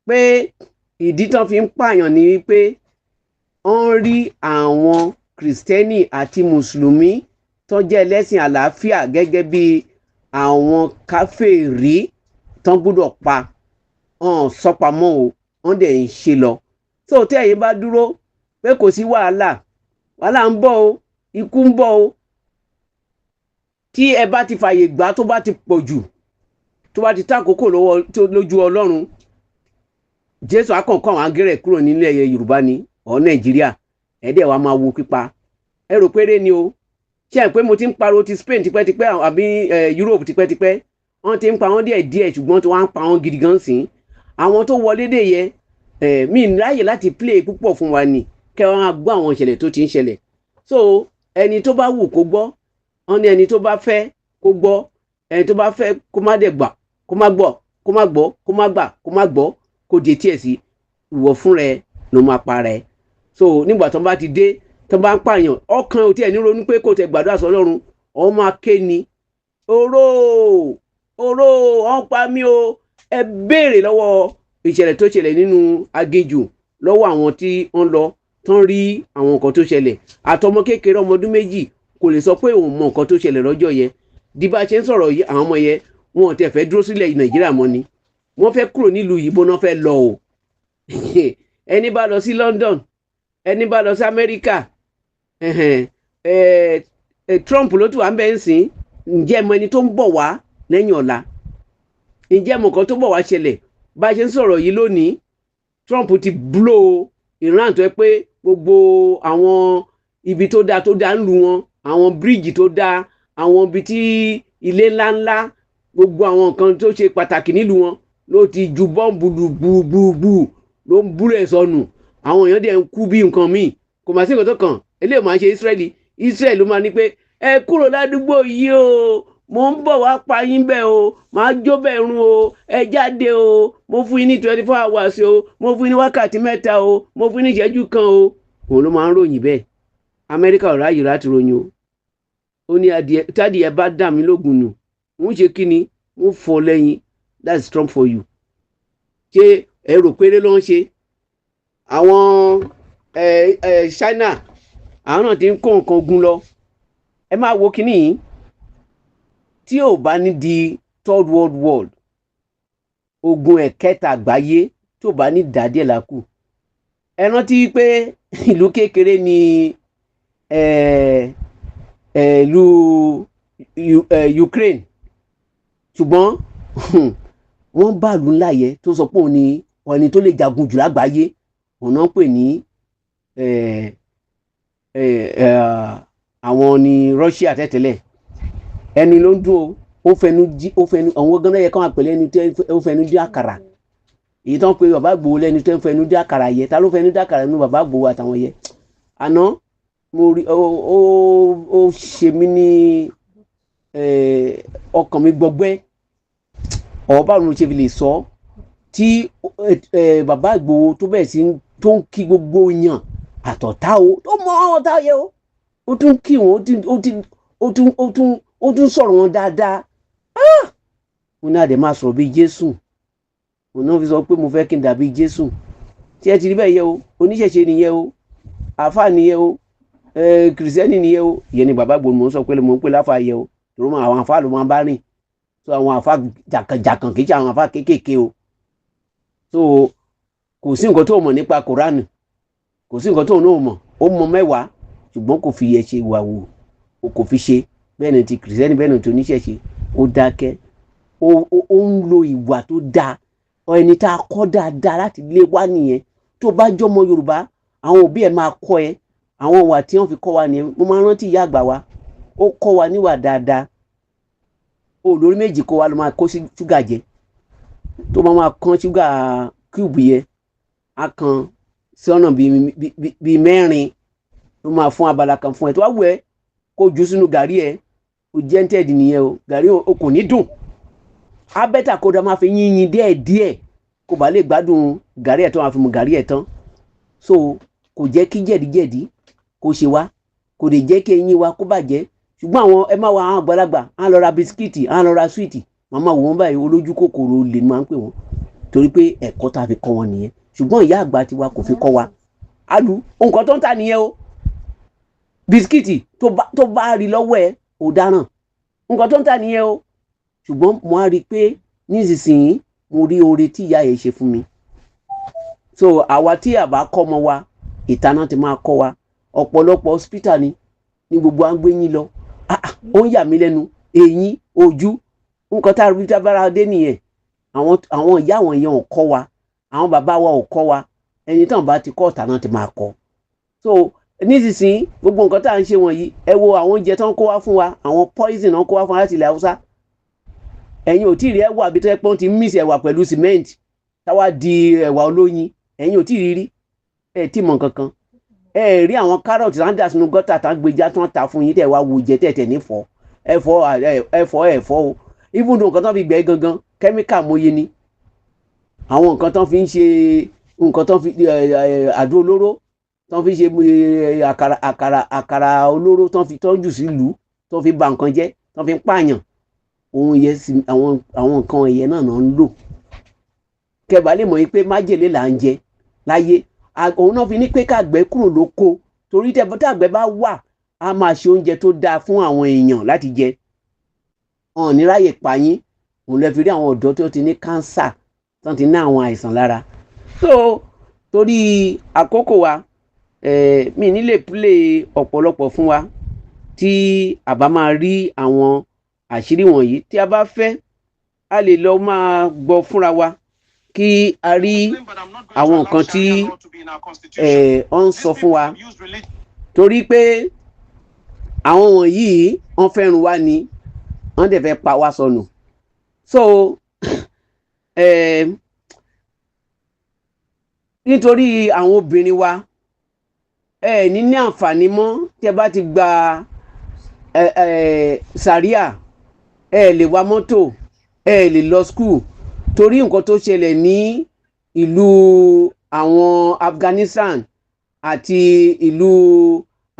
pé ìdí tán fi ń pààyàn ni wípé wọ́n rí àwọn Kìrìsìtẹ́nì àti Mùsùlùmí tó jẹ́ ẹlẹ́sìn àlàáfíà gẹ́gẹ́ bí àwọn káfíìrì tán gbọ́dọ̀ pa. Ọ̀n sọpamọ́ o, wọ́n dẹ̀ ń ṣe lọ. Tó tẹ́ ẹ̀yin bá dúró pé kò sí wàhálà, wàhálà ń bọ̀ o, ikú ń bọ̀ o. Tí ẹ bá ti fààyè gbà, tó bá ti pọ̀ jù, tó bá ti tákòókò lọ́wọ́ lójú Ọlọ́run, Jésù akọ̀ǹkọ̀ àwọn agẹ́rẹ̀ kúrò nílẹ̀ Yorùbá ni ọ̀ Nàìjíríà. Ẹ̀ẹ́dẹ̀ wa máa wo pípa. Ẹ rò péré ni o. Ṣé ẹ pé mo ti ń pariwo ti Spain tipẹ́tipẹ́ àbí Europe tipẹ́tipẹ́? Wọ́n ti ń pa wọ́n díẹ̀ díẹ̀, ṣùgbọ́n tí wọ́n á pa wọ́n gidi gan sí àwọn tó wọlé dé yẹ. Mi ráyè láti play púpọ̀ fún wa ni kẹ́ wọ́n á gbọ́ àwọn ìṣẹ̀lẹ̀ tó ti ń ṣẹlẹ̀. So ẹni tó bá wù kó gbọ́, wọ́n ní ẹni tó bá fẹ́ kó gbọ́, ẹni tó bá fẹ́ kó má dẹ̀ gbà, kó má gbọ́, kó má gbọ́, kó má gbà, kó má gbọ́, kó di etí ẹ̀ sí. Ìwọ fún rẹ ló máa pa rẹ. So nígbà tó bá ti dé, tó bá ń pààyàn, ọkàn ò tiẹ̀ ní ronú pé kò tẹ̀ gbàdúrà sọ́lọ́run. Ọ máa ké ni, "Oró, oró, ọ̀n pa mí o." Ẹ béèrè lọ́wọ́ ìṣẹ̀lẹ̀ tó ṣẹlẹ̀ nínú aginjù, lọ́wọ́ àwọn tí wọ́n lọ tán rí àwọn nǹkan tó ṣẹlẹ̀. Àtọmọ kékeré ọmọ ọdún 2 kò lè sọ pé òun mọ nǹkan tó ṣẹlẹ̀ lọ́jọ́ yẹn. Di bá a ṣe ń sọ̀rọ̀ yìí, àwọn ọmọ yẹn, wọn ò tẹ̀ fẹ́ dúró sílẹ̀ Nàìjíríà mọ́ ni. Wọ́n fẹ́ kúrò nílùú yìí, bó náà fẹ́ lọ o. Ẹni bá lọ sí London, ẹni bá lọ sí Amẹ́ríkà, Trump ló tún wà ń bẹ́ ń sìn. Ǹjẹ́ mọ ẹni tó ń bọ̀ wá lẹ́yìn ọ̀la? Ǹjẹ́ mọ nǹkan tó bọ̀ wá ṣẹlẹ̀? Bá a ṣe ń sọ̀rọ̀ yìí lónìí, Trump ti blow Iran, tó yẹ pé gbogbo àwọn ibi tó dáa tó dáa ń lu wọn, àwọn bíríìjì tó dáa, àwọn ibi tí ilé ńláńlá, gbogbo àwọn nǹkan tó ṣe pàtàkì nílùú wọn ló ti ju bọ́ǹbù lù gbùgbùgbù, ló ń búrẹ̀ sọnù. Àwọn èèyàn dẹ̀ ń kú bí nǹkan míì, kò mà sí nǹkan tó kàn. Eléyìí máa ń ṣe Israeli. Israel ló máa ní pé ẹ kúrò ládùúgbò yìí o, mo ń bọ̀ wá pa yín bẹ́ẹ̀ o, màá jó bẹ́ẹ̀ run o, ẹ jáde o, mo fún yín ní 24 hours o, mo fún yín ní wákàtí 3 o, mo fún yín ní ìṣẹ́jú kan o. Òun ló máa ń ròyìn bẹ́ẹ̀. Amẹ́ríkà ò ráyè láti ròyìn o. Ó ní adìẹ tádìẹ bá dà mí lógun nù, ń ṣe kí ni ń fọ lẹ́yìn. That's Trump for you. Ṣé ẹ rò péré ló ń ṣe? Àwọn China, àwọn náà ti ń kó nǹkan ogun lọ. Ẹ máa wo kínní yìí, tí ò bá ní di Third World War, ogun ẹ̀kẹta àgbáyé, tó bá ní dàdíẹ̀ lákù. Ẹ rántí pé ìlú kékeré ni ìlú Ukraine, ṣùgbọ́n wọ́n bá ìlú ńlá yẹ tó sọ pé òun ni ẹni tó lè jagun jù lágbàáyé, òun náà ń pè ní àwọn ní Russia tẹ́tẹ́lẹ̀. Ẹni ló ń dún o, ó fẹnu jí, ó fẹnu àwọn ganan yẹ káwọn àpẹẹrẹ ẹni tó ó fẹnu dín àkàrà, èyí tó ń pe bàbá Ìgbòho lẹ́ni tó ń fẹnu dín àkàrà yẹ. Ta ló fẹnu dín àkàrà nínú bàbá Ìgbòho àtàwọn yẹ? Àná mo rí ó ṣe mí ní ọkàn mi gbọgbẹ́. Ọ̀ báwo ni mo ṣe fi lè sọ tí bàbá Ìgbòho tó bẹ̀rẹ̀ sí tó ń kí gbogbo yàn àtọ̀tá o, tó mọ ọ̀tá yẹ o, ó tún kí wọn, ó tún sọ̀rọ̀ wọn dáadáa. Mo ní àdè máa sọ̀rọ̀ bíi Jésù. Òun náà fi sọ pé mo fẹ́ kí n dàbí Jésù. Tí ẹ ti rí bẹ́ẹ̀ yẹ o, oníṣẹ̀ṣe nìyẹn o, àáfàá nìyẹn o, kìrìsìtẹ́nì nìyẹn o. Ìyẹn ni bàbá Ìgbòho mò ń sọ pé mò ń pè láfa yẹ o, torí àwọn àáfàá ló máa ń bá rìn. So àwọn àáfàá jàkànjàkàn, kì í ṣe àwọn àáfàá kéékèèké o. So kò sí nǹkan tó mọ̀ nípa Kòránì, kò sí nǹkan tó náà mọ̀. Ó mọ mẹ́wàá, ṣùgbọ́n kò fi yẹ ṣe ìwà wò, kò fi ṣe. Bẹ́ẹ̀ ni ti kìrìsìtẹ́nì, bẹ́ẹ̀ ni ti oníṣẹ̀ṣe. Ó dákẹ́, ó ń lo ìwà tó dáa. Ẹni tá a kọ́ dáadáa láti lé wá nìyẹn. Tó bá jọmọ Yorùbá, àwọn òbí ẹ̀ máa kọ́ ẹ. Àwọn ìwà tí wọ́n fi kọ́ wa nìyẹn. Mo máa ń rántí ìyá àgbà wa, ó kọ́ wa níwà dáadáa. Ó lórí méjì kó wa ló máa kó ṣúgà jẹ, tó máa máa kán ṣúgà cube yẹn, á kan sí ọ̀nà bíi mẹ́rin, ló máa fún abala kan fún ẹ. Tó wá wù ẹ́ kó jù sínú gàrí ẹ, o jẹ́ńtẹ̀dì nìyẹn o. Gàrí o kò ní dùn, á better kó dá máa fi yín yín díẹ̀ díẹ̀, kó bá lè gbádùn gàrí ẹ̀ tó máa fi mu gàrí ẹ̀ tán. So kò jẹ́ kí jẹ̀díjẹ̀dí kó ṣe wá, kò lè jẹ́ kí eyín wa kó bàjẹ́. Ṣùgbọ́n àwọn ẹ má wa àwọn àgbàlagbà á lọ ra bisikíìtì, á lọ ra sweet, màmá wò wọ́n báyìí, olójú kòkòrò olè máa ń pè wọ́n, torí pé ẹ̀kọ́ tá a fi kọ́ wọn nìyẹn. Ṣùgbọ́n ìyá àgbà tiwa kò fi kọ́ wa. Alu nǹkan tó ń tà nìyẹn o. Bisikíìtì tó bá rí lọ́wọ́ ẹ̀, ò dáràn. Nǹkan tó ń tà nìyẹn o. Ṣùgbọ́n mo á rí i pé nísinsìnyí mo rí oore tí ìyá yẹn ṣe fún mi. So àwa tí a bá kọ́ ọmọ wa, ìtaná ti máa kọ́ wa. Ọ̀pọ̀lọpọ̀ hospital ni ní gbogbo à ń gbé yín lọ. Ah, ah, ó ń yà mí lẹ́nu, eyín, ojú, nǹkan tá a rí tábára dé nìyẹn. Àwọn ìyá àwọn yẹn ò kọ́ wa, àwọn bàbá wa ò kọ́ wa. Ẹni tán bá ti kọ́, ọ̀tá náà ti máa kọ́. So nísinsìnyí, gbogbo nǹkan tá à ń ṣe wọ̀nyí, ẹ wo àwọn oúnjẹ tó ń kó wá fún wa, àwọn poison tó ń kó wá fún wa láti ilẹ̀ Haúsá. Ẹ̀yin ò tí ì rí ẹ̀wà bí tó yẹ pé wọ́n ti mix ẹ̀wà pẹ̀lú cement táwa di ẹ̀wà olóyin. Ẹ̀yin ò tí ì rí rí, ẹ̀ tí mọ̀ nǹkan kan. Ẹ rí àwọn carrot tá ń dà sínú gọ́tà, tá ń gbèjà, tó ń ta fún yín, tẹ̀ wá wo jẹ, tẹ̀ ní fọ́ ẹ̀fọ́ ẹ̀fọ́ ẹ̀fọ́ o. Even though nǹkan tó fi gbẹ́ gangan, kẹ́míkà mọ́ye ni àwọn nǹkan tó fi ń ṣe, nǹkan tó fi àdó olóró tó fi ṣe, àkàrà olóró tó fi tọ́jú sílùú, tó fi ba nǹkan jẹ́, tó fi ń pààyàn, ohun yẹn sì àwọn nǹkan ẹ̀yẹ náà náà ń lò. Kẹbàá lè mọ̀ yín pé májèlé là ń jẹ láyé. Òun náà fi ní pé káàgbẹ́ kúrò lóko, torí tàgbẹ́ bá wà, á máa ṣe oúnjẹ tó dáa fún àwọn èèyàn láti jẹ, wọn ò ní ráyè pa yín. Òun lè fi rí àwọn ọ̀dọ́ tó ti ní cancer, tó ti ní àwọn àìsàn lára. So torí àkókò wa, mi ní lè play ọ̀pọ̀lọpọ̀ fún wa tí a bá máa rí àwọn àṣírí wọ̀nyí. Tí a bá fẹ́, a lè lọ máa gbọ́ fúnra wa kí a rí àwọn nǹkan tí ọ ń sọ fún wa, torí pé àwọn wọ̀nyí, wọ́n fẹ́ràn wa ni, wọ́n dẹ̀ fẹ́ pa wá sọnù. So nítorí àwọn obìnrin wa, ẹ ní àǹfààní mọ́. Tí ẹ bá ti gba ẹ ẹ sàríà, ẹ lè wa mọ́tò, ẹ lè lọ school, torí nǹkan tó ṣẹlẹ̀ ní ìlú àwọn Afghanistan àti ìlú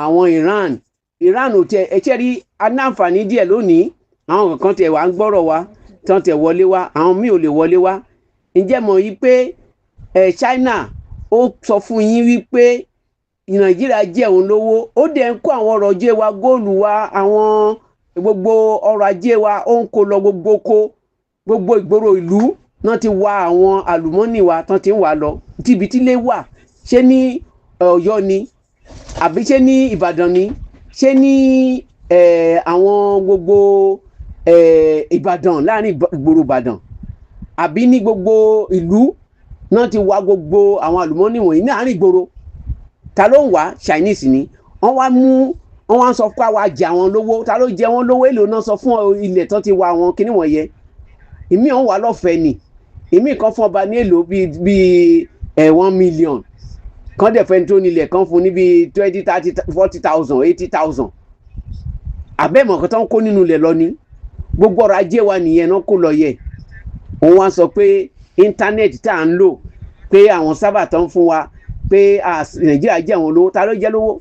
àwọn Iran. Iran ò tẹ ẹ ṣe rí anáǹfààní díẹ̀ lónìí. Àwọn kankan tẹ̀ wá ń gbọ́rọ̀ wa tán, tẹ̀ wọlé wá, àwọn míì ò lè wọlé wá. Ǹjẹ́ mọ̀ yí pé ẹ China ó sọ fún yín wípé Nàìjíríà jẹ́ òun lówó. Ó dẹ̀ ń kó àwọn ọrọ̀ ajé wa, góòlù wa, àwọn gbogbo ọrọ̀ ajé wa, ó ń kó lọ. Gbogbo kó gbogbo ìgboro ìlú náà ti wá àwọn àlùmọ́nì wa tán, ti ń wà lọ tíbi tílé wà. Ṣé ní Ọ̀yọ́ ni, àbí ṣé ní Ìbàdàn ni, ṣé ní àwọn gbogbo Ìbàdàn, láàrin ìgboro Ìbàdàn, àbí ní gbogbo ìlú náà ti wá gbogbo àwọn àlùmọ́nì wọ̀nyí ní àárín ìgboro? Ta ló ń wá? Chinese ni. Wọ́n wá mú, wọ́n wá ń sọ fún àwa jẹ àwọn lówó. Ta ló jẹ wọ́n lówó? Èlò náà sọ fún ilẹ̀ tán ti wá àwọn kinní wọ̀nyẹn? Ìmí ọ̀hún wà lọ́fẹ̀ẹ́ ni, ìmí kan fún ọba ní èlò bíi ẹ̀ 1 million kan, dẹ̀ fẹ́ni tó nílẹ̀ kan fún ní bíi 20, 30, 40,000, 80,000. Àbẹ́mọ̀ kan tó ń kó nínú ilẹ̀ lọ ni. Gbogbo ọrọ̀ ajé wa nìyẹn náà kó lọ yẹ. Òun wá sọ pé internet tá à ń lò, pé àwọn sábà tó ń fún wa, pé Nàìjíríà jẹ́ àwọn olówó. Ta ló jẹ́ lówó?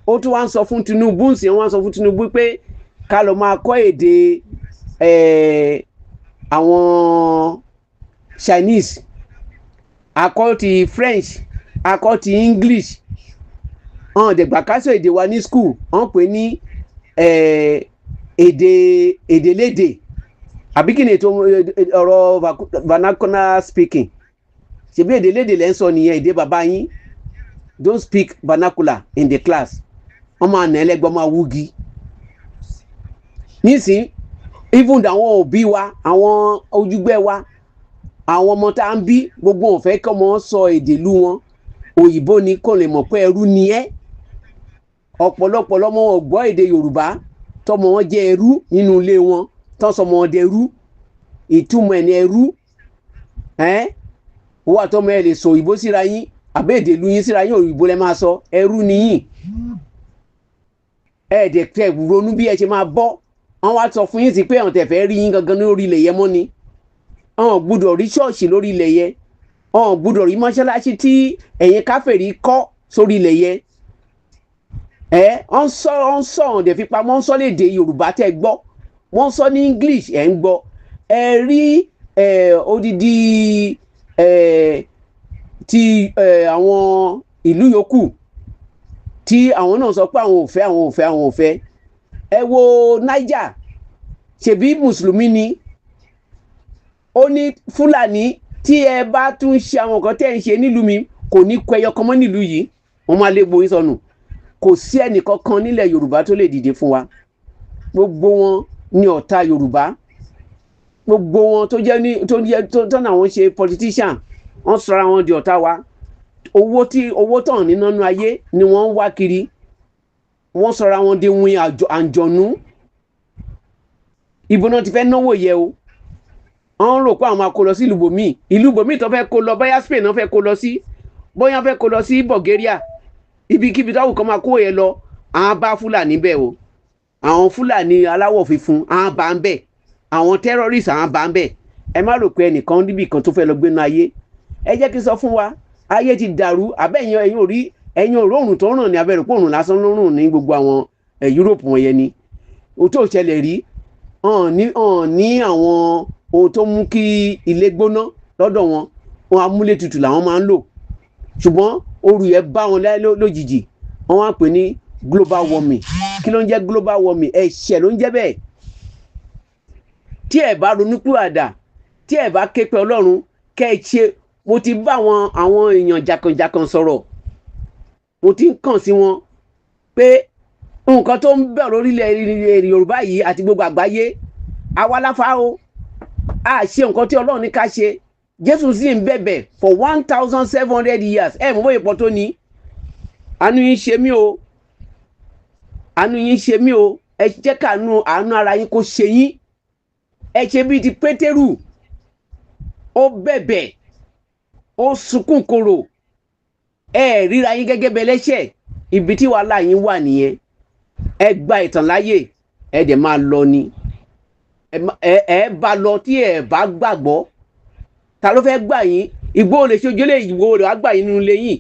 Ó tún wá ń sọ fún Tinubu ń sìn, wọ́n sọ fún Tinubu pé ká lọ máa kọ́ èdè àwọn Chinese, akọ́ ti French, akọ́ ti English. Ọ̀n dẹ̀gbà kásọ̀ èdè wa ní school, wọ́n pè ní èdè lédè, àbí kí ni ètò ọ̀rọ̀ vernacular speaking? Ṣebí èdè lédè lẹ́ ń sọ nìyẹn, èdè bàbá yín. Don't speak vernacular in the class. Wọ́n máa nà ẹlẹ́gbọ́n, máa wúgi nísìn. Even àwọn òbí wa, àwọn ojúgbẹ́ wa, àwọn ọmọ tá à ń bí, gbogbo wọn fẹ́ kí ọmọ sọ èdè ìlú wọn. Òyìnbó ni, kò lè mọ̀ pé ẹrú ni ẹ́. Ọ̀pọ̀lọpọ̀ lọ́mọ wọn gbọ́ èdè Yorùbá, tọmọ wọn jẹ́ ẹrú nínú ilé wọn, tọ́ sọmọ wọn dẹrú. Ìtumọ̀ ẹ̀ ní ẹrú ẹ́ wọ́n àtọmọ ẹ lè sọ òyìnbó síra yín, àbẹ́ èdè ìlú yín síra yín, òyìnbó lẹ máa sọ. Ẹrú nìyín. Ẹ dẹ̀ tẹ ronú bí ẹ ṣe máa bọ́. Wọ́n wá sọ fún yín sí pé àwọn tẹ̀ fẹ́ rí yín gangan lórí ilẹ̀ yẹn mọ́ ni. Àwọn gbúdọ̀ rí ṣọ́ọ̀ṣì lórí ilẹ̀ yẹn, àwọn gbúdọ̀ rí mọ́ṣáláṣí tí ẹ̀yin káfẹ̀rí kọ́ sórí ilẹ̀ yẹn. Ẹ wọ́n sọ ọ̀n dẹ̀ fi pamọ́, wọ́n sọ lédè Yorùbá tẹ́ gbọ́, wọ́n sọ ní English ẹ̀ ń gbọ́. Ẹ rí ẹ odidi ẹ ti ẹ àwọn ìlú yòókù tí àwọn náà sọ pé àwọn ò fẹ́, àwọn ò fẹ́, àwọn ò fẹ́. Ẹ wo Niger, ṣebí mùsùlùmí ni. Ó ní Fúlàní, tí ẹ bá tún ṣe àwọn nǹkan tẹ́ ń ṣe nílùú mi, kò ní kọ ẹyọ kan mọ́ nílùú yìí, wọ́n máa lé gboyún sọnù. Kò sí ẹnìkankan nílẹ̀ Yorùbá tó lè dìde fún wa. Gbogbo wọn ní ọ̀tá Yorùbá. Gbogbo wọn tó jẹ́ ní tó jẹ́ tó tọ́nà àwọn ṣe politician, wọ́n sọra wọn di ọ̀tá wa. Owó tí owó tàn nínú ayé ni wọ́n ń wá kiri. Wọ́n sọra wọn di win àjọ̀nú. Ibo náà ti fẹ́ náwó yẹ o? Wọ́n rò pé àwọn máa kó lọ sí ìlú bòmíì, ìlú bòmíì tó fẹ́ kó lọ, bóyá Spain náà fẹ́ kó lọ sí, bóyá fẹ́ kó lọ sí Bulgaria, ibikíbi táwọn kan máa kó yẹn lọ, àwọn bá Fúlàní bẹ́ẹ̀ o. Àwọn Fúlàní aláwọ̀ funfun, àwọn bá ń bẹ̀. Àwọn terrorists, àwọn bá ń bẹ̀. Ẹ má rò pé ẹnìkan níbì kan tó fẹ́ lọ gbénu ayé. Ẹ jẹ́ kí n sọ fún wa, ayé ti dàrú. Àbẹ́yìn ẹ̀yin ò rí, ẹ̀yin ò róòrùn tó ràn ní abẹ́rẹ́ pé òrùn lásán ló rùn ní gbogbo àwọn Europe wọ̀nyẹn ni. Ohun tó ṣẹlẹ̀ rí hàn ní àwọn ohun tó mú kí ilé gbóná lọ́dọ̀ wọn, wọn amúlétutù làwọn máa ń lò, ṣùgbọ́n ooru yẹn bá wọn lójijì. Wọ́n wá pè ní global warming. Kí ló ń jẹ́ global warming? Ẹ̀ṣẹ̀ ló ń jẹ́ bẹ́ẹ̀. Tí ẹ bá ronúpìwàdà, tí ẹ bá ké pe Ọlọ́run kẹ́ ẹ ṣe. Mo ti bá àwọn èèyàn jàkànjàkàn sọ̀rọ̀, mo ti ń kàn sí wọn pé nǹkan tó ń bẹ̀ lórílẹ̀ Yorùbá yìí àti gbogbo àgbáyé, àwa láfa o. A ṣe nǹkan tí Ọlọ́run ní ká ṣe. Jésù sì ń bẹ̀bẹ̀ for 1700 years. Ẹ mọ̀ bóyá pọ̀ tó ní. Àánú yín ṣe mí o, àánú yín ṣe mí o. Ẹ jẹ́ káàánú àánú ara yín kó ṣe yín. Ẹ ṣe bíi ti Pétérù, ó bẹ̀bẹ̀, ó sunkún korò. Ẹ ríra yín gẹ́gẹ́ bẹ lẹ́ṣẹ̀. Ibi tí wàhálà yín wà nìyẹn. Ẹ gba ìtàn láyè, ẹ dẹ̀ máa lọ ni. Ẹ bá lọ tí ẹ bá gbàgbọ́. Ta ló fẹ́ gbà yín? Ìgbó lè ṣojú lè, Ìgbò lè wá gbà yín nínú ilé yín?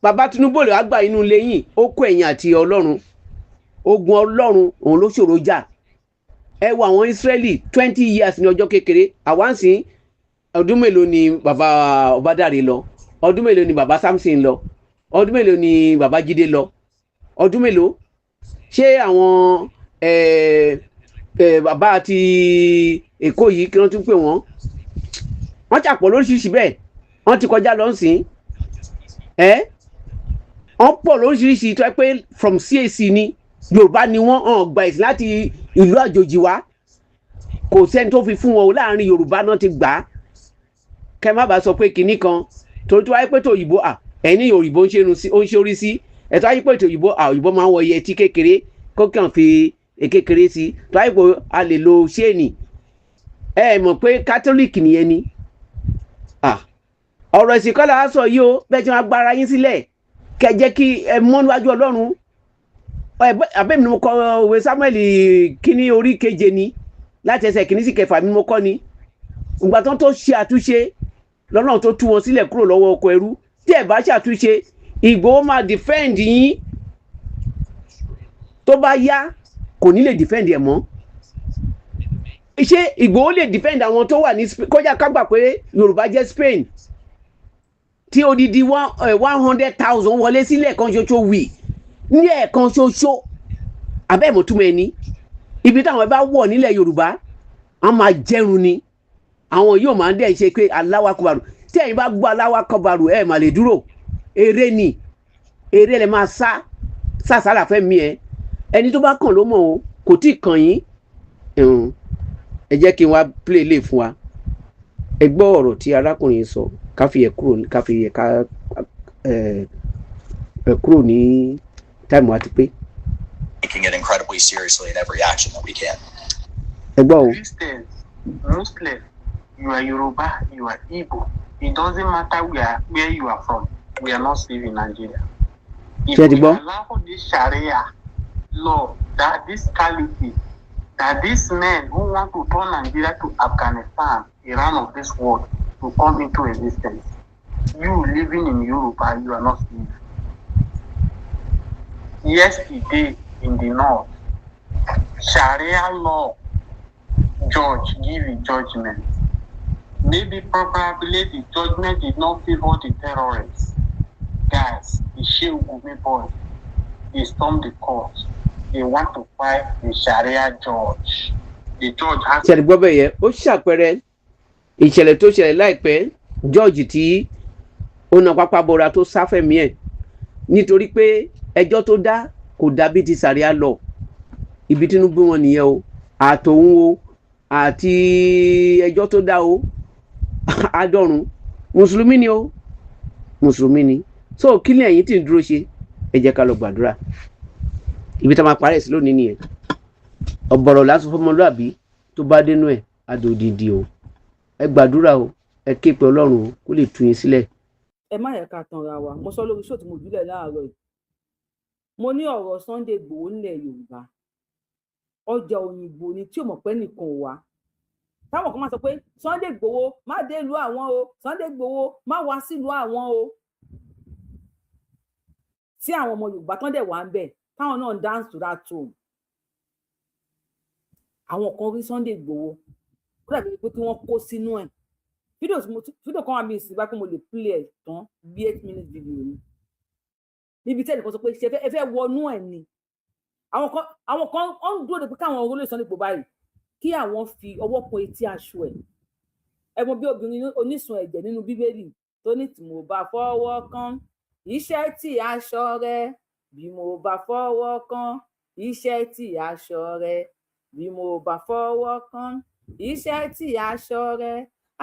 Bàbá Tinubu lè wá gbà yín nínú ilé yín? Ó kó ẹ̀yìn àti Ọlọ́run. Ogun Ọlọ́run òun ló ṣòro jà. Ẹ wo àwọn Israẹli, 20 years ní ọjọ́ kékeré. Àwa ń sìn, ọdún mélòó ni bàbá Ọbádàrẹ lọ? Ọdún mélòó ni bàbá Samson lọ? Ọdún mélòó ni Babájídé lọ? Ọdún mélòó? Ṣé àwọn bàbá àti Èkó yìí, kí wọ́n tún pè wọ́n, wọ́n ṣàpọ̀ lóríṣiríṣi bẹ́ẹ̀, wọ́n ti kọjá lọ sí ẹ́. Wọ́n pọ̀ lóríṣiríṣi tó yẹ pé from CAC ni, Yorùbá ni wọ́n hàn gba ìsìn láti ìlú àjòjì wá. Kò sẹ́ni tó fi fún wọn o, láàrin Yorùbá náà ti gbà á. Kẹ́ má bàa sọ pé kinní kan torí tó wáyé pé tó òyìnbó à ẹni òyìnbó ń ṣe irun sí, ó ń ṣe orí sí ẹ̀tọ́ wáyé pé tó òyìnbó à òyìnbó máa ń wọ yẹtí kékeré kó kàn fi kékeré sí, tó wáyé pé a lè lo chain. Ẹ mọ̀ pé Catholic nìyẹn ni. Ọ̀rọ̀ ìsìn kọ́ la sọ yìí o. Bẹ́ẹ̀ tí wọ́n gbára yín sílẹ̀, kẹ́ jẹ́ kí ẹ mọ́ níwájú Ọlọ́run. Àbẹ́mi ni mo kọ òwe Samuel kíní orí keje ni, láti ẹsẹ̀ kìíní sí kẹfà mi mo kọ́ ni. Ìgbà tó ṣe àtúnṣe lọ́nà tó tú wọn sílẹ̀ kúrò lọ́wọ́ ọkọ̀ ẹrú. Tí ẹ bá ṣàtúnṣe, Ìgbòho máa defend yín. Tó bá yá, kò ní lè defend ẹ̀ mọ́. Ṣé Ìgbòho lè defend àwọn tó wà ní kọjá? Ká gbà pé Yorùbá jẹ́ Spain, tí odidi 100,000 wọlé sílẹ̀ kan ṣoṣo wì ní ẹ̀ẹ̀kan ṣoṣo. Abẹ́ ìmọ̀túnmọ̀ ẹni ibi táwọn ẹ bá wọ̀ nílẹ̀ Yorùbá, wọ́n máa jẹ́run ni. Àwọn yóò máa ń dẹ̀ ṣe pé Allahu Akbar. Tí ẹ̀yin bá gbọ́ Allahu Akbar, ẹ̀ mà lè dúró. Eré ni, eré lẹ máa sá sàsálà fẹ́ mi. Ẹ ẹni tó bá kàn ló mọ̀ o, kò tí ì kàn yín. Ẹ jẹ́ kí n wá play lè fún wa. Ẹ gbọ́ ọ̀rọ̀ tí arákùnrin sọ, ká fi yẹ kúrò, ká fi yẹ ká ẹ kúrò ní time àti pé. Taking it incredibly seriously in every action that we can. Ẹ gbọ́ o. Christians, Muslims, you are Yoruba, you are Igbo. It doesn't matter where you are from. We are not safe in Nigeria. If Ṣé ẹ ti we gbọ́? allow this Sharia law, that this caliphate, that these men who want to turn Nigeria to Afghanistan, Iran of this world, to come into existence, you living in Yoruba, you are not safe. Yesterday in the north, Sharia law judge give a judgment. Maybe probably the judgment did not favor the terrorists. Guys, the Sheikh Gumi boys, they stormed the court. They want to fight the Sharia judge. The judge has Ṣe gbọ́ bẹ́ẹ̀ yẹn? Ó ṣàpẹẹrẹ ìṣẹ̀lẹ̀ tó ṣẹlẹ̀ láìpẹ́, jọ́ọ̀jì tí ó na pápá bora tó sáfẹ̀mí ẹ̀ nítorí pé ẹjọ́ tó dá kò dàbí ti sàríà lọ. Ibi Tinubu wọn nìyẹn o, àtòun o, àti ẹjọ́ tó dá o, àádọ́rùn. Mùsùlùmí ni o, mùsùlùmí ni. So kí ni ẹ̀yin tí ń dúró ṣe? Ẹ jẹ́ ká lọ gbàdúrà. Ibi tá a máa parẹ́ sí lónìí nìyẹn. Ọ̀bọ̀rọ̀ lásán fọmọlúàbí, tó bá dénú ẹ̀ adòdìdì o. Ẹ gbàdúrà o, ẹ ké pe Ọlọ́run o, kó lè tú yín sílẹ̀. Ẹ má yẹ ká tanra wa. Mo sọ lórí show tí mo jùlẹ̀ láàárọ̀ yìí, mo ní ọ̀rọ̀ Sunday Igboho nílẹ̀ Yorùbá, ọjà òyìnbó ni tí ò mọ̀ pé nìkan ò wá. Táwọn kan máa sọ pé Sunday Igboho má dé ìlú àwọn o, Sunday Igboho má wá sílùú àwọn o, tí àwọn ọmọ Yorùbá tán dẹ̀ wá ń bẹ̀, táwọn náà ń dance to that tune. Àwọn kan rí Sunday Igboho, ó dàbí pé kí wọ́n kó sínú ẹ̀. Fídíò kan wà mí sí bá pé mo lè play ẹ̀ tán bí 8 minutes video ni, níbi tí ẹnìkan sọ pé ṣe ẹ fẹ́ wọnú ẹ̀ ni. Àwọn kan wọ́n ń dúró de pé káwọn olóyè Sunday Igboho báyìí, kí àwọn fi ọwọ́ kan etí aṣọ ẹ̀. Ẹ mọ bí obìnrin onísun ẹ̀jẹ̀ nínú Bíbélì tó ní, "Tí mo bá fọwọ́ kan iṣẹ́ tí aṣọ rẹ, bí mo bá fọwọ́ kan iṣẹ́ tí aṣọ rẹ, bí mo bá fọwọ́ kan iṣẹ́ tí aṣọ rẹ,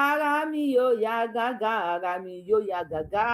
ara mi yóò yá gágá, ara mi yóò yá gágá."